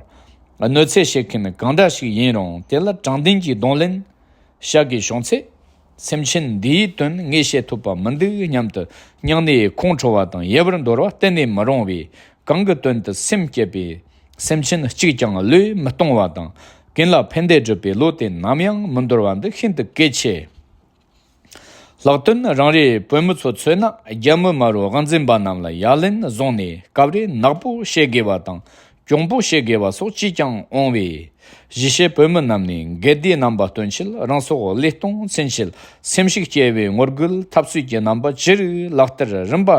གནོད་འཚེ་བྱེད་མཁན་གང་འདྲ་ཞིག་ཡིན་རུང་དེ་ལ་དྲང་བདེན་གྱིས་གདོང་ལེན་བྱ་དགོས་བྱུང་ཚེ། སེམས་ཅན་འདིའི་དོན་ངས་བྱེད་ཐུབ་པ་མི་འདུག་སྙམ་དུ་སྙིང་ནས་ཁོང་ཁྲོ་བ་དང་ཡལ་བར་འདོར་བ་གཏན་ནས་མི་རུང་བས། གང་གི་དོན་དུ་སེམས་བསྐྱེད་པའི་སེམས་ཅན་གཅིག་ཀྱང་བློས་མི་གཏོང་བ་དང་། གང་ལ་ཕན་བདེ་སྒྲུབ་པའི་བློ་དེ་ནམ་ཡང་མི་འདོར་བ་འདི་ཤིན་ཏུ་གལ་ཆེ། ལྷག་དོན་རང་རེའི་བོད་མི་ཚོ་མཚོན་ན་རྒྱ་མི་དམར་པོའི་དབང་འཛིན་པ་རྣམས་ལ་ཡ་ལན་བཟུང་ནས་སྐབས་རེ་ནག་པོ་བཤད་དགོས་པ་དང་གྱོང་པོ་བཤད་དགོས་པ་སོགས་ཅིས་ཀྱང་འོང་བས། གཞིས་བྱེས་བོད་མི་རྣམས་ནས་འགལ་ཟླའི་རྣམ་པ་སྟོན་ཆེད་རང་སྲོག་བློས་གཏོང་འཚོལ་ཆེད་སེམས་ཤུགས་སྐྱེ་བའི་ངོ་རྒོལ་འཐབ་རྩོད་ཀྱི་རྣམ་པ་ཅི་རིགས་ལག་བསྟར་རིམ་པ་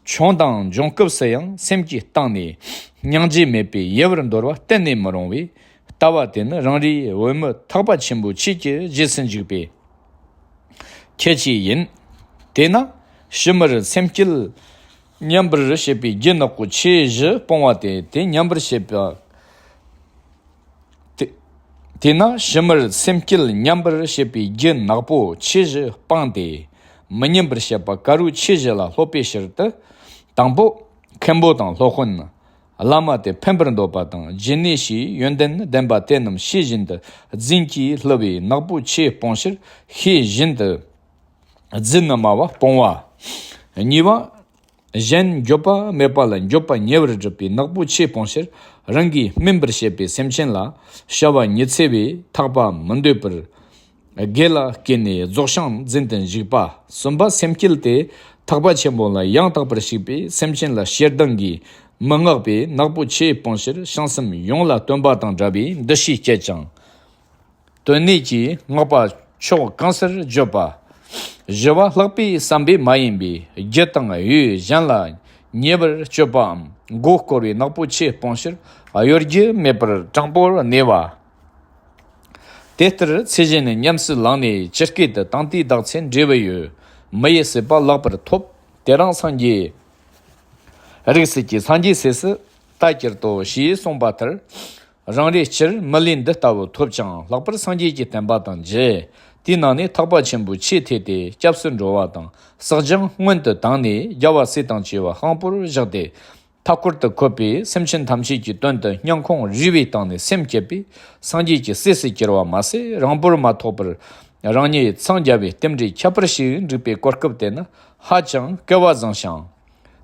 བྱུང་དང་འབྱུང་སྐབས་སུ་ཡང་སེམས་ཀྱི་གཏིང་ནས་སྙིང་རྗེ་མེད་པའི་ཡལ་བར་འདོར་བ་གཏན་ནས་མི་རུང་བས། ལྟ་བ་དེ་ནི་རང་རེའི་བོད་མི་ཐེག་པ་ཆེན་པོའི་ཆོས་ཀྱི་རྗེས་སུ་འཇུག་པའི་ཁྱད་ཆོས་ཡིན། དེས་ན་ཕྱི་མར་སེམས་བསྐྱེད་ཉམས་པར་བྱེད་པའི་རྒྱུ་ནག་པོ་ཆེ་བཞི་སྤོང་བ་སྟེ། དེ་ཉམས་པར་བྱེད་པ་དེ། དེས་ན་ཕྱི་མར་སེམས་བསྐྱེད་ཉམས་པར་བྱེད་པའི་རྒྱུ་ནག་པོ་ཆེ་བཞི་སྤངས་ཏེ། མི་ཉམས་པར་བྱེད་པ་དཀར་པོ་ཆེ་བཞི་ལ་སློབ་པའི་ཕྱིར་དུ། དང་པོ། མཁན་པོ་དང་སློབ་དཔོན། བླ་མ་སྟེ་ཕན་པར་འདོད་པ་དང་རྒྱུ་ནས་ཞེས་ཡོན་ཏན་ལྡན་པ་དེ་རྣམས་ཤེས་བཞིན་དུ་རྫུན་གྱིས་བསླུ་བའི་ནག་པོ་ཆེ་སྤོང་ཕྱིར་ཤེས་བཞིན་དུ་རྫུན་ནི་སྨྲ་བ་སྤོང་བ། གཉིས་པ། གཞན་འགྱོད་པ་མེད་པ་ལ་འགྱོད་པ་ཉེ་བར་སྒྲུབ་པའི་ནག་པོ་ཆེ་སྤོང་ཕྱིར་རང་གིས་སྨིན་པར་བྱེད་པའི་སེམས་ཅན་ལ་བྱ་བ་ཉི་ཚེ་བས་ཐག་པ་མི་འདོད་པར། དགེ་ལ་བསྐུལ་ནས་རྫོགས་བྱང་འཛིན་དུ་འཇུག་པ། གསུམ་པ། སེམས་བསྐྱེད་དེ་ཐེག་པ་ཆེན་པོ་ལ་ཡང་དག་པར་ཞུགས་པའི་སེམས་ཅན་ལ་ཞེ་སྡང་གིས་མི་མངགས་པའི་ནག་པོ་ཆེ་སྤོང་ཕྱིར་བྱང་སེམས་ཡོངས་ལ་སྟོན་པ་དང་འདྲ་བའི་འདུ་ཤེས་བསྐྱེད་ཅིང་། དོན་གནད་ཀྱིས་བསྔགས་པ་ཕྱོགས་གང་སར་བརྗོད་པ། བཞི་པ། ལྷག་པའི་བསམ་པས་མ་ཡིན་པའི་རྒྱུ་དང་ཡུལ་གཞན་ལ་ཉེ་བར་སྤྱོད་པའམ་མགོ་བསྐོར་བའི་ནག་པོ་ཆེ་སྤོང་ཕྱིར་གཡོ་སྒྱུ་མེད་པར་དྲང་པོར་གནས་པ། དེ་ལྟར་ཚེ་གཞན་ཉམས་སུ་བླངས་ནས་ཇི་སྐད་དུ། དང་དེའི་བདག་ཚེ་འབྲས་བུ་ཡོད། མི་ཡི་སྲིད་པ་ལེགས་པར་ཐོབ། དེ་རིང་སངས་རྒྱས། རིགས་སྲིད་ཀྱི་སངས་རྒྱས་སྲས་སུ་ད་གྱུར་ཏོ་ཞེས་གསུངས་པ་ལྟར། རང་རེ་སྤྱིར་མི་ལུས་འདི་ལྟ་བུ་ཐོབ་ཀྱང་ལྷག་པར་སངས་རྒྱས་ཀྱི་བསྟན་པ་དང་མཇལ། དེའི་ནང་ནས་ཐེག་པ་ཆེན་པོའི་ཆོས་ཐོས་ཏེ་སྐྱབས་སུ་འགྲོ་བ་དང་བསགས་སྦྱང་སྔོན་དུ་བཏང་ནས་རྒྱལ་བ་སྲས་དང་བཅས་པ་དཔང་པོར་བཞག་སྟེ། མཐའ་སྐོར་དུ་འཁོད་པའི་སེམས་ཅན་ཐམས་ཅད་ཀྱི་དོན་དུ་སྙིང་ཁོང་རུས་པའི་གཏིང་ནས་སེམས་བསྐྱེད་པས་སངས་རྒྱས་ཀྱི་སྲས་སུ་གྱུར་པ་མ་ཟད། རིང་པོར་མ་ཐོགས་པར་རང་ཉིད་འཚང་རྒྱ་བའི་རྟེན་འབྲེལ་ཁྱད་པར་ཞིག་འགྲིག་པའི་གོ་སྐབས་དེ་ནི་ཧ་ཅང་སྐལ་བ་བཟང་ཞིང་།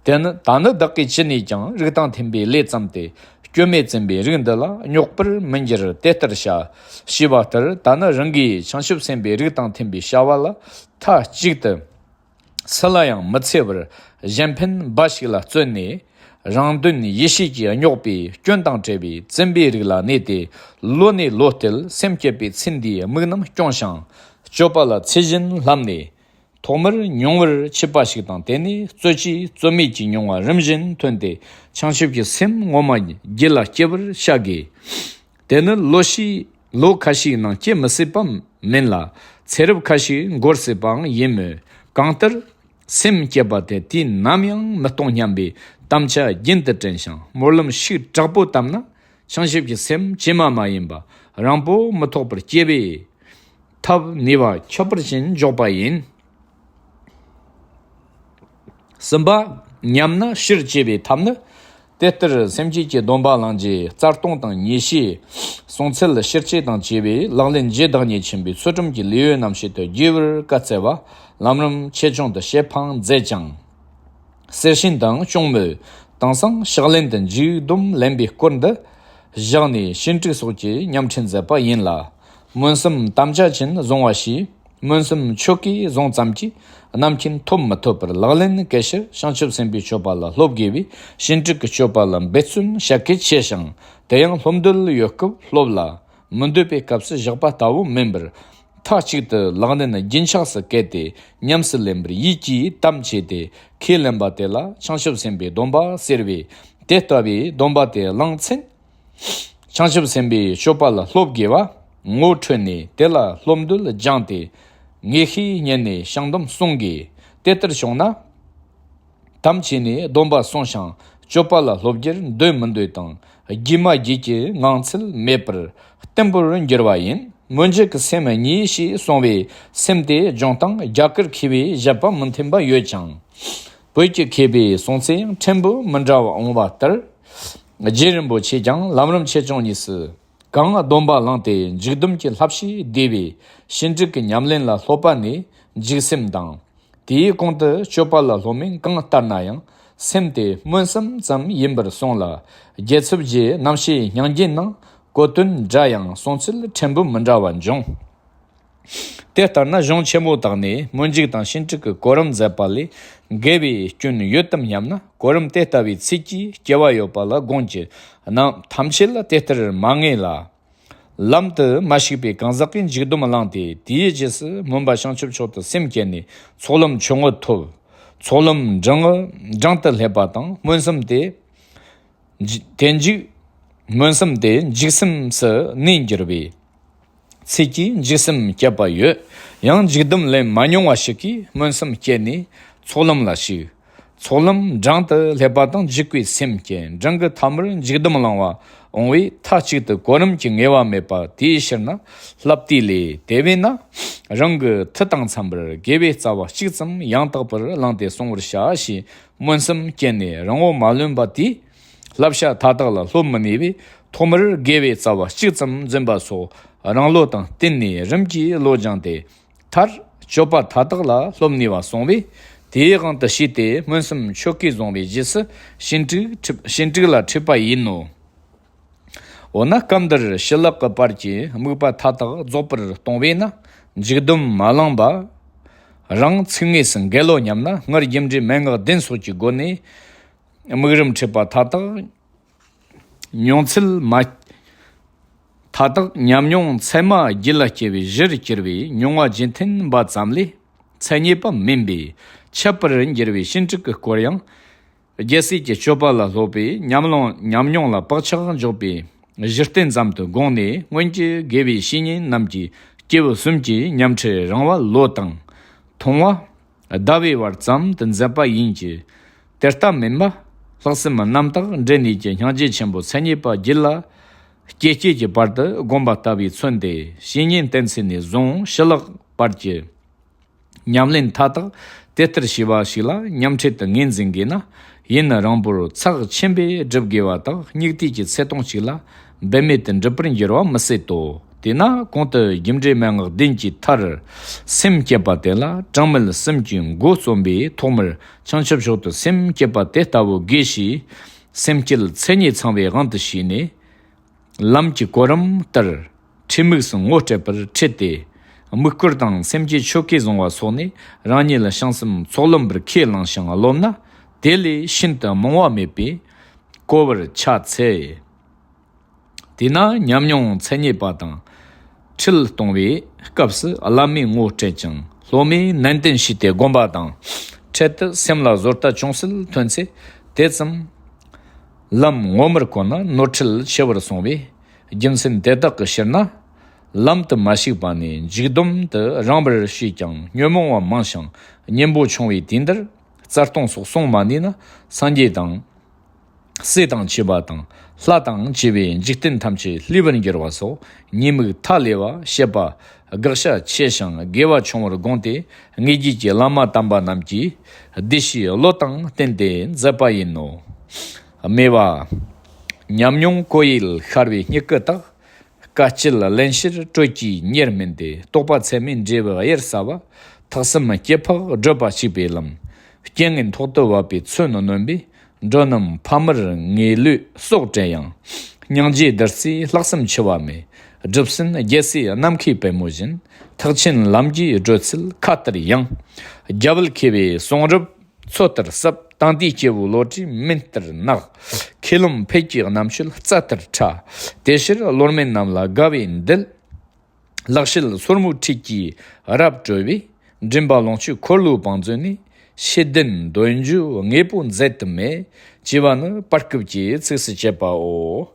དེ་ནི་ད་ནི་བདག་གིས་ཅི་ནས་ཀྱང་རིགས་དང་མཐུན་པའི་ལས་བརྩམས་ཏེ་སྐྱོན་མེད་བཙུན་པའི་རིགས་འདི་ལ་རྙོག་པར་མི་འགྱུར། དེ་ལྟར་བྱ། ཞེས་པ་ལྟར་ད་ནི་རང་གིས་བྱང་ཆུབ་སེམས་དཔའི་རིགས་དང་མཐུན་པའི་བྱ་བ་ལ་མཐའ་གཅིག་ཏུ། སུ་ལ་ཡང་མི་འཚེ་བར་གཞན་ཕན་འབའ་ཞིག་ལ་བརྩོན་ནས། རང་དོན་ཡིད་བྱེད་ཀྱི་རྙོག་པའི་སྐྱོན་དང་བྲལ་བའི་བཙུན་པའི་རིགས་ལ་གནས་ཏེ། ལོ་ནས་ལོ་བསྟུད་སེམས་བསྐྱེད་པའི་ཚེ་འདིའི་དམིགས་རྣམ་སྐྱོང་ཞིང་། སྤྱོད་པ་ལ་ཚེ་བཞིན་བསླབས་ནས། ཐོག་མར་ཉུང་བར་མཆིས་པ་ཞིག་དང་། དེ་ནས་རྩོལ་གྱིས་རྩོལ་མེད་ཀྱི་མྱོང་བ་རིམ་བཞིན་ཐོན་ཏེ། བྱང་ཆུབ་ཀྱི་སེམས་ངོ་མ་རྒྱུད་ལ་སྐྱེ་བར་བྱ་དགོས། དེ་ནི་ལོ་ཞིག་ལོ་ཁ་ཤས་ནང་སྐྱེ་མི་སྲིད་པ་མིན་ལ། ཚེ་རབས་ཁ་ཤས་འགོར་སྲིད་པའང་ཡིན་མོད། གང་ལྟར་སེམས་བསྐྱེད་པ་དེ་དུས་ནམ་ཡང་མི་གཏོང་སྙམ་པའི་དམ་བཅའ་རྒྱུན་དུ་དྲན་ཞིང་། སྨོན་ལམ་ཤུགས་དྲག་པོ་བཏབ་ན་བྱང་ཆུབ་ཀྱི་སེམས་ཇི་མ་མ་ཡིན་པ་རང་པོ་མི་ཐོགས་པར་སྐྱེ་བས། ཐབས་ནུས་པ་ཁྱད་པར་ཅན་འཇོག་པ་ཡིན། གསུམ་པ། ཉམས་ན་ཕྱིར་སྐྱེ་བའི་ཐབས་ནི། དེ་ལྟར་སེམས་བསྐྱེད་ཀྱི་སྡོམ་པ་བླངས་རྗེས་རྩ་ལྟུང་དང་ཉེས་བྱས། སྲོག་འཚོ་ཕྱིར་བཅོས་དང་བཅས་པའི་ལག་ལེན་རྗེས་བདག་ཉིད་ཆེན་པོའི་ཚུལ་ཁྲིམས་ཀྱི་ལེའུ་རྣམ་བཤད་དུ་རྒྱས་པར་བཀའ་སྩལ་བ། ལམ་རིམ་ཆེ་ཆུང་དུ་བཤད་འཕང་མཛད་ཅིང་། གསེར་ཕྱིན་དང་སྐྱོང་མོས། དེང་སང་ཕྱག་ལེན་དུ་འཇུག་སྡོམ་ལེན་པའི་སྐོར་འདི་བཞག་ནས་ཞིང་དྲུག་སོགས་ཀྱི་ཉམས་ཁྲིད་མཛད་པ་ཡིན་ལ། སྨོན་སེམས་དམ་བཅའ་ཅན་བཟུང་བ་ཞེས། སྨོན་སེམས་ཆོ་གས་བཟུང་ཙམ་གྱིས་རྣམ་མཁྱེན་ཐོབ་མི་ཐུབ་པར་ལག་ལེན་གལ་ཆེར་བྱང་ཆུབ་སེམས་དཔའི་སྤྱོད་པ་ལ་སློབ་དགོས་པས། ཞིང་དྲུག་གི་སྤྱོད་པ་ལ་འབད་བརྩོན་བྱ་གལ་ཆེ་ཞིང་། དེ་ཡང་སློབ་འདོད་ཡོད་སྐབས་སློབ་ལ། མི་འདོད་པའི་སྐབས་སུ་བཞག་པ་ལྟ་བུ་མིན་པར། མཐའ་གཅིག་ཏུ་ལག་ལེན་རྒྱུན་ཆགས་སུ་བཀལ་ཏེ་ཉམས་སུ་ལེན་པར་ཡིད་ཀྱིས་དམ་བཅས་ཏེ་ཁས་ལེན་པ་དེ་ལ་བྱང་ཆུབ་སེམས་དཔའི་སྡོམ་པ་ཟེར་བས། དེ་ལྟ་བུའི་སྡོམ་པ་དེ་བླངས་ཚེ། བྱང་ཆུབ་སེམས་དཔའི་སྤྱོད་པ་ལ་སློབ་དགོས་པ་ངོ་འཕྲོད་ནས། དེ་ལ་སློབ་འདོད་སྦྱངས་ཏེ་ངེས་ཤེས་རྙེད་ནས་བྱང་སྡོམ་བསྲུང་དགོས། དེ་ལྟར་བྱུང་ན། དམ་བཅས་ནས་སྡོམ་པ་བསྲུང་ཞིང་སྤྱོད་པ་ལ་སློབ་རྒྱུར་འདོད་མི་འདོད་དང་། རྒྱུས་མ་རྒྱུས་ཀྱི་ངང་ཚུལ་མེད་པར་བརྟན་པོར་འགྱུར་བ་ཡིན། སྨོན་འཇུག་གི་སེམས་གཉིས་ཞེས་གསུངས་པའི་སེམས་དེ་སྦྱོང་སྟངས་རྒྱ་གར་མཁས་པས་བཞེད་པ་མི་མཐུན་པ་ཡོད་ཀྱང་། བོད་ཀྱི་མཁས་པའི་གསུང་ཚད་ཡང་ཕྲན་བུ་མི་འདྲ་བ་འོང་བ་ལྟར། རྗེ་རིན་པོ་ཆེས་ཀྱང་ལམ་རིམ་ཆེ་ཆུང་གཉིས་སུ། གང་སྡོམ་པ་བླངས་ཏེ་འཇུག་སྡོམ་གྱི་བསླབ་བྱའི་སྡེ་བའི་ཞིང་དྲུག་གི་ཉམས་ལེན་ལ་སློབ་པ་ནས་འཇུག་སེམས་དང་། དེའི་གོང་དུ་སྤྱོད་པ་ལ་སློབ་མས་གང་ལྟར་ན་ཡང་སེམས་དེ་སྨོན་སེམས་ཙམ་ཡིན་པར་གསུངས་ལ། རྒྱལ་ཚབ་རྗེའི་རྣམ་བཤད་སྙིང་རྗེའི་ནང་གོ་དོན་འདྲ་ཡང་གསུང་ཚུལ་ཕྲན་བུ་མི་འདྲ་བ་འབྱུང་། དེ་ལྟར་ན་གཞུང་ཆེན་མོ་དག་ནས་སྨོན་འཇུག་དང་ཞིང་དྲུག་གི་གོ་རིམ་མཛད་པ་ལས་འགལ་བའི་སྐྱོན་ཡོད་དམ་སྙམ་ན། གོ་རིམ་དེ་ལྟ་བུའི་ཚིག་གིས་སྐྱེ་བ་ཡོད་པ་ལ་དགོངས་ཀྱི་རྣམས་ཐམས་ཅད་ལ་དེ་ལྟར་མ་ངེས་ལ། ལམ་དུ་མ་ཞུགས་པའི་གང་ཟག་གིས་འཇུག་སྡོམ་བླངས་ཏེ། དེའི་རྗེས་སུ་སྨོན་པ་བྱང་ཆུབ་མཆོག་ཏུ་སེམས་བསྐྱེད་ནས་ཚོགས་ལམ་ཆུང་ངུ་ཐོབ། ཚོགས་ལམ་འབྲིང་ངུ་འབྲིང་དུ་སླེབས་པ་དང་། སྨོན་སེམས་དེ་དེ་འཇུག་སྨོན་སེམས་དེ་འཇུག་སེམས་སུ་གནས་འགྱུར་བའི་ཚིག་གིས་འཇུག་སེམས་བསྐྱེད་པ་ཡོད། ཡང་འཇུག་སྡོམ་ལེན་མ་མྱོང་བ་ཞིག་གིས་སྨོན་སེམས་བསྐྱེད་ནས་ཚོགས་ལམ་ལ་ཞུགས། ཚོགས་ལམ་འབྲང་དུ་སླེབས་པ་དང་འཇུག་པའི་སེམས་བསྐྱེད། འབྲང་གི་ཐ་མར་འཇུག་ལྡོག་བླང་བ་འོང་བས། མཐའ་གཅིག་ཏུ་གོ་རིམ་གྱི་ངེས་པ་མེད་པ་དེའི་ཕྱིར་ན་བསླབ་བཏུས་ལས། དེ་བས་ན་རང་གི་མཐུ་དང་འཚམ་པར་དགེ་བའི་རྩ་བ་གཅིག་ཙམ་ཡང་དག་པར་བླངས་ཏེ་གསུང་བར་བྱ་ཞེས་སྨོན་སེམས་བསྐྱེད་ནས་རིང་པོ་མ་ལོན་པ་དེས། བསླབ་བྱ་མཐའ་དག་ལ་སློབ་མི་ནུས་པས། ཐོག་མར་དགེ་བའི་རྩ་བ་གཅིག་ཙམ་འཛིན་པ་སོགས་རང་བློ་དང་བསྟུན་ནས་རིམ་གྱིས་བློ་སྦྱངས་ཏེ། མཐར་སྤྱོད་པ་མཐའ་དག་ལ་སློབ་ནུས་པ་སོང་བས། དེའི་དབང་དུ་བྱས་ཏེ་སྨོན་སེམས་ཆོ་གས་བཟུང་བའི་རྗེས་སུ་ཞེན་དྲུག་ཁྲིད། ཞེན་དྲུག་ལ་ཁྲིད་པ་ཡིན་ནོ། འོ་ན་སྐབས་འདིར་ཞི་ལྷག་གི་བར་གྱི་དམིགས་པ་མཐའ་དག་རྫོགས་པར་གཏོང་བས་ན། འཇུག་སྡོམ་མ་བླངས་པ་རང་ཚིག་ངེས་སུ་འགལ་ལོ་སྙམ་ན། སྔར་རྒྱུ་འབྲས་མན་ངག་བདུན་སོགས་ཀྱི་སྒོ་ནས་དམིགས་རིམ་ཁྲིད་པ་མཐའ་དག་མྱོང་ཚུལ་མ། མཐའ་དག་ཉམས་མྱོང་ཚད་མ་རྒྱུད་ལ་སྐྱེ་བའི་གཞིར་གྱུར་པའི་མྱོང་བ་རྒྱུན་མཐུན་པ་ཙམ་ལས་མཚན་ཉིད་པ་མིན་པས། ཁྱད་པར་འགྱུར་བའི་ཞེན་དྲུག་གི་སྐོར་ཡང་། རྒྱལ་སྲས་ཀྱི་སྤྱོད་པ་ལ་སློབ་པའི་ཉམས་ལོང་ཉམས་མྱོང་ལ་བག་ཆགས་འཇོག་པའི་གཞི་རྟེན་ཙམ་དུ་དགོངས་ནས། སྔོན་གྱི་དགེ་བའི་བཤེས་གཉེན་རྣམས་ཀྱིས་སྐྱེས་བུ་གསུམ་གྱི་ཉམས་ཁྲིད་རིང་བ་བློ་དང་མཐོང་བ་ཟླ་བའི་བར་ཙམ་དུ་མཛད་པ་ཡིན་གྱི། དེ་ལྟ་མིན་པ་ལྷག་བསམ་རྣམ་དག་འབྲས་གནས་ཀྱི་སྙིང་རྗེ་ཆེན་པོ་མཚན་ཉིད་པ་རྒྱུད་ལ་སྐྱེ་སྐྱེས་ཀྱི་བར་དུ་བསྒོམ་པ་ལྟ་བུས་མཚོན་ཏེ། བཤེས་གཉེན་བསྟེན་ཚུལ་ནས་བཟུང་ཞི་ལྷག་བར་གྱི་ཉམས་ལེན་མཐའ་དག་དེ་ལྟར་བྱས་པ་ཞིག་ལ་ཉམས་ཁྲིད་དུ་ངོས་འཛིན་དགོས་ན། ཡུན་རིང་པོར་ཚགས་ཆེན་པོས་སྒྲུབ་དགོས་པ་དང་། སྙིགས་དུས་ཀྱི་ཚེ་ཐུང་གཅིག་ལ་འབད་མེད་དུ་འགྲུབ་པར་འགྱུར་བ་མི་སྲིད་དོ། དེས་ན་གོང་དུ་རྒྱུ་འབྲས་མན་ངག་བདུན་གྱི་མཐར་སེམས་བསྐྱེད་པ་དེ་ལ་གྲངས་མེད་གསུམ་གྱི་མགོ་རྩོམ་པའི་ཐོག་མར་བྱང་ཆུབ་མཆོག་ཏུ་སེམས་བསྐྱེད་པ་དེ་ལྟ་བུ་དགོས་ཞེས། སེམས་བསྐྱེད་མཚན་ཉིད་ཚང་བའི་དབང་དུ་བྱས་ནས། ལམ་གྱི་གོ་རིམ་ལྟར་ཁྲིད་དམིགས་སུ་ངོ་སྤྲད་པར་ཁྲིད་དེ། དམིགས་སྐོར་དང་སེམས་བསྐྱེད་ཆོ་གས་བཟུང་བ་སོགས་ནས་རང་ཉིད་ལ་བྱང་སེམས་ཚོགས་ལམ་པར་ཁས་བླངས་ཤིང་སློབ་ན། དེ་ལས་ཤིན་ཏུ་རྨོངས་པ་མེད་པས་གོ་བར་བྱ་འཚལ། དེས་ན་ཉམས་མྱོང་མཚན་ཉིད་པ་དང་ཁྲིད་གཏོང་བའི་སྐབས་སུ་བླ་མས་ངོ་སྤྲད་ཅིང་སློབ་མས་ནན་ཏན་བྱས་ཏེ་བསྒོམ་པ་དང་འཕྲལ་དུ་སེམས་ལ་བཟོ་ལྟ་ཅུང་ཟད་ཐོན་ཚེ། དེ་ཙམ་ལམ་ངོ་མར་གོ་ན་ནོར་འཁྲུལ་ཆེ་བར་སོང་བས། རྒྱུ་མཚན་དེ་དག་གི་ཕྱིར་ན། ལམ་དུ་མ་ཞུགས་པ་ནས་འཇུག་སྡོམ་དུ་རིང་བར་བྱས་ཀྱང་ཉོན་མོངས་པ་མང་ཞིང་གཉེན་པོ་ཆུང་བས། དུས་འདིར་རྩ་ལྟུང་སོགས་སྲུང་མ་ནུས་ན། སངས་རྒྱས་དང་། སྲས་དང་བཅས་པ་དང་ལྷ་དང་བཅས་པའི་འཇིག་རྟེན་ཐམས་ཅད་བསླུས་པར་འགྱུར་བ་སོགས་ཉེས་དམིགས་མཐའ་ཀླས་པ་བཤད་པ་དགག་བྱ་ཆེ་ཞིང་དགེ་བ་ཆུང་བར་དགོངས་ཏེ། དངོས་བརྒྱུད་ཀྱི་བླ་མ་དམ་པ་རྣམས་ཀྱིས་བདེ་བྱེད་བློ་དང་བསྟུན་ཏེ་མཛད་པ་ཡིན་ནོ། སྨྲས་པ། ཉམས་མྱོང་གོ་ཡུལ་ཤར་བའི་མྱུ་གུ་དག། དཀའ་སྤྱད་ལན་ཤར་དྲོད་ཀྱི་གཉེར་མིན་ཏེ། རྟོགས་པ་ཚད་མས་འབྲས་བུ་གཡུར་ཟ་བ། ཐེག་གསུམ་སྐྱེ་འཕགས་བགྲོད་པ་གཅིག་པའི་ལམ། རྐྱེན་ངན་ཐོག་ཏུ་བབས་པས་མཚོན་རྣོན་པས། འགྲོ་རྣམས་ཕ་མར་ངེས་ལུས་སྲོག་བྲལ་ཡང་། སྙིང་རྗེ་བདུད་རྩིས་ལྷག་བསམ་འཆི་བ་མེད། སྒྲུབ་སེམས་རྒྱལ་སྲས་ནམ་མཁའི་པད་མོ་བཞིན། ཐེག་ཆེན་ལམ་གྱི་བགྲོད་ཚུལ་མཁའ་ལྟར་ཡངས། རྒྱལ་བུ་མཁས་པའི་གསུང་རབ་མཚོ་ལྟར་ཟབ། དེང་དུས་སྐྱེ་བོའི་བློ་གྲོས་མེ་ལྟར་ནག། མཁས་རློམ་ཕལ་གྱི་རྣམ་དཔྱོད་རྩྭ་ལྟར་ཕྲ། དེ་ཕྱིར་བློར་མེད་རྣམས་ལ་དགའ་བའི་འདུད། ལེགས་བཤད་སོར་མོའི་འཁྲིས་ཀྱིས་རབ་བཀྲོལ་བས། མགྲིན་པ་ལོངས་སྤྱོད་འཁོར་ལོའི་བང་མཛོད་ནས། ཤེས་ལྡན་འདོད་འཇོའི་དངོས་པོ་འཛད་དུ་མེད། ཅེས་པ་ནི་པར་སྐབས་ཀྱི་ཚིགས་སུ་བཅད་པའོ།